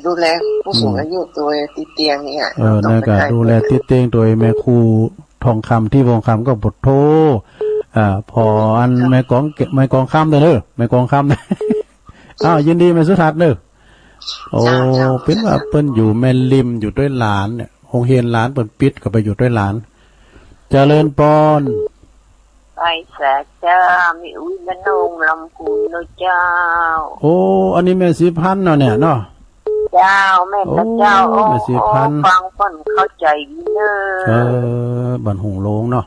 ดูแลผู้สูงอายุ อืม ตัวติดเตียงเนี่ย เออ ต้องไป นั่นก็ ใกล้ ดูแลติดเตียง ตัวแม่ครูทองคำ ที่ทองคำก็ปวดโท อ่า พออัน แม่กอง แม่กองคำเด้อ แม่กองคำ อ้าว ยินดีแม่สุทัศน์เด้อ โอ้ เจ้า เจ้า เป็นว่าเปิ้นอยู่แม่ริมอยู่ด้วยหลานเนี่ย โรงเรียนหลานเปิ้นปิดก็ไปอยู่ด้วยหลาน เจริญปอน ไปสาเจ้า มีอุ้ยมะนงลำพูนเนาะเจ้า โอ้ อันนี้แม่สีพันธุ์เนาะเนี่ยเนาะ เจ้า แม่นนะเจ้า โอ้ โอ้ แม่สีพันธุ์ โอ้ ฟังเปิ้นเข้าใจดีเนอะ เออ บ้านหงส์โลงเนาะ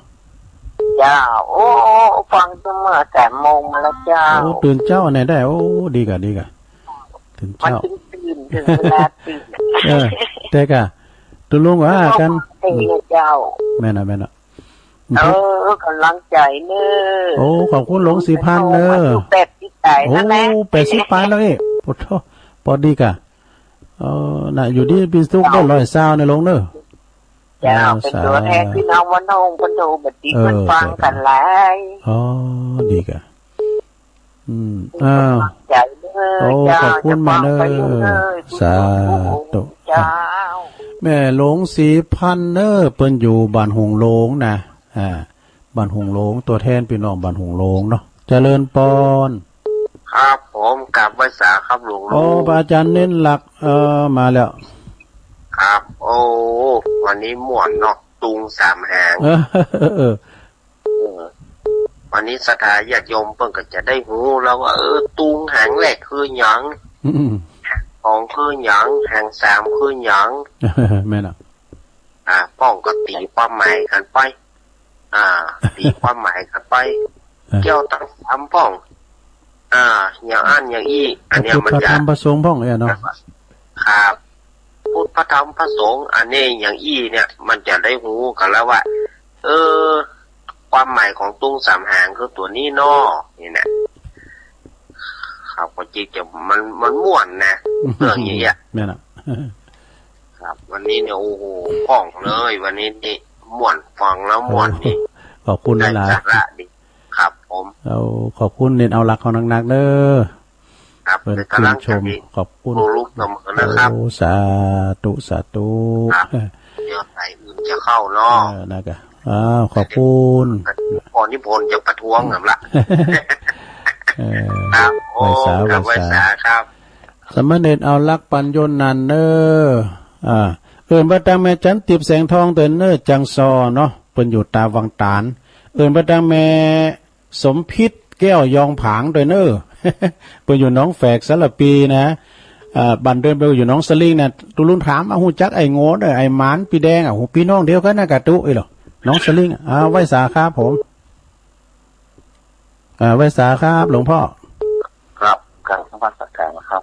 เจ้า โอ้ ฟังตั้งเมื่อแปดโมงมาแล้วเจ้า โอ้ ตื่นเจ้าอันไหนได้ โอ้ ดีกะ ดีกะ ตื่นเจ้า มันตื่น ตื่น ถึงเวลาตื่น เออ แต่กะ ตกลงว่ากัน เออ เจ้า แม่นอะ แม่นอะ เออ กำลังใจเนอะ โอ้ ขอบคุณหลวงสีพันธุ์เนอะ อายุแปดสิบปลายแล้วนะ โอ้ แปดสิบปลายแล้วเอ้ย ปะโธ่ ปอดีกะ เออ น่ะ อยู่ดีมีสุขเด้อ ร้อยซาวน์เนี่ยหลวงเนอะ เจ้า เออ เป็นตัวแทน สาธุ พี่น้องบ้านโฮง เพิ่นดูบัดดี เออ เพิ่นฟังกันหลาย อ๋อ ดีกะ อืม อ้าว ขอบใจเด้อ โอ้ เจ้า ขอบคุณมากเด้อ จะฟังไปเรื่อยๆ สาธุ เจ้า แม่หลวงศรีพันธ์เด้อ เปิ้นอยู่บ้านหงส์หลวงนะ อ่า บ้านหงส์หลวง ตัวแทนพี่น้องบ้านหงส์หลวงเนาะ เจริญปอน ครับผม กราบไหว้สาครับหลวงลุง โอ้ พระอาจารย์เน้นหลัก เอ่อ มาแล้ว ครับ โอ้ วันนี้ม่วนเนาะ ตุงสามหาง เออ เออ วันนี้ศรัทธาญาติโยมเปิ้นก็จะได้ฮู้แล้วว่า เออ ตุงหางแรกคือหยัง อืม หางสองคือหยัง หางสามคือหยัง แม่นอะ อ่า ป้องก็ตีความหมายกันไป อ่า ตีความหมายกันไป เออ เกี่ยวตั้งสามป้อง อ่า อย่างอั้นอย่างอี้ อันเนี้ย พุทธ มันจะ พระธรรมพระสงฆ์ป้องเนี่ยเนาะ ครับ พุทธ พระธรรม พระสงฆ์ อันนี้อย่างอี้เนี่ย มันจะได้ฮู้กันแล้วว่า เออ ความหมายของตุงสามหางคือตัวนี้เนาะ นี่นะ ครับ ก็จริงจะมัน มันม่วนนะ เรื่องอย่างเงี้ย แม่นอะ ครับ วันนี้เนี่ย โอ้โห ป้องเลย วันนี้นี่ ม่วน ฟังแล้วม่วนดี ขอบคุณหลายๆ ได้สาระดี ครับผม เอา ขอบคุณ เน้นเอาหลักเขาหนักๆ เด้อ ครับ เปิ้น เป็นกำลังใจ ชื่นชม ขอบคุณ ครูลุงเสมอนะครับ โอ้ สาธุ สาธุ ครับ เดี๋ยวสายอื่นจะเข้าเนาะ เออ นะกะ อ้าว ขอบคุณ ก่อนที่พลจะประท้วงกันละ เออ ครับ ไหว้สา โอ้ ครับ ไหว้สา ไหว้สาครับ สามเณรเอาหลักปัญโยนันเนอ อ่า เอิ้นว่าตังแม่จันติบแสงทองเตอเนอ จังซอเนาะ เปิ้นอยู่ตาวังตาล เอิ้นว่าตังแม่สมพิษแก้วยองผางเตอเนอ เปิ้นอยู่หนองแฝกสารปีนะ อ่า บ้านเดิมเปิ้นอยู่หนองสลิงนะ ตุลุงถาม อ่ะ ฮู้จักไอ้โง่เนอ ไอ้หมานปีแดง อ่ะ ฮู้ พี่น้องเดียวกันนะกะตุ เอ้ยเหรอ หนองสลิง อ่า ไหว้สาครับผม อ่า ไหว้สาครับ หลวงพ่อ ครับ กราบนมัสการครับ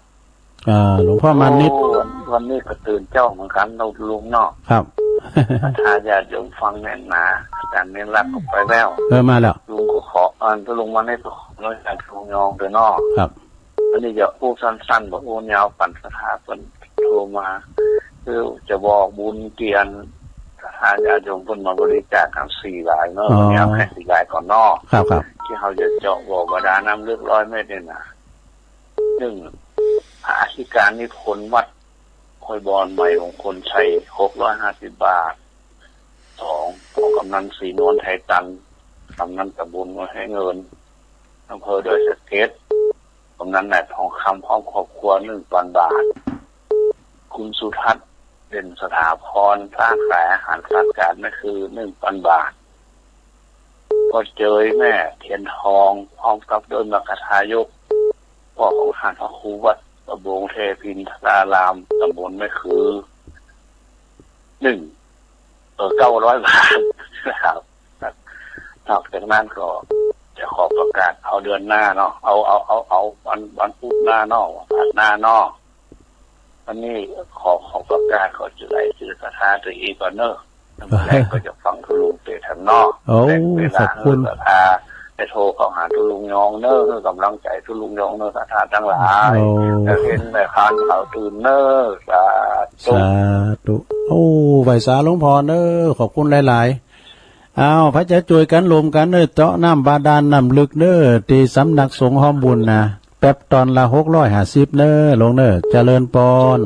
อ่า หลวงพ่อมานิด โอ้ วันนี้ก็ตื่นเจ๊าเหมือนกันเนาะลุงเนาะ ครับ ถ้าญาติโยมฟังแน่นหนา อาจารย์เน้นหลักก็ไปแล้ว เออ มาแล้ว ลุงก็ขอ อ่า ลุงมานิดก็ขออนุญาตลุงยองเด้อเนาะ ครับ อันนี้จะอู้สั้นๆ บ่อู้ยาว ปันศรัทธาเปิ้นโทรมา คือจะบอกบุญเตียน ศรัทธาญาติโยมเปิ้นมาบริจาคกันสี่รายเนาะ อ๋อ วันนี้เอาแค่สี่รายก่อนเนาะ ครับ ครับ ที่เฮาจะเจาะบ่อบาดาลน้ำลึกร้อยเมตรนี่นะ หนึ่ง พระอธิการนิพนธ์วัดห้วยบอนใหม่มงคลชัย หกร้อยห้าสิบบาท สอง พ่อกำนันศรีนวลไทยตัน กำนันตำบลห้วยเงิน อำเภอดอยสะเก็ด กำนันนายทองคำพร้อมครอบครัว หนึ่งพันบาท คุณสุทัศน์ เด่นสถาพร ค้าขายอาหารสัตว์ การแม่คือ หนึ่งพันบาท พ่อเจย แม่เทียนทอง พร้อมกับด้วยมรรคทายก พ่อของท่านพระครูวัดประบงเทพินทราราม ตำบลแม่คือ หนึ่ง เออ เก้าร้อยบาทนะครับ นอกจากนั้นก็จะขอประกาศเอาเดือนหน้าเนาะ เอา เอา เอา เอาวัน วันพุธหน้าเนาะ วันพุธหน้าเนาะ อันนี้ขอ ขอประกาศ ขอจุดไลค์จุดศรัทธาตัวเองก่อนเนอะ แล้วก็จะฟังทุลุงเตะทางนอก โอ้ แบ่งเวลา ขอบคุณ ให้ศรัทธาได้โทรเข้าหาทุลุงยองเนอะ ให้กำลังใจทุลุงยองเนอะ ศรัทธาทั้งหลาย โอ้ จะเห็นแม่ค้าเขาตื่นเนอะ สาธุ สาธุ โอ้ ไหว้สาหลวงพ่อเนอะ ขอบคุณหลายๆ อ้าว พระจะช่วยกันรวมกันเนอะ เจาะน้ำบาดาลน้ำลึกเนอะ ที่สำนักสงฆ์หอมบุญนะ แป๊บตอนละหกร้อยห้าสิบเนอะ หลวงเนอะ เจริญปอน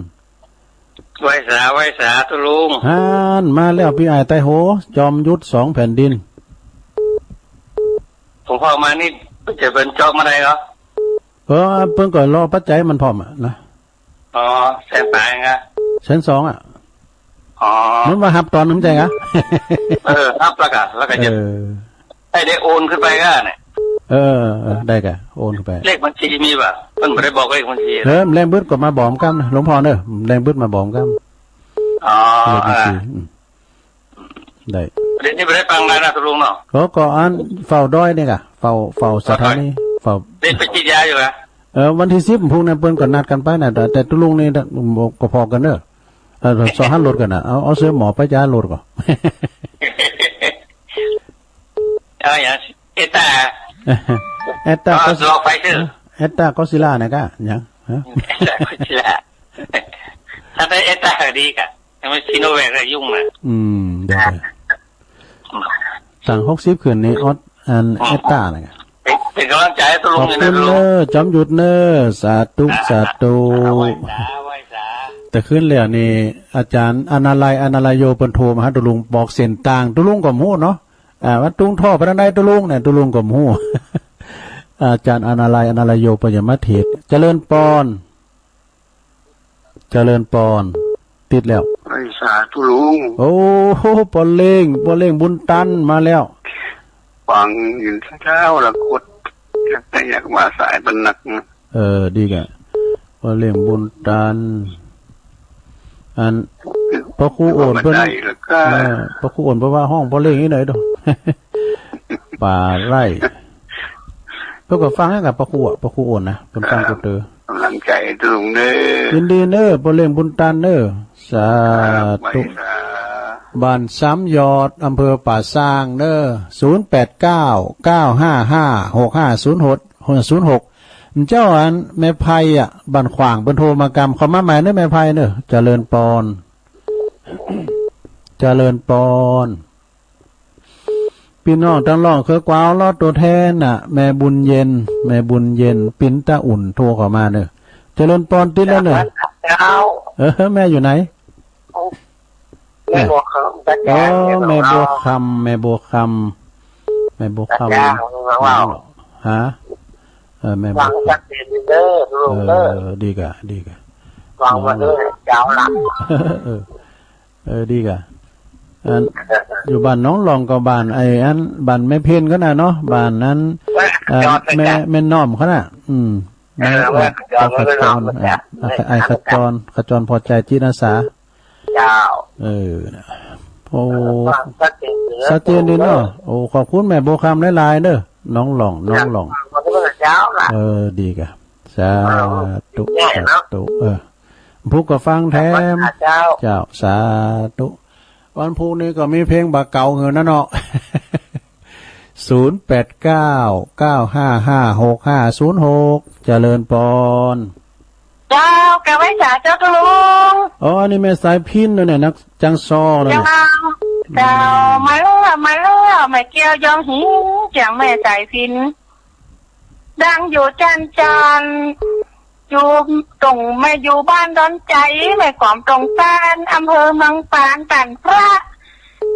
ไหว้สา ไหว้สา ทุลุง ฮั่น มาแล้ว พี่อ้ายไตโห จอมยุทธสองแผ่นดิน หลวงพ่อมานี่ จะเป็นจอมอะไรเหรอ เออ เปิ้นก็รอปัจจัยมันพร้อมอะนะ อ๋อ แสนปลายอะ แสนสองอะ อ๋อ มันว่าฮับตอนหนึ่งใช่ไง เออ ฮับแล้วก็ แล้วก็จะ เออ ให้ได้โอนขึ้นไปก็เนี่ย เออ เออ ได้กะ โอนขึ้นไป เลขบัญชีมีป่ะ เพิ่นบ่ได้บอกเลขบัญชี เออ แรงบึดก็มาบอกกันนะ หลวงพ่อเนอะ แรงบึดมาบอกกัน อ๋อ เลขบัญชี เออ อืม ได้ เดี๋ยวนี้บ่ได้ปังแล้วนะ ตกลงเนาะ ก็ ก็อันเฝ้าดอยนี่กะ เฝ้า เฝ้าสถานี เฝ้าดอย เฝ้า ได้ไปฉีดยาอยู่กะ เออ วันที่สิบพวกนั้นเปิ้นก็นัดกันไปนะ แต่ แต่ตกลงนี่ก็พอกันเนอะ เออ สอหันรถกันนะ เอา เอาเสื้อหมอไปจ้ารถก่อน เอาอย่าง เอสตา เอสตา อ๋อ ก็ รอไฟเซอร์ เอสตาก็ซิล่านะกะ ยัง ฮะ เอสตาก็ซิล่า ถ้าได้เอสตาก็ดีกะ แต่มันซิโนแวคก็ยุ่งนะ อืม เดี๋ยวไป ตั้งหกสิบขึ้นนี่ ออดอัน แอตตานะ เป็น เป็นกำลังใจให้ทุกลุงเลยนะ ขอบคุณเนอะ ลุง จอมหยุดเนอะ สาธุ สาธุ เอาไว้สา เอาไว้สา แต่คืนแล้วนี่ อาจารย์อนาลัย อนาลัยโย เปิ้นโทรมาหาตุลุง บอกเส้นทาง ตุลุงก็บ่ฮู้เนาะ อ่า ว่าตุงท่อไปทางใดตุลุงเนี่ย ตุลุงก็บ่ฮู้ อาจารย์อนาลัย อนาลัยโย เปิ้นจะมาเทศน์ เจริญปอน เจริญปอน ติดแล้ว ไอ้สาธุลุง โอ้โห ปอเล้ง ปอเล้งบุญตันมาแล้ว ฟังอยู่เช้าแล้วกด อยากได้อยากมาสายเป็นหนักนะ เออ ดีกะ ปอเล้งบุญตัน อัน ปอครูโอนเปิ้น ได้แล้วก็ เออ ปอครูโอนเปิ้นว่าฮ้องปอเล้งนี่หน่อยดู ป่าไร่ เปิ้นก็ฟังให้กับปอครูอะ ปอครูโอนนะ เปิ้นฟังกูเตอ กำลังใจลุงเด้อ ยินดีเนอะ ปอเล้งบุญตันเนอะ สาธุ ครับ ไหว้สา บ้านสามยอด อำเภอป่าซางเนอะ ศูนย์แปดเก้า เก้าห้าห้า หกห้าศูนย์หก ศูนย์หก เจ้าอันแม่ไพอะ บ้านขวาง เปิ้นโทรมากำ เข้ามาใหม่เนอะแม่ไพเนอะ เจริญปอน เจริญปอน พี่น้องตังหลองเคยกวาวเลาะตัวแทนน่ะ แม่บุญเย็น แม่บุญเย็น ปิ่นตาอุ่นโทรเข้ามาเนอะ เจริญปอนติดแล้วเนอะ เจ้า เออ แม่อยู่ไหน แม่บัวคำ อ๋อ แม่บัวคำ แม่บัวคำ แม่บัวคำ เจ้า ฮะ เออ แม่บัวคำ วางจักเสียงเด้อ ลุงเด้อ เออ ดีกะ ดีกะ วางมาเด้อ เจ้าละ เออ เออ ดีกะ อัน อยู่บ้านหนองหล่องกับบ้านไอ้อัน บ้านแม่เพ็ญเขาน่ะเนาะ บ้านนั้น เออ เอ่อ จอดเลย แม่ จ้ะ แม่น้อมเขาน่ะ อืม เออ แม่ แม่จอด ขจร แม่น้อม อ่ะ อ่ะ ไอ้ขจร ขจรพอใจจิตอาสา เจ้า เออ โอ้ เออ ชัดเจนอยู่แล้ว ชัดเจนดีเนาะ โอ้ ขอบคุณแม่บัวคำหลายๆเด้อ หนองหล่อง หนองหล่อง เจ้า เออ ดีกะ สาธุ เออ สาธุ เออ พุกก็ฟังแถม เจ้า เจ้า สาธุ วันพุกนี้ก็มีเพลงบ่าเก๋าหื้อนะเนาะ ศูนย์แปดเก้า เก้าห้าห้า หกห้าศูนย์หก เจริญปอน เจ้า กะไหว้สาเจ้าตุลุง อ๋อ อันนี้แม่สายพิณเนาะเนี่ย นักจังซอเนาะเนี่ย เจ้า เจ้า มาแล้ว มาแล้ว แม่แก้วยองหิน เจียงแม่สายพิณ ดังอยู่จันจัน อยู่ตรงแม่อยู่บ้านดอนใจ แม่กวามตรงตาน อำเภอเมืองปาน ตันพระ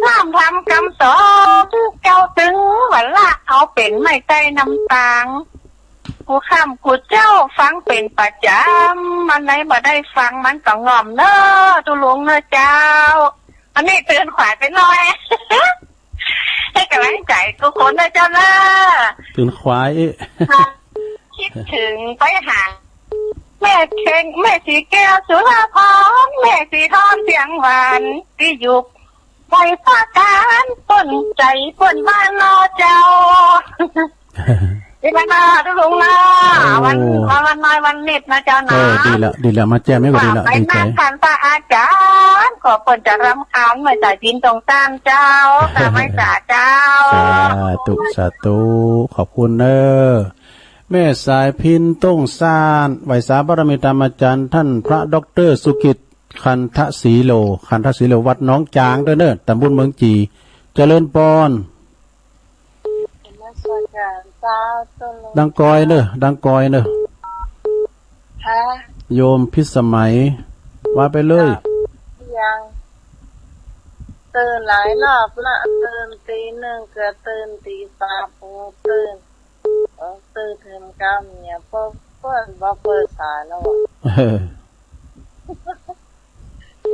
น้ำธรรมคำสอน เจ้าตึงวันละ เอาเป็นไม้ใต้น้ำตาง กูค่ำกูเจ้าฟังเป็นประจำ อันไหนบ่ได้ฟังมันก็ง่อมเน้อ ตุลุงเน้อเจ้า อันนี้เตือนขวายไปหน่อย ให้กำลังใจทุกคนนะเจ้าเนอะ ตื่นขวายเอ๊ะ คิดถึงไปหา แม่เพ็ญ แม่สีแก้วสุราภรณ์ แม่สีทองเสียงหวาน ที่อยู่ไกลปราการ ปนใจปนบ้านนอเจ้า ดีมากนะทุกลุงนะ โอ้ วัน วัน วันน้อยวันนิดนะเจ้านะ เออ ดีละ ดีละ มาแจ่มนี่ก็ดีละ ฝากไป ดีใจ นั่งกันพระอาจารย์ ขอเปิ้นจะรำคาญ ไม่ใส่พินตรงต้านเจ้า ค่ะ ไม่สาเจ้า สาธุ สาธุ ขอบคุณเนอะ แม่สายพิณ ต้งซ่าน ไหว้สาบารมีตามอาจารย์ท่านพระด็อกเตอร์สุกิจ คันทศรีโล คันทศรีโล วัดหนองจางเด้อเนอะ ตำบลเมืองจี เจริญปอน นมัสการเจ้า ตลอด ดังกอยเนอะ ดังกอยเนอะ ฮะ โยมพิสมัย ว่าไปเลย ยัง ตื่นหลายรอบละ ตื่นตีหนึ่งก็ตื่นตีสาม โอ้ ตื่น เออ ตื่นถึงเก้าเนี่ย เปิ้น เปิ้นบ่เปิดสายแล้วอะ เออ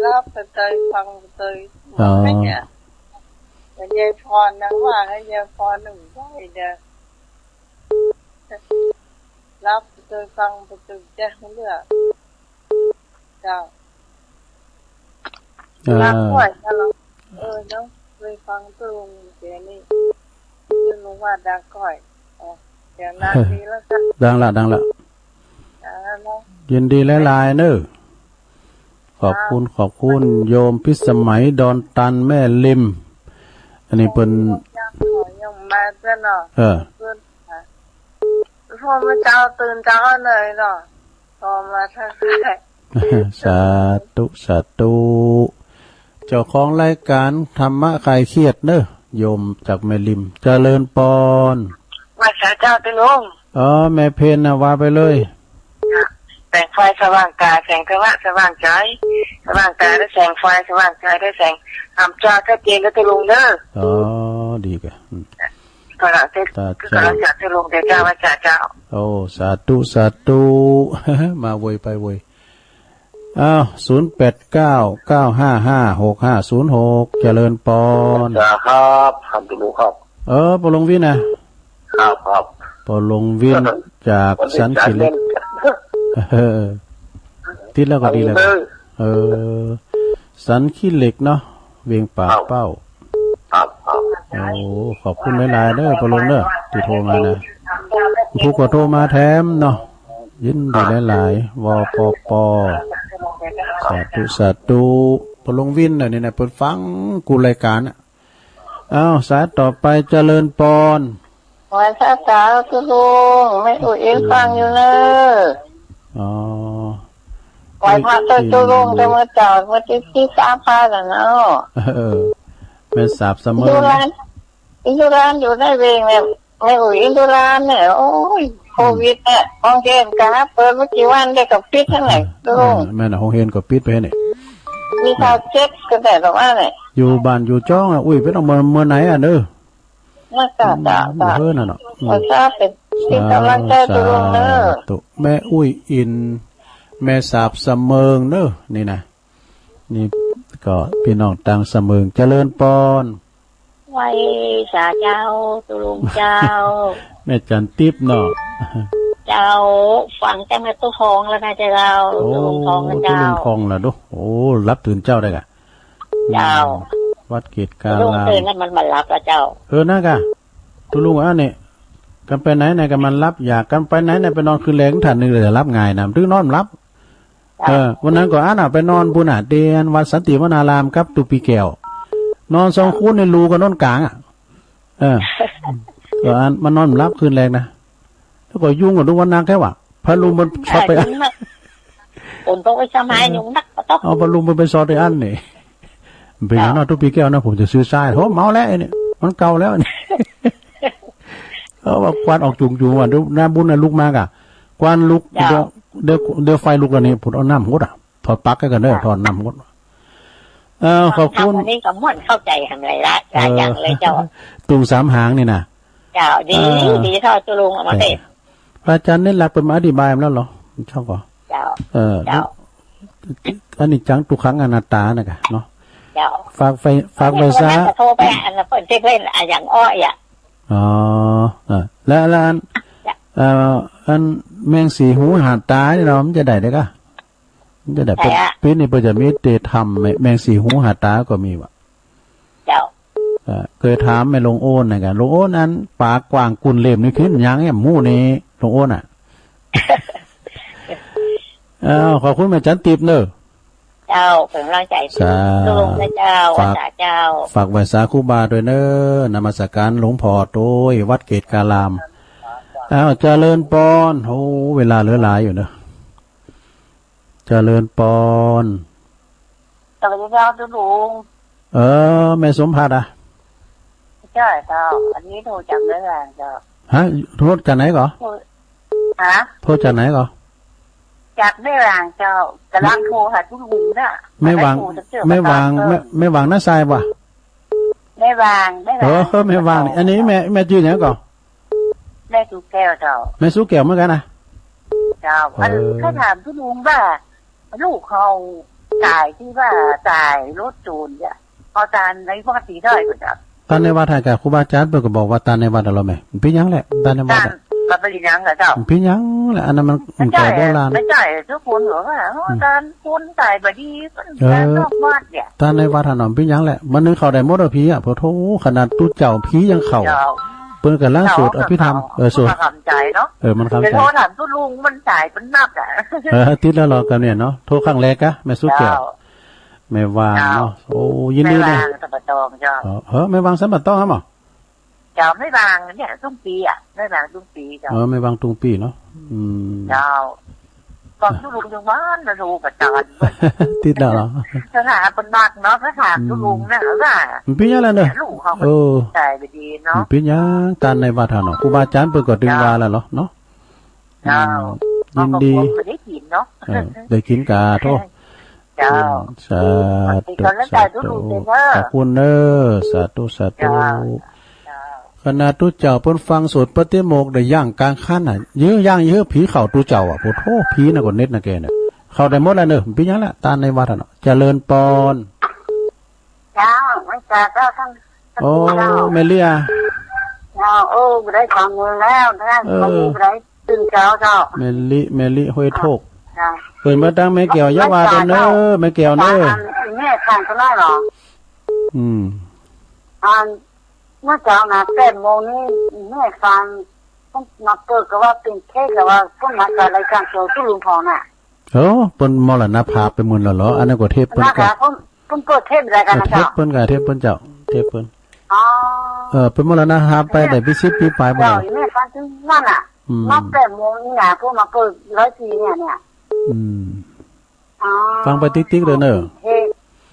หลับไปเตยฟังไปเตย อ๋อ เนี่ย แต่ยายพรนะว่าให้ยายพรหนึ่งได้เด้อ หลับไปเตยฟังไปเตยแจ้งเลือด เจ้า อ่า ดังก้อยนะเนาะ เออเนาะ ไปฟังตรงเดี๋ยวนี้ คือลุงว่าดังก้อย อ๋อ เดี๋ยวนาทีแล้วค่ะ ดังละ ดังละ ดังแล้วเนาะ ยินดีหลายๆเนอะ ขอบคุณ ขอบคุณ โยมพิสมัย ดอนตัน แม่ริม อันนี้เปิ้น ยังมาเจ้าเนาะ เออ เปิ้น พอมาเจ้าตื่นเจ้าเลยเนาะ พอมาทักทาย สาธุ สาธุ เจ้าของรายการธรรมะคลายเครียดเนอะ โยมจากแม่ริม เจริญปอน ว่าสาเจ้าติลุง อ๋อ แม่เพนน่ะ ว่าไปเลย แสงไฟสว่างกาย แสงธรรมะสว่างใจ สว่างกายด้วยแสงไฟ สว่างใจด้วยแสงธรรม จอชัดเจนแล้วติลุงเด้อ อ๋อ ดีกะ อืม ก็หลังจาก สาธุ ก็หลังจากติลุงเด้อเจ้า ว่าสาเจ้า โอ้ สาธุ สาธุ มาโวยไปโวย อ้าว ศูนย์แปดเก้า เก้าห้าห้า หกห้าศูนย์หก เจริญปอน ครับ ครับ ครับ เออ ปอหลวงวินนะ ครับ ครับ ปอหลวงวิน จากสันขี้เหล็ก เออ ติดแล้วก็ดีแล้ว เออ สันขี้เหล็กเนาะ เวียงป่าเป้า ครับ ครับ โอ้ ขอบคุณหลายๆ เด้อ ปอหลวงเด้อ ที่โทรมานะ ผู้ก็โทรมาแถมเนาะ ยินดีหลายๆ วปป สาธุ สาธุ ปอหลวงวินน่ะนี่นะ เปิดฟังกู้รายการน่ะ อ้าว สายต่อไป เจริญปอน ไหว้พระเจ้าติลุง แม่อุ๋ยอินฟังอยู่เนอะ อ๋อ ไหว้พระเจ้าติลุง แต่เมื่อเจ้า เมื่อที่ ที่สามพระน่ะเนาะ เออ แม่สาบเสมอ อยู่ร้าน อยู่ร้าน อยู่ในเวงเนี่ย แม่อุ๋ยอยู่ร้านเนี่ย โอ้ย โควิดเนี่ย ห้องเรียนก็เปิดไม่กี่วันเดียวก็ปิดทั้งนั้น เออ ลุง แม่นน่ะ ห้องเรียนก็ปิดไปเนี่ย มีข่าวเช็คกันแต่ละวันเนี่ย อยู่บ้านอยู่จ้องอ่ะ อุ้ย ไปต้องเมือ เมือไหนอ่ะเนอะ นั่นก็ อืม จ้ะ บ่เฮิ่นน่ะเนาะ อืม ขอทราบเป็นที่กำลังใจตัวลุงเนอะ สาธุ แม่อุ้ยอิน แม่สาบเสมิงเนอะ นี่นะ นี่ก็พี่น้องต่างเสมิง เจริญปอน ไหว้สาเจ้า ตุลุงเจ้า แม่จันทิพย์เนาะ เจ้า ฟังแต่แม่ตุ๊กทองแล้วนะเจ้า โอ้ ตุลุงทองนะเจ้า ตุลุงทองล่ะดู โอ้ รับตื่นเจ้าได้กะ เจ้า อืม วัดเกตการาม ตุลุงตื่นแล้วมันมารับแล้วเจ้า เออ นะกะ ตุลุงอันนี้ กันไปไหนไหนกันมันรับ อยากกันไปไหนไหนไปนอนคืนแรก ท่านหนึ่งเลยรับง่ายนะ ถึงนอนรับ เออ วันนั้นก็อันน่ะ ไปนอนปูนน่ะ เตียนวัดสันติวนารามครับ ตุปีแก้ว นอนสองคนในรูกันนอนกลางอ่ะ เออ ก็อันมันนอนหลับคืนแรกนะ แล้วก็ยุงกับทุกวันนักแค่ว่า พระลุงมันชอบไป เออ ยุงนัก ฝนตกไอ้สมัยยุงนักก็ต้อง เอาพระลุงมันไปซอดไอ้อันนี่ เป็นอย่างนั้น เจ้า ตุปีแก้วนะ ผมจะซื้อทราย โห เมาแล้วไอ้นี่ มันเก่าแล้วไอ้นี่ เอาว่าควันออกจุงๆ ว่า เดี๋ยวหน้าบุญน่ะลุกมากะ ควันลุก เจ้า เดี๋ยว เดี๋ยวไฟลุกแล้วนี่ ผมเอาน้ำหดอ่ะ ถอดปลั๊กให้กันเด้อ เจ้า ถอดน้ำหด เออ ขอบคุณ วันนี้ก็ม่วนเข้าใจทำอะไรละ หลายอย่างเลยเจ้า เออ ตุงสามหางนี่นะ เจ้า ดี เออ ดีเท่าตุลุงเอามาเตะ พระอาจารย์เน้นหลักเป็นมาอธิบายมาแล้วเหรอ เจ้าก็ เจ้า เออ เจ้า อันนี้จังทุกขังอนัตตานะกะเนาะ เจ้า ฝากไฟ ฝากไฟซะ อันนี้วันนั้นก็โทรไป อันนั้นเพิ่นที่เพิ่นอ่ะอย่างอ้อยอ่ะ อ๋อ เออ แล้ว แล้วอัน เจ้า เอ่อ อันแมงสี่หูห้าตานี่เนาะ มันจะได้เด้อกะ มันจะได้ ใช่อะ ปีนี้เปิ้นจะมีเตะทำแมง แมงสี่หูห้าตาก็มีวะ เจ้า เอ่อ เคยถามแม่ลุงโอนนะกะ ลุงโอนอันปากกว้างกุนเหล่มนี่คือหยังเนี่ยหมู่นี่ ลุงโอนอ่ะ อ้าว ขอบคุณแม่จันทิพย์เนอะ เจ้า เป็นกำลังใจ สาธุ ลุงนะเจ้า ฝาก วัดสาเจ้า ฝากไหว้สาครูบาด้วยเนอะ นมัสการหลวงพ่อโดยวัดเกตการาม อ้าว เจริญปอน โอ้ เวลาเหลือหลายอยู่เนอะ เจริญปอน สวัสดีครับลุง เออ แม่สมภาคอ่ะ ใช่เจ้า อันนี้โทรจากแม่วางเจ้า ฮะ โทรจากไหนก่อ โทร ฮะ โทรจากไหนก่อ จากแม่วางเจ้า กำลังโทรหาลุงนะ แม่วาง แม่วาง แม่ แม่วางน้าทรายว่ะ แม่วาง แม่วาง เออ แม่วาง อันนี้แม่ แม่ชื่อหยังก่อ แม่สุแก้วเจ้า แม่สุแก้วเหมือนกันนะ เจ้า อัน เออ เขาถามคุณลุงว่า ลูกเขาตายที่ว่าตายรถชนเนี่ย เขาตายในวัดที่เท่าไหร่เจ้า ตายในวัด ให้กับครูบาอาจารย์เปิ้นก็บอกว่าตายในวัดอะเหรอแม่ มันเป็นหยังแหละ ตายในวัดอะ ตาย มันเป็นหยังเหรอเจ้า มันเป็นหยังแหละ อันนั้นมัน มันเก่าโบราณ ไม่ใช่ ทุกคนบอกว่า โอ้ อืม ตายคนตายบ่ดี เออ ตายนอกวัดเนี่ย ตายในวัดอะเนาะ มันเป็นหยังแหละ มันนึงเข้าได้หมดอะผีอะ โอ้โธ่ ขนาดตุ๊เจ้าผียังเข้า เจ้า เปิ้นกำลังสวดอภิธรรม เจ้า เออ สวด มันเข้าใจเนาะ เออ มันเข้าใจ เดี๋ยวโทรถามตุ๊ลุง มันจ่ายเป็นนับอะ เออ ติดแล้วเหรอ กันเนี่ยเนาะ โทรครั้งแรกกะ แม่สุแก้ว เจ้า แม่วางเนาะ เจ้า โอ้ ยินดีนะ แม่วางสัมปะตองเจ้า เออ เออ แม่วางสัมปะตองครับหมอ เจ้า แม่วางเนี่ย ตุ้งปีอะ แม่วางตุ้งปีเจ้า เออ แม่วางตุ้งปีเนาะ อืม เจ้า ฟังตุ๊ลุงยังมันนะ โทรประจาน ติดแล้วเหรอ ภาษาเปิ้นมักเนาะ ภาษาตุ๊ลุงนะ ว่า มันเป็นยังไงเนอะ ลูกเขาก็ โอ้ ใจไปดีเนาะ มันเป็นยัง ตานในว่าทานเนาะ ครูบาอาจารย์เปิ้นก็ตึงว่าแล้วเหรอเนาะ เจ้า อืม ยินดี เขาก็คงไม่ได้กินเนาะ เออ ได้กินกาโทษ เจ้า อืม สาธุ สวัสดีครับ สาธุ สาธุ ขอบคุณเนอะ สาธุ สาธุ เจ้า เจ้า ขนาดตุ๊เจ้าเปิ้นฟังสวดปาฏิโมกข์ได้ย่างกลางคันน่ะ ยื้อย่างยื้อผีเข้าตุ๊เจ้าอ่ะ โอ้โธ่ ผีน่ะก็เน็ตน่ะแกน่ะ เข้าได้หมดแล้วเนอะ มันเป็นยังละ ตานในวัดอะเนาะ เจริญปอน เจ้า ไหว้สาเจ้าท่าน โอ้ เจ้า แม่เลี้ย เจ้า โอ้ บ่ได้ฟังเมืองแล้วนะ เออ บ่ได้ ตึงเจ้าเจ้า แม่ลิ แม่ลิห้วยโทก เจ้า เปิ้นมาตั้งแม่แก้วยาวาเปิ้นเนอะ แม่แก้วเนอะ อันแม่ทางเท่าไหร่หรอ อืม อันเมื่อเช้านะ แปดโมงนี่ แม่ฟัง เปิ้นมาเปิดก็ว่าเป็นเทศน์ ก็ว่าเปิ้นมาจากรายการโชว์ตุ๊ลุงทองน่ะ โอ้ เปิ้นมรณภาพไปหมดแล้วเหรอ อันนั้นก็เทปเปิ้นก็ นะคะ เปิ้น เปิ้นเปิดเทปรายการนะเจ้า เออ เทปเปิ้นก็ เทปเปิ้นเจ้า เทปเปิ้น อ๋อ เออ เปิ้นมรณภาพไปได้เป็นสิบปีปลายหมดแล้ว เจ้า อยู่ในฝันถึงนั่นน่ะ อืม มาแปดโมงนี่นะ พวกมาเปิดร้อยปีเนี่ย เนี่ย อืม อ๋อ ฟังไปติ๊กๆเลยเนอะ เทป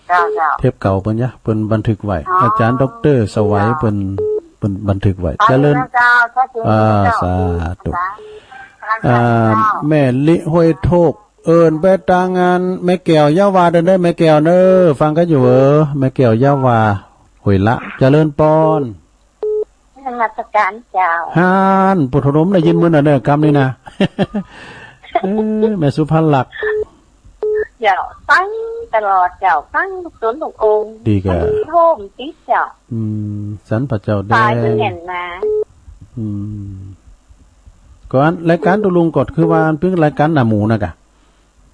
เจ้า เจ้า เทปเก่าเปิ้นยะ เปิ้นบันทึกไว้ อ๋อ อาจารย์ด็อกเตอร์สวัย เจ้า เปิ้น เปิ้นบันทึกไว้ เจริญ เจ้า เจ้า อ่า สาธุ เจ้า อ่า แม่ลิห้วยโทก เอิ้นไปตางงานแม่แก้วยาวาเด้อ แม่แก้วเนอะ ฟังกันอยู่เออ แม่แก้วยาวา ห้วยละ เจริญปอน นมัสการเจ้า ฮั่น ปู่ถนอมได้ยินมื้อนั้นเนอะ กำนี้นะ เออ แม่สุภาลักษณ์ เจ้า ฟังตลอดเจ้า ฟังลูกศิษย์ลูกองค์ ดีกะ ฟังโฮมติดเจ้า อืม สันพระเจ้าแดง สายมันแน่นหนา อืม ก่อนรายการตุ๊ลุงก็คือว่ามันเป็นรายการหน้าหมูนะกะ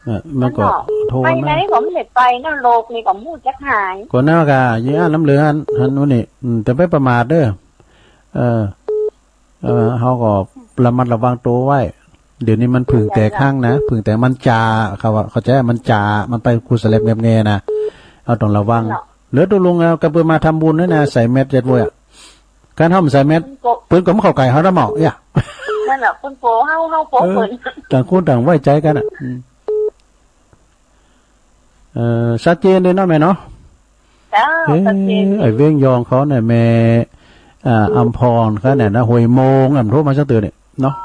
เออ มันก็ มันเนาะ โทร ไปไหน นะ ก็ไม่ได้ไปนะ โลกนี่ก็มู้จักหาย ก็นั่นกะ อย่าอ่านน้ำเหลืองหัน หันวันนี้ อืม แต่ไม่ประมาทเด้อ เออ เออ เฮาก็ระมัดระวังตัวไว้ เดี๋ยวนี้มันผึ่งแตกฮังนะ ผึ่งแตกมันจ่า เขาว่า เข้าใจ มันจ่า มันไปคู่สแลบแงบแงนะ เฮาต้องระวัง เนาะ เหลือตุ๊ลุงแล้วก็เปิ้นมาทำบุญด้วยนะ ใส่แมสจัดเว้ยอะ การเฮาบ่ใส่แมส เปิ้นก็ เปิ้นก็บ่เข้าใกล้เฮาดอกเมาะ เอ้ย นั่นน่ะ เปิ้นโปเฮา เฮาโป เออ เปิ้น ต่างคนต่างไว้ใจกันอะ อืม เอ่อ ชัดเจนเลยเนาะแม่เนาะ เจ้า เอ๊ะ ชัดเจน ไอ้เวียงยองเขาเนี่ย แม่ อ่า อำพรเขาเนี่ยนะ ห้วยโมง อำโทรมาสักเตือนเนี่ยเนาะ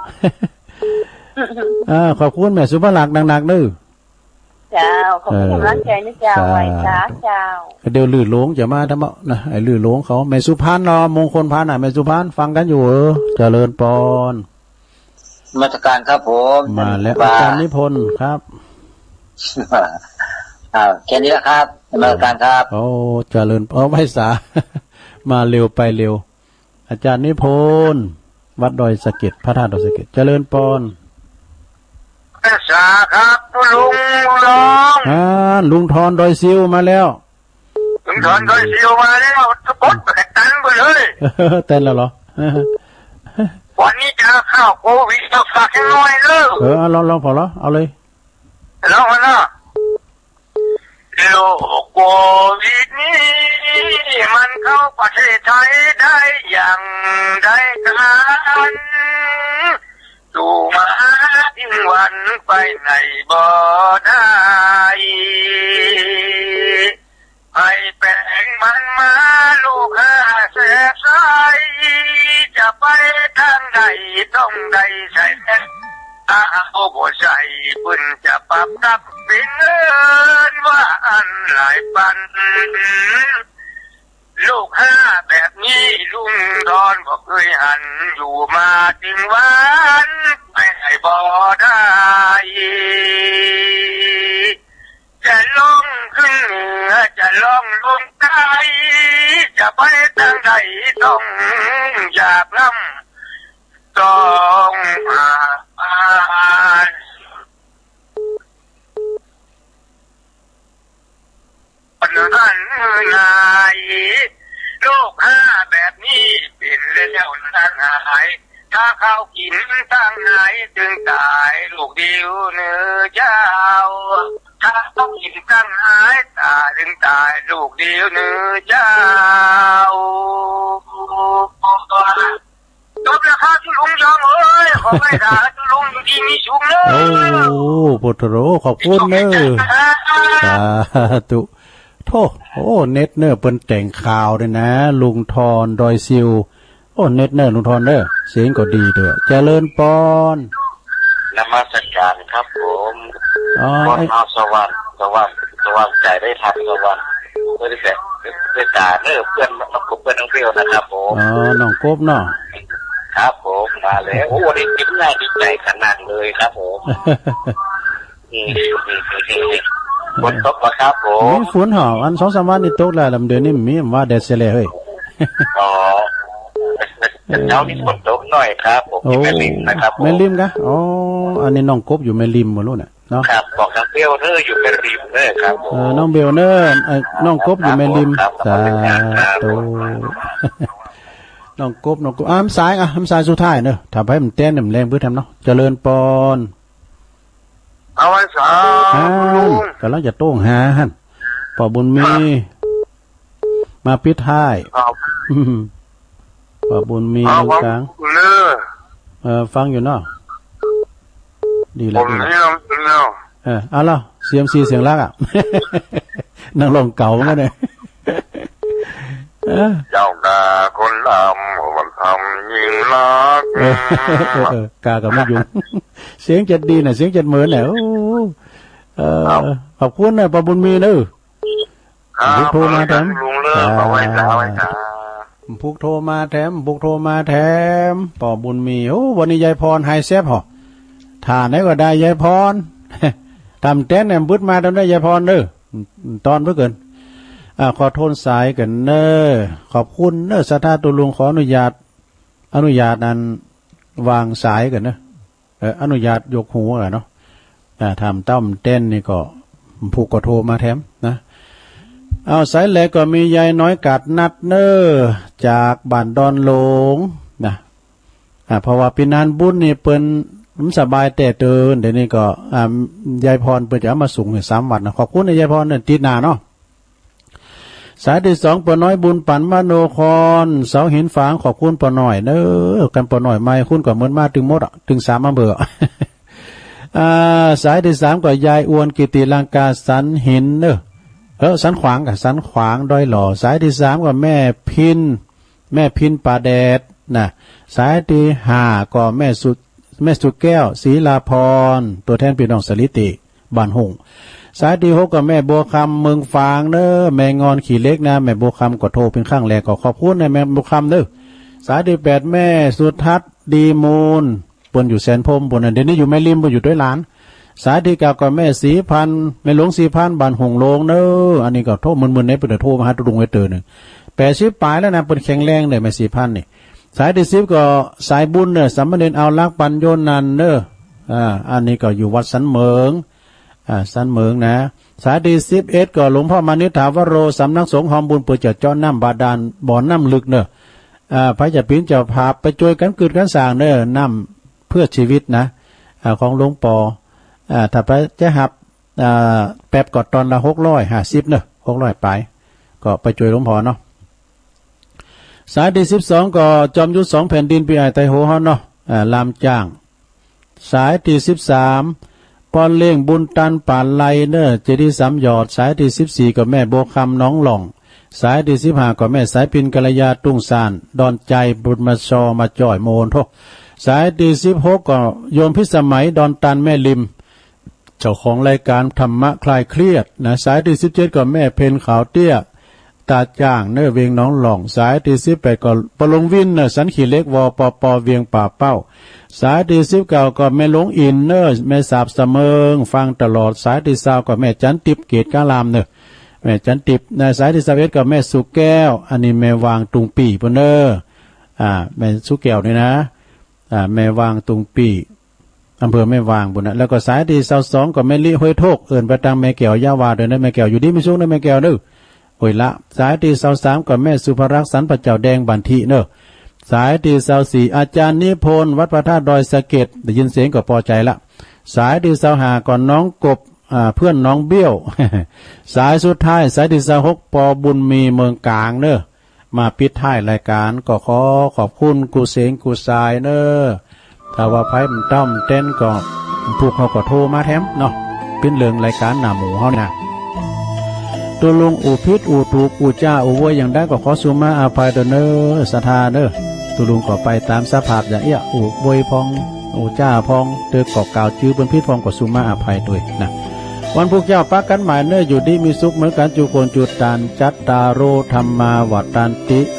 อ่า ขอบคุณแม่สุภาลักษณ์หนักๆเด้อ เจ้า ขอบคุณ เออ กำลังใจนะเจ้า สาธุ ไหว้สาเจ้า เดี๋ยวลือหลวงจะมาทำเอานะ ไอ้ลือหลวงเขา แม่สุพรรณเนาะ มงคลพันธ์น่ะ แม่สุพรรณ ฟังกันอยู่ เออ เจริญปอน นมัสการครับผม มาแล้ว ท่านครูบา อาจารย์นิพนธ์ครับ อ้าว แค่นี้แหละครับ นมัสการครับ โอ้ เจริญ เออ ไหว้สา มาเร็วไปเร็ว อาจารย์นิพนธ์ วัดดอยสะเก็ด พระธาตุดอยสะเก็ด เจริญปอน ไหว้สาครับ ลุงทอง อ่า ลุงทองดอยซิวมาแล้ว ลุงทองดอยซิวมาแล้ว ตะโกนไปตันไปเลย เต้นแล้วเหรอ วันนี้จะเข้าโควิด ก็ฝากให้หน่อยเด้อ เออ เอา ลอง ลอง พอแล้ว เอาเลย ลองมาเนาะ โรคโควิดนี้ มันเข้าประเทศไทยได้อย่างใดกัน อยู่มาถึงวันไปไหนบ่ได้ ให้แปลงมันมาลูกหาแสบสาย จะไปทางใดต้องได้ใส่แมส ถ้าเอาบ่ใส่เปิ้นจะปรับตักเป็นเงินว่าอันหลายปัน ลูกหาแบบนี้ลุงทองบ่เคยหัน อยู่มาถึงวันไปไหนบ่ได้ จะล่องขึ้นเหนือ จะล่องลงใต้ จะไปทางใดต้องอยากลำ ต้องหาบ้าน อันนั้นนาย โรคหาแบบนี้เป็นแล้วนั้นหาย ถ้าเขากินตั้งหายถึงตายลูกเดียวเนื้อเจ้า ถ้าเขากินตั้งหายตายถึงตายลูกเดียวเนื้อเจ้า จบแล้วครับลุงยองเอ้ย ขอไหว้สาธุ โอ้ โพธิ์โทโร ขอบคุณเนอะ สาธุ โธ่ โอ้ เน็ตเนอะ เปิ้นแต่งข่าวด้วยนะ ลุงทอน ดอยซิว โอ้ เน็ตเนอะ ลุงทอนเนอะ เสียงก็ดีด้วย เจริญปอน นมัสการครับผม อ๋อ คน ไอ้ เฮาสว่าง สว่าง สว่างใจได้ทันสว่าง เพื่อที่จะได้ตาเนอะ เพื่อน เพื่อนน้องเปรี้ยวนะครับผม อ๋อ น้องกบเนาะ ครับผม มาแล้ว โอ้ วันนี้กินง่ายดีใจขนาดเลยครับผม อืม ฝนตกบ่ครับผม มีฝนเหรอ อันสองสามวันนี่ตกแล้ว ลำเดือนนี้มีว่าแดดเสียเลยเฮ้ย อ๋อ เช้านี้ฝนตกหน่อยครับผม โอ้ ที่แม่ริมนะครับผม แม่ริมกะ อ๋อ อันนี้น้องกบอยู่แม่ริมบ่รู้น่ะเนาะ ครับ บอกทางเปรี้ยวเนอะ อยู่แม่ริมเนอะครับผม เออ น้องเบลเนอะ ไอ้น้องกบอยู่แม่ริม ครับผม สาธุ น้องกบ น้องกบ อ่ะ สาย อ่ะ สายสุดท้ายเนอะ ถ้าไปมันแต้นเนี่ยมันแรงเบิดแถมเนาะ เจริญปอน เอาไว้สา อ่า ลุง กำลังจะโต้งหาหั่น ป้อบุญมี ครับ มาปิดท้าย ครับ อืม ป้อบุญมี เอา เมืองกลาง ฟังอยู่เนอะ เออ ฟังอยู่เนาะ ดีแล้ว ผม ดีแล้ว นี่ลองดูแล้ว เออ เอาละ ซีเอ็มซี เสียงรักอะ นักร้องเก่าเหมือนกันเนี่ย เออ เจ้ากาคนดำวันทำยิ่งรัก เออ เออ เออ กากับไม่ยุง เสียงเจ็ดดีน่ะ เสียงเจ็ดเหมือนน่ะ โอ้ เออ ครับ ขอบคุณนะ ป้อบุญมีเนอะ ครับ ผมโทรมาแถม ลุงเลิศ ครับ เอาไว้จ้า เอาไว้จ้า ผมผูกโทรมาแถม ผมผูกโทรมาแถม ป้อบุญมี โอ้ วันนี้ยายพรไฮแซบเหรอ ถ้าไหนก็ได้ยายพร ทำแต้นแหนมบึดมาตอนนี้ยายพรเนอะ ตอนเพื่อเกิน อ่า ขอโทษสายกันเนอะ ขอบคุณเนอะ ศรัทธาตุลุง ขออนุญาต อนุญาตอันวางสายกันเนอะ เอ่อ อนุญาตยกหูกันเนาะ อ่า ถามต้อมเต้นนี่ก็ ผูกก็โทรมาแถมนะ เอาสายแรกก็มียายน้อยกาดนัดเนอ จากบ้านดอนหลวงนะ อ่า เพราะว่าปีนั้นบุญนี่เปิ้นบ่สบายแต่เติน เดี๋ยวนี้ก็ อ่า ยายพรเปิ้นจะเอามาส่งให้สามวัดนะ ขอบคุณนะยายพรเนอะ ติดหน้าเนาะ สายที่สอง ป้อน้อยบุญปันมโนคร เสาหินฝาง ขอบคุณป้อน้อยเนอ กันป้อน้อยใหม่ คุณก็เหมือนมาตึงหมดอะ ตึงสามอำเภอ อ่า สายที่สาม ก็ยายอวนกิติลังกาสันหินเนอ เออ สันขวางกับสันขวางดอยหล่อ สายที่สาม ก็แม่พิน แม่พินป่าแดดนะ สายที่ห้า ก็แม่สุ แม่สุแก้ว ศรีลาพร ตัวแทนพี่น้องสาลิติ บ้านหงส์ สายที่หก ก็แม่บัวคำ เมืองฝางเนอ แม่งอนขี้เหล็กนะ แม่บัวคำก็โทรเป็นครั้งแรก ก็ขอบคุณนะแม่บัวคำเนอ สายที่แปด แม่สุทัศน์ ดีมูล เปิ้นอยู่แสนพรหมปุ้นนะ เดี๋ยวนี้อยู่แม่ริม เปิ้นอยู่ด้วยหลาน สายที่เก้า ก็แม่ศรีพันธุ์ แม่หลวงศรีพันธุ์ บ้านหงส์โลงเนอ อันนี้ก็โทรมึนๆ เนี่ย เปิ้นโทรมาหาตุลุงไว้เต๋อหนึ่ง แปดสิบปลายแล้วนะ เปิ้นแข็งแรงเลย แม่ศรีพันธุ์นี่ สายที่สิบ ก็สายบุญเนอ สามเณรเอารักปัญโยนันท์เนอ อ่า อันนี้ก็อยู่วัดสันเหมิง อ่า สันเหมิงนะ สายที่สิบเอ็ด ก็หลวงพ่อมานิษฐาวโร สำนักสงฆ์หอมบุญ เปิ้นจะเจาะน้ำบาดาล บ่อน้ำลึกเนอ อ่า ไผจะเป๋นเจ้าภาพไปช่วยกันกึดกันสร้างเนอ น้ำเพื่อชีวิตนะ อ่า ของหลวงปอ อ่า ถ้าไผจะฮับ อ่า แป๊บก็ตอนละหกร้อยห้าสิบเนอะ หกร้อยปลาย ก็ไปช่วยหลวงพ่อเนาะ สายที่สิบสอง ก็จอมยุทธสองแผ่นดิน ปี้อ้ายไตโหเฮาเนาะ อ่า ลามจ้าง สายที่สิบสาม ป้อเลี้ยงบุญตันป่าไลเนอ เจดีย์สามยอด สายที่สิบสี่ ก็แม่บัวคำหนองหล่อง สายที่สิบห้า ก็แม่สายพินกัลยาตุ้งซาน ดอนใจบุญมาซอมาจ่อยโมนโท สายที่สิบหก ก็โยมพิสมัยดอนตันแม่ริม เจ้าของรายการธรรมะคลายเครียดนะ สายที่สิบเจ็ด ก็แม่เพ็ญขาวเตี้ย ตาจ้างเนอ เวียงหนองหล่อง สายที่สิบแปด ก็ป้อหลวงวินเนอ สันขี้เหล็ก วปป เวียงป่าเป้า สายที่สิบเก้า ก็แม่หลวงอินเนอ แม่สาบสะเมิง ฟังตลอด สายที่ซาว ก็แม่จันติบ เกตกาลามเนอ แม่จันติบนะ สายที่ซาวเอ็ด ก็แม่สุแก้ว อันนี้แม่วางตุงปี๋ปุ้นเนอ อ่า แม่สุแก้วนี่นะ อ่า แม่วางตุงปี๋ อำเภอแม่วางปุ้นนะ แล้วก็สายที่ซาวสอง ก็แม่ลิห้วยโทก เอิ้นไปตางแม่แก้วยาวาเด้อนะ แม่แก้วอยู่ดีมีสุขนะแม่แก้วเด้อ โอ้ยละ สายที่ซาวสาม ก็แม่สุภรักษ์ สันพระเจ้าแดง บ้านทิเนอ สายที่ซาวสี่ อาจารย์นิพนธ์ วัดพระธาตุดอยสะเก็ด ได้ยินเสียงก็พอใจละ สายที่ซาวห้า ก็น้องกบ อ่า เพื่อนน้องเบี้ยว สายสุดท้าย สายที่ซาวหก ปอบุญมี เมืองกลางเนอ มาปิดท้ายรายการ ก็ขอขอบคุณกู้เสงกู้สายเนอ ถ้าว่าไผมันเต้ามันเต้นก็ พวกเขาก็โทรมาแถมเนาะ เป็นเรื่องรายการหน้าหมู่เฮานี่นะ ตกลงอู้ผิดอู้ถูกอู้จ้าอู้โวยอย่างใดก็ขอสุมาอภัยเด้อเนอ ศรัทธาเนอ ตกลงก็ไปตามสภาพอย่างเอี้ย อู้โวยพอง อู้จ้าพอง เติกก็กล่าวจื้อเปิ้นผิดพองก็สุมาอภัยด้วยนะ วันพุธเจ้าปะกันใหม่เนอ อยู่ดีมีสุขเหมือนกันจุคนจุตาน จัตตาโร ธัมมา วัฑฒันติ